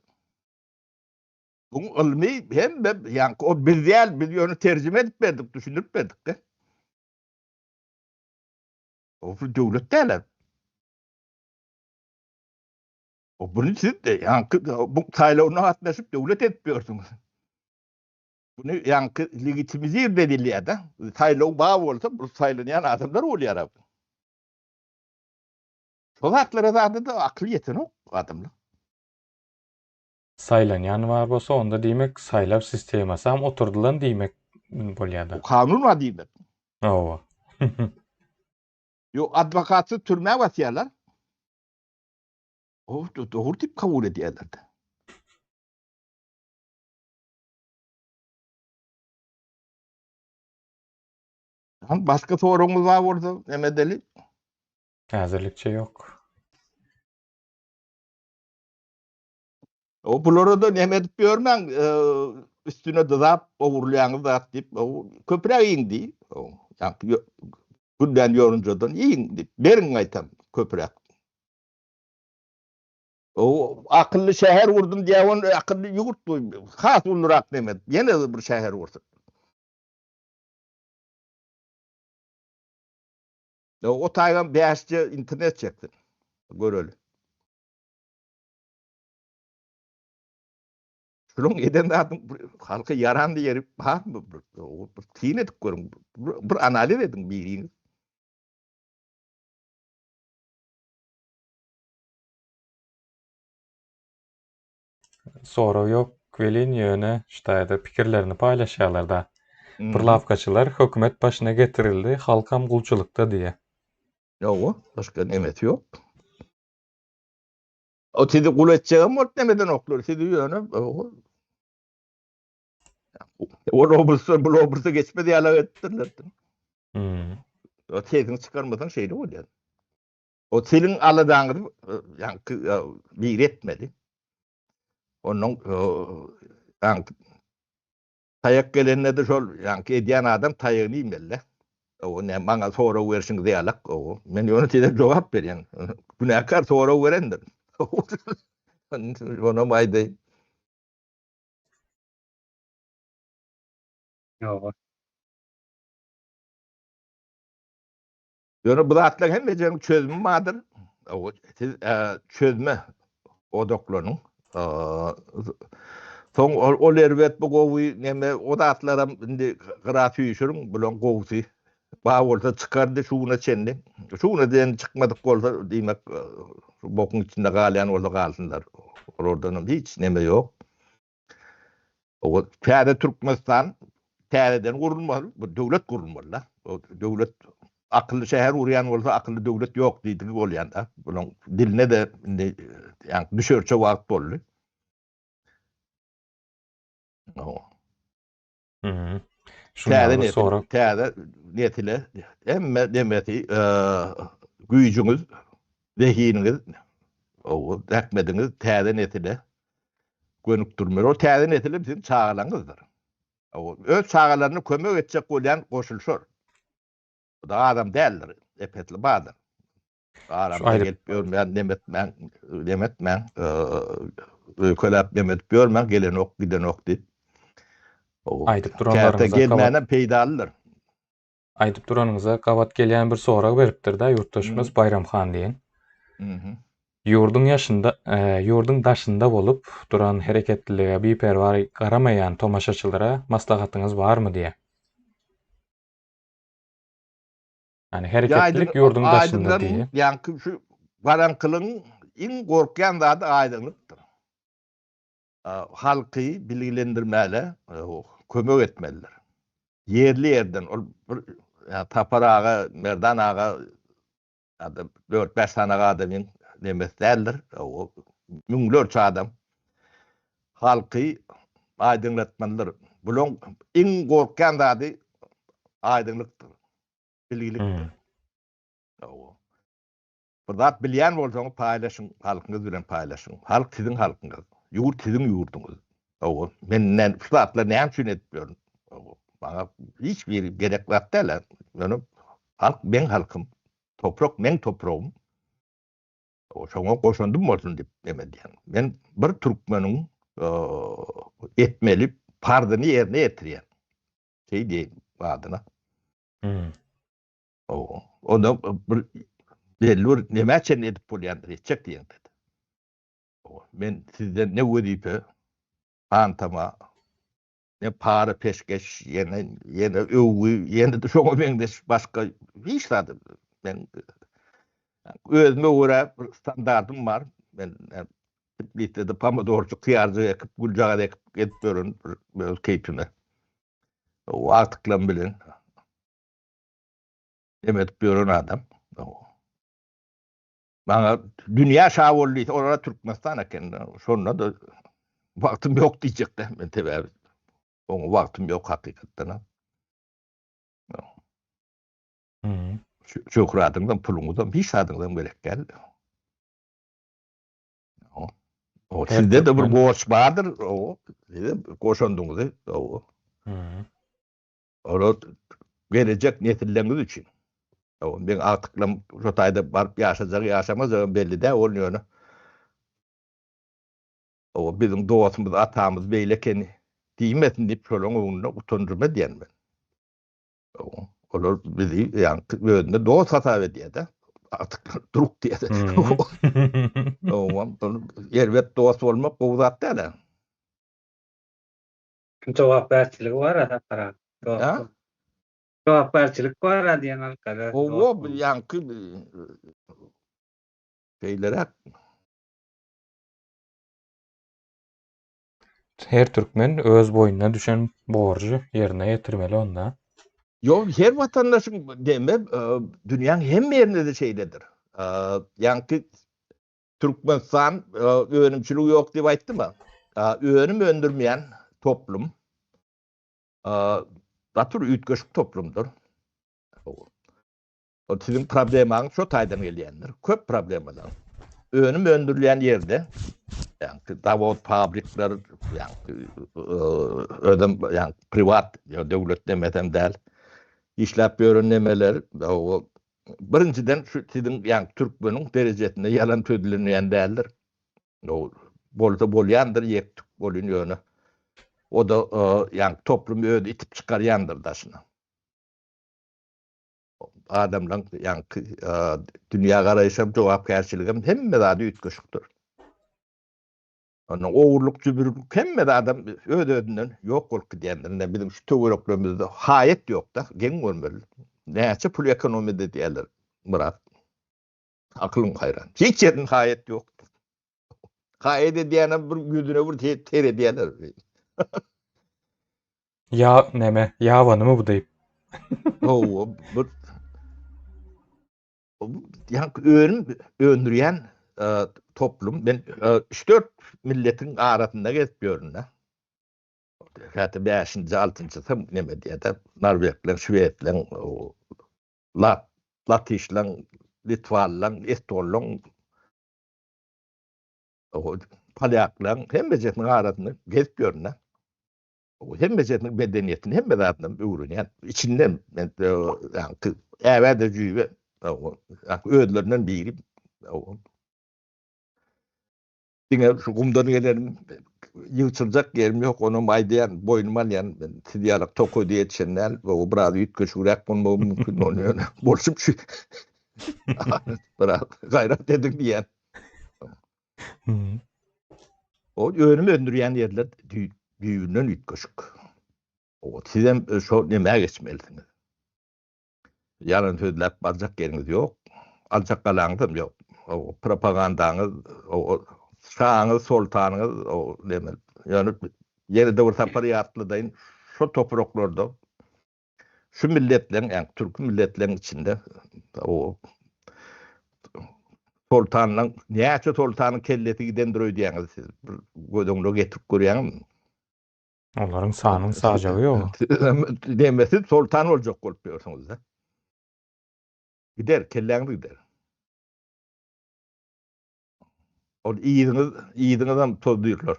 Bu ylmy hemme, ýaňky o biz däl, biz ýöne terjime edip berdik, düşündirip berdik-de. O döwlet däl. O bunu siz de ýaňky bu saýlawyna gatnaşyp döwlet edip ýörsüňiz. Bunu ýaňky legitimizir edilýär-de. Saýlaw bar bolsa bu saýlanýan adamlar bolýar. Şo zatlara zada-da akyl ýetenok adamlar. Saýlanýan bar bolsa onda diýmek saýlaw sistemasam oturdylan diýmek bolýada. Kanun bar diýmek. Hawa. Ýok adwokatsyz türmä basýarlar. O dogry diýip kabul edýärler-de. Başga soragyňyz bar bolsa, näme edeli? Häzirlikçe ýok. O bulara da näme edip ýörmäň, üstüne dyzap ogurlaýaňyz zat diýip, köpräk iýiň diý. Ýaňky güllän ýorunjadan iýiň diýip, beriň gaýtam köpräk. O akylly şäher gurdum diýýär, ony akylly ýurt bu. Has ulurak neme, ýene bir şäher gursun. O taýdan 5G internet çeksin. Göreli. Şunuň eden zadyň halka ýaran ýeri barmy? Bir syn edip görüň. Bir analiz ediň biriňiz. Sorag ýok welin ýöne şu taýda pikirlerini paýlaşýarlarda. Bir lawkaçylar hökümet başyna getirildi, halkam gulçulykda diýýär. Ýowa, başga nemesi ýok. O sizi gul etjegem bolup nemedenoklar, sizi ýöne Ol obrusdan bu obrusa geçmez ýaly etdirler. Hmm. O sesiňi çykarmasaň şeýle bolýar. O seniň aladaňyzy ýaňky biri etmeli. Ondan ýaňky taýak gelende-de şol ýaňky edýän adam taýagyny iýmeli-de. O ne maňa sorag berşiňiz ýalak. O men ýöne size jogap berýän. Günäkär sorag berendir. Onam aýdaýyn. Ýok. Ýöne bu zatlaryň hemmesiniň çözümi bardyr. Siz çözme odaklanyň. Soň ol erbet bu gowy neme o zatlaram indi gyra süýşüriň bulaň gowusy. Bar bolsa çykardy şu güne çenli. Şu güne çenli çykmadyk bolsa diýmek şu bokuň içinde galýan bolsa galsynlar. Olardanam hiç neme ýok. O täze Türkmenistan täzeden gurulmaly, bu döwlet gurulmaly-da. O döwlet akylly şäher gurýan bolsa akylly döwlet ýok diýdigi bolýan-da. Bunuň diline-de indi ýaňky düşerçe wagt boldy. Täze nesil, täze nesile hemme demesi güýjüňiz, zehiniňiz, zähmetiňiz täze nesile gönükdirmeli. O täze nesil hem siziň çagalaryňyzdyr. Öz çagalaryna kömek etjek bolýan goşulyşar. Bu da adam däldir, epesli bardyr. Aramda gelip ýörmän, nem etmäň, nem etmäň, öýkeläp nem edip ýörmäň, gelenok, gidenok diýip. Aýdyp duranlaryňyza Käte gelmänem peýdalydyr. Aýdyp duranyňyza gabat gelýän bir sorag beripdir-de ýurtdaşymyz Baýram han diýen. Ýurduň ýaşynda, ýurduň daşynda bolup duran hereketlilige biperwaý garamaýan tomaşaçylara maslahatyňyz barmy diýýär. Ýani hereketlilik ýurduň daşynda diýýär. Ýaňky şu garaňkylygyň iň gorkýan zady aýdyňlykdyr. Halky bilgilendirmäge kömek etmelidir. Ýerli-ýerden ol bir Sapar aga, Merdan aga ýa-da dört-bäş sany adamyň nemesi däldir. Müňlerçe adam halky aýdyňlatmalydyr. Bulaň iň gorkýan zady aýdyňlykdyr, bilgilikdir. Bir zat bilýän bolsaňyz paýlaşyň, halkyňyz bilen paýlaşyň. Halk siziň halkyňyz, ýurt siziň ýurduňyz. Hawa, men şu zatlary näme üçin edip ýörün? Maňa hiç biri gerek zat däl. Ýöne halk meň halkym, toprak meň topragym. Şoňa goşandym bolsun diýip neme edýän. Men bir türkmeniň etmeli parzyny ýerine ýetirýän. Şeý diýeýin adyna. Onda bir belli bir nämä çenli edip bolýandyr, etjek diýeňde. Men sizden ne wezipe, hantama, ne para peşgeş, ýene ýene öwgi, ýene-de şoňa meňzeş başga hiç zat. Men özüme görä bir standartym bar. Men Tbilisi'de pomidorjyk, hyýarjyk ekip, güljagaz ekip gezip ýören bir öz keýpime. O agtyklarym bilen em edip ýören adam. Maňa dünýä şa boldy diýse, olara Türkmenistan eken. Şonda-da wagtym ýok diýjek-de men sebäbi oňa wagtym ýok hakykatdan hem. Şöhratyňyzam, puluňyzam, hiç zadyňyzam gerek däl. O sizde-de bir borç bardyr, o size goşandyňyzy, o. Olar gelejek nesilleriňiz üçin. O meň agtyklarym şo taýda baryp ýaşajagy ýaşamajagam belli däl ol ýöne. O biziň dostumyz atamyz beýle ekeni diýmesin diýip şolaň öňünde utanjyma diýen men. Olar bizi ýaňky özüne dost hasap edýär-de. Agtyklar druk diýýär. Erbet dost bolmak gowy zat däl-ä. Jogapkärçiligi bar-a Sapar aga. Ha? Jogapkärçilik bar-a diýen halkada. Hawa, bu ýaňky şeýleräk. Her türkmen öz boýnuna düşen borjy ýerine ýetirmeli onda. Ýok, her watandaşyň deme dünýäň hemme ýerinde-de şeýledir. Ýaňky Türkmenistan önümçiligi ýok diýip aýtdym-a. Önüm öndürmeýän toplum gaty bir üýtgeşik toplumdyr. O siziň problemaňyz şo taýdan gelýändir. Köp problemalar. Önüm öndürilýän ýerde, ýagny zawod, fabrikler, ýagny özem ýagny priwat, döwlet demesem däl, işläp ýören nemeler, o birinjiden şu siziň ýagny türkmeniň derejesinde ýalan sözlenýän däldir. O bolsa bolýandyr, ýek-tük bolýan ýöne. O-da ýagny toplum özi itip çykarýandyr daşyna. Adamlaň ýaňky dünýä garaýşam, jogapkärçiligem hemme zady üýtgeşikdir. Ondan ogurlyk, jübürlik hemme zadam öz-özünden ýok bolup gidýändir. Ine biziň şu töwereklerimizde haýat ýok-da, geň görmeli. Näçe pul ekonomiýa edýärler, Myrat. Akylyň haýran. Hiç ýerinde haýat ýokdur. Haýat edýänem bir ýüzüne bir seredýärler. Ýa näme, ýabanymy bu diýip. Hawa, bir ýaňky önüm öndürýän toplum. Men üç-dört milletiň arasynda gezip ýörün-de. Käte bäşinji, altynjysy neme diýýär-de, norwegleň, şwedleň, lat, latyşlaň, litwalylaň, estonlaň, polýaklaň hemmejesiniň arasynda gezip ýörün-de. Hemmejesiniň medeniýetini, hemme zadyny öwrenýän. Içinden men ýaňky äbä-de jüýbe, özlerinden biri. Diňe şu gumdan gelenim, ýygçyljak ýerim ýok, onam aýdýan, boýnuma alýan, men siz ýalak tokaýda ýetişen däl, o biraz üýtgeşigräk bolmagy mümkin, ony ýöne bolşum şu. Biraz gaýrat ediň diýýän. O önüm öndürýän ýerler düýbünden üýtgeşik. O sizem şo nämä geçmelisiňiz. Ýalan sözläp barjak ýeriňiz ýok. Aljak galaňyzam ýok. O propagandaňyz, o şaňyz, soltanyňyz, o näme. Ýöne ýene-de bir sapar ýatladaýyn, şo topraklarda şu milletleriň, ýagny türki milletleriň içinde o soltanlaryň näçe soltanyň kellesi gidendir öýdýäňiz siz? Bir göz öňüne getirip görýäňizmi? Olaryň sanyň sajagy ýok. Näme siz soltan boljak bolup ýörsüňiz-de. Gider, kelläňiz gider. Ol yzyňyz, yzyňyzam tozdurlar.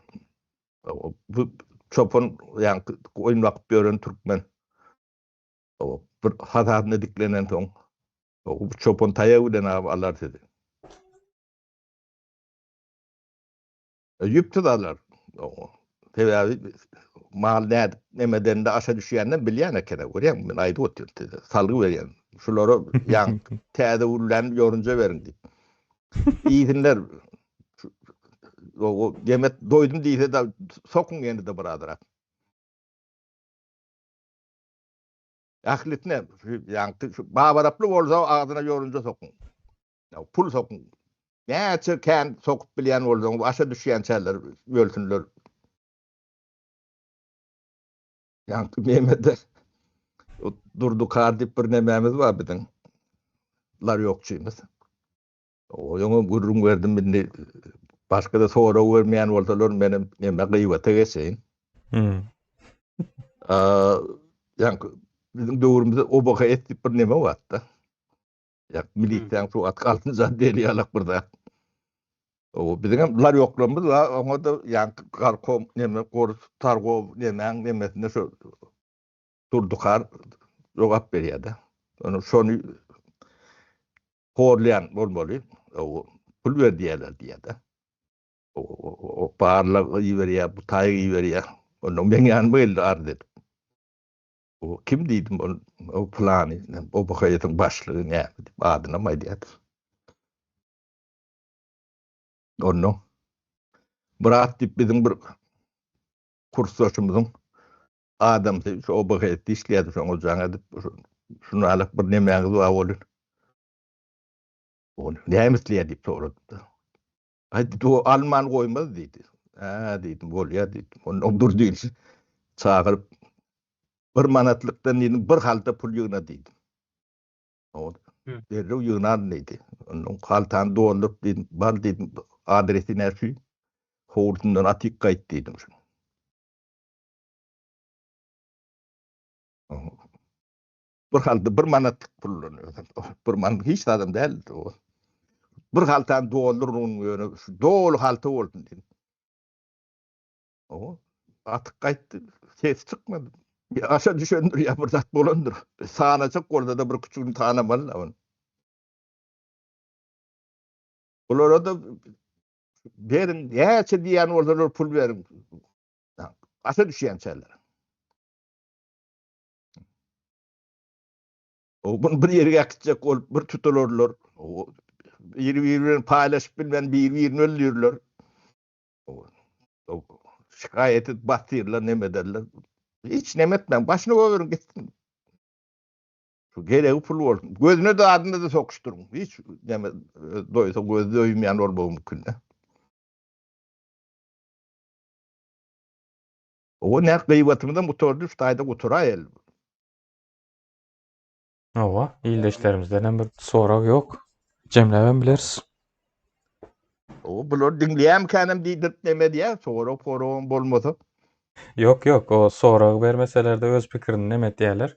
Bu çopan, ýagny goýun bakyp ýören türkmen. Bir hasasyna diklenen soň, bu çopan taýak bilen alar sizi. Ýüpsüz alar. Sebäbi mal nädip nemedende aşa düşýänden bilýän ekeni, görýäňmi, men aýdyp otyryn size, salgy berýän. Şulara ýaňky täze gürlän ýorunja beriň diýip. Iýsinler. O demek doýdum diýse-de sokuň ýene-de birazrak. Ählisine ýaňky şu babaraply bolsa agzyna ýorunja sokuň. Pul sokuň. Näçe kän sokup bilýän bolsaňyz, aşa düşýänçäler ölsünler. Ýaňky Mehmede Durdy kar diýip bir nemämiz bar biziň. Larýokçymyz. O ýoňam gürrüň berdim indi başga-da sorag bermeýän bolsalar menem neme gybata geçeýin. Hmm. Ýaňky biziň döwrümizde OBHS diýip bir neme bardy. Ýa milisiýaň şu at altynjy otdeli ýalak bir zat. O biziň hem larýoklarymyz bar, oňa da ýaňky garkom neme gor targow nemäň nemesinde şu Durdukar jogap berýär-de. Ony şony horlaýan bolmaly. O pul ber diýýärler diýýär-de. O barlag iberýär, bu taýy iberýär. Ondan meň ýanyma geldi arz edip. O kim diýdim, ol o pylany, OBHS-iň başlygy näme diýip adynam aýdýardy. Ondan Myrat diýip biziň bir kursdaşymyzyň adamsy şu OBHS-de işleýärdi, şoňa jaň edip, şuny alyp bir nemäňiz bar bolun. Ol näme isleýär diýip sorady. Aý diýdi, o alman goýmaz diýdi. Hä diýdim, bolýar diýdim. Ondan Durdyny çagyryp, bir manatlykdan diýdim, bir halta pul ýygna diýdim. O derrew ýygnaryn diýdi. Ondan haltany dolduryp diýdim, bar diýdim, adresi näçe? Howlusyndan atyp gaýt diýdim. Bir halta bir manatlyk puldan bir manat hiç zadam däldi o. Bir haltany doldur onuň ýöne şu doly halta bolsun diýdim. O atyk gaýtdy, ses çykmady. Ýa aşa düşendir ýa bir zat bolandyr. Sanajak bolsa-da bir küçügini tanamaly da ony. Bulara da beriň, näçe diýýän bolsalar pul beriň. Aşa düşýänçäler. O bunu bir ýere äkitjek bolup bir tutularlar. O biri-biri bilen paýlaşyp bilmän biri-birini öldürirler. O, o şikaýat edip batyrlar, neme ederler. Hiç neme etmäň, başyny goýberiň gitsin. Şu geregi pul bolsun. Gözüne de adyna da sokuşdyryň. Hiç neme doýsa gözi doýmaýan bolmagy mümkin. Owa nä gyýbatymyzam gutardy şu taýda gutaraýaly. Hawa, ildeşlerimizden hem bir sorag ýok. Jemläbem bileris. O bular diňleýärmikänem diýdirip neme diýýär, sorag poragam bolmasa. Ýok, ýok, o sorag bermeseler-de öz pikirini neme etýärler.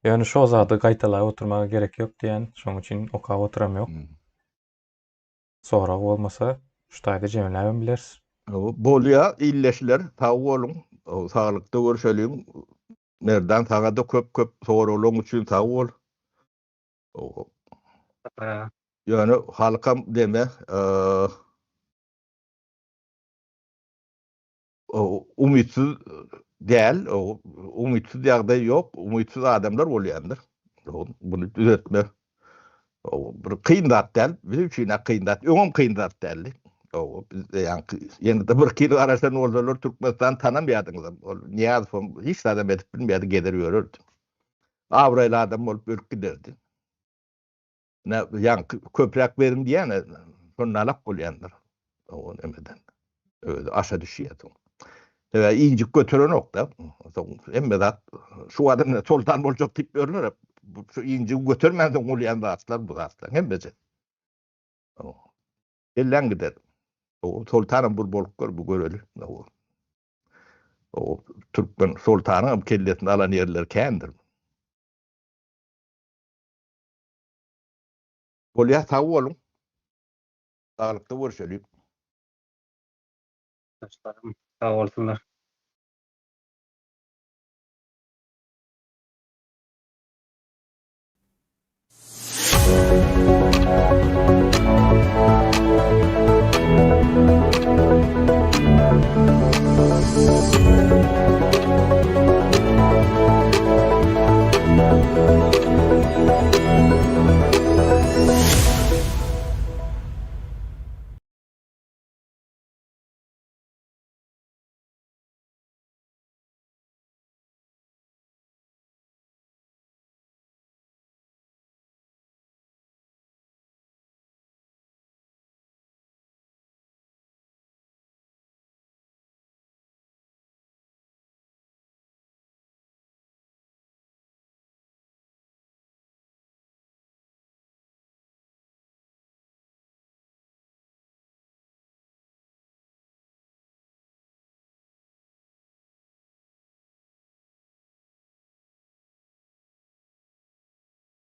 Ýöne şo zady gaýtalap oturmaga gerek ýok diýýän, şoň üçin okap oturam ýok. Sorag bolmasa, şu taýda jemläbem bileris. Bolýa, ildeşler, sag boluň, saglykda görşeliň. Merdan saňada köp köp soraglaň üçin sag bol. Ýöne halkam deme umytsyz däl, umytsyz ýagdaý ýok, umytsyz adamlar bolýandyr. Buny düzetme bir kyn zat däl, biz üçin-ä kyn zat, öňem kyn zat däldi. Biz ýaňky ýene-de bir iki ýyl garaşan bolsalar Türkmenistany tanamaýardyňyzam. Ol Nyýazowam hiç zadam edip bilmeýärdi, gezer ýörerdi. Abraýly adam bolup ölüp giderdi. Ine, ýaňky köpräk beriň diýýän-ä, şonda alak bolýandyr. O nemeden. Özi aşa düşýär soň. Sebäbi injik göterenok-da. Soň hemme zat şu adam ine soltan boljak diýip ýörler. Şu injigi götermän soň bolýan zatlar bu zatlar hemmesi. Elläň gider. O soltanam bir bolup gör, bu göreli. O türkmen soltanyň hem kellesini alan ýerleri kändir. Bolýar, sag boluň. Saglykda görşeliň. Sag bolsunlar.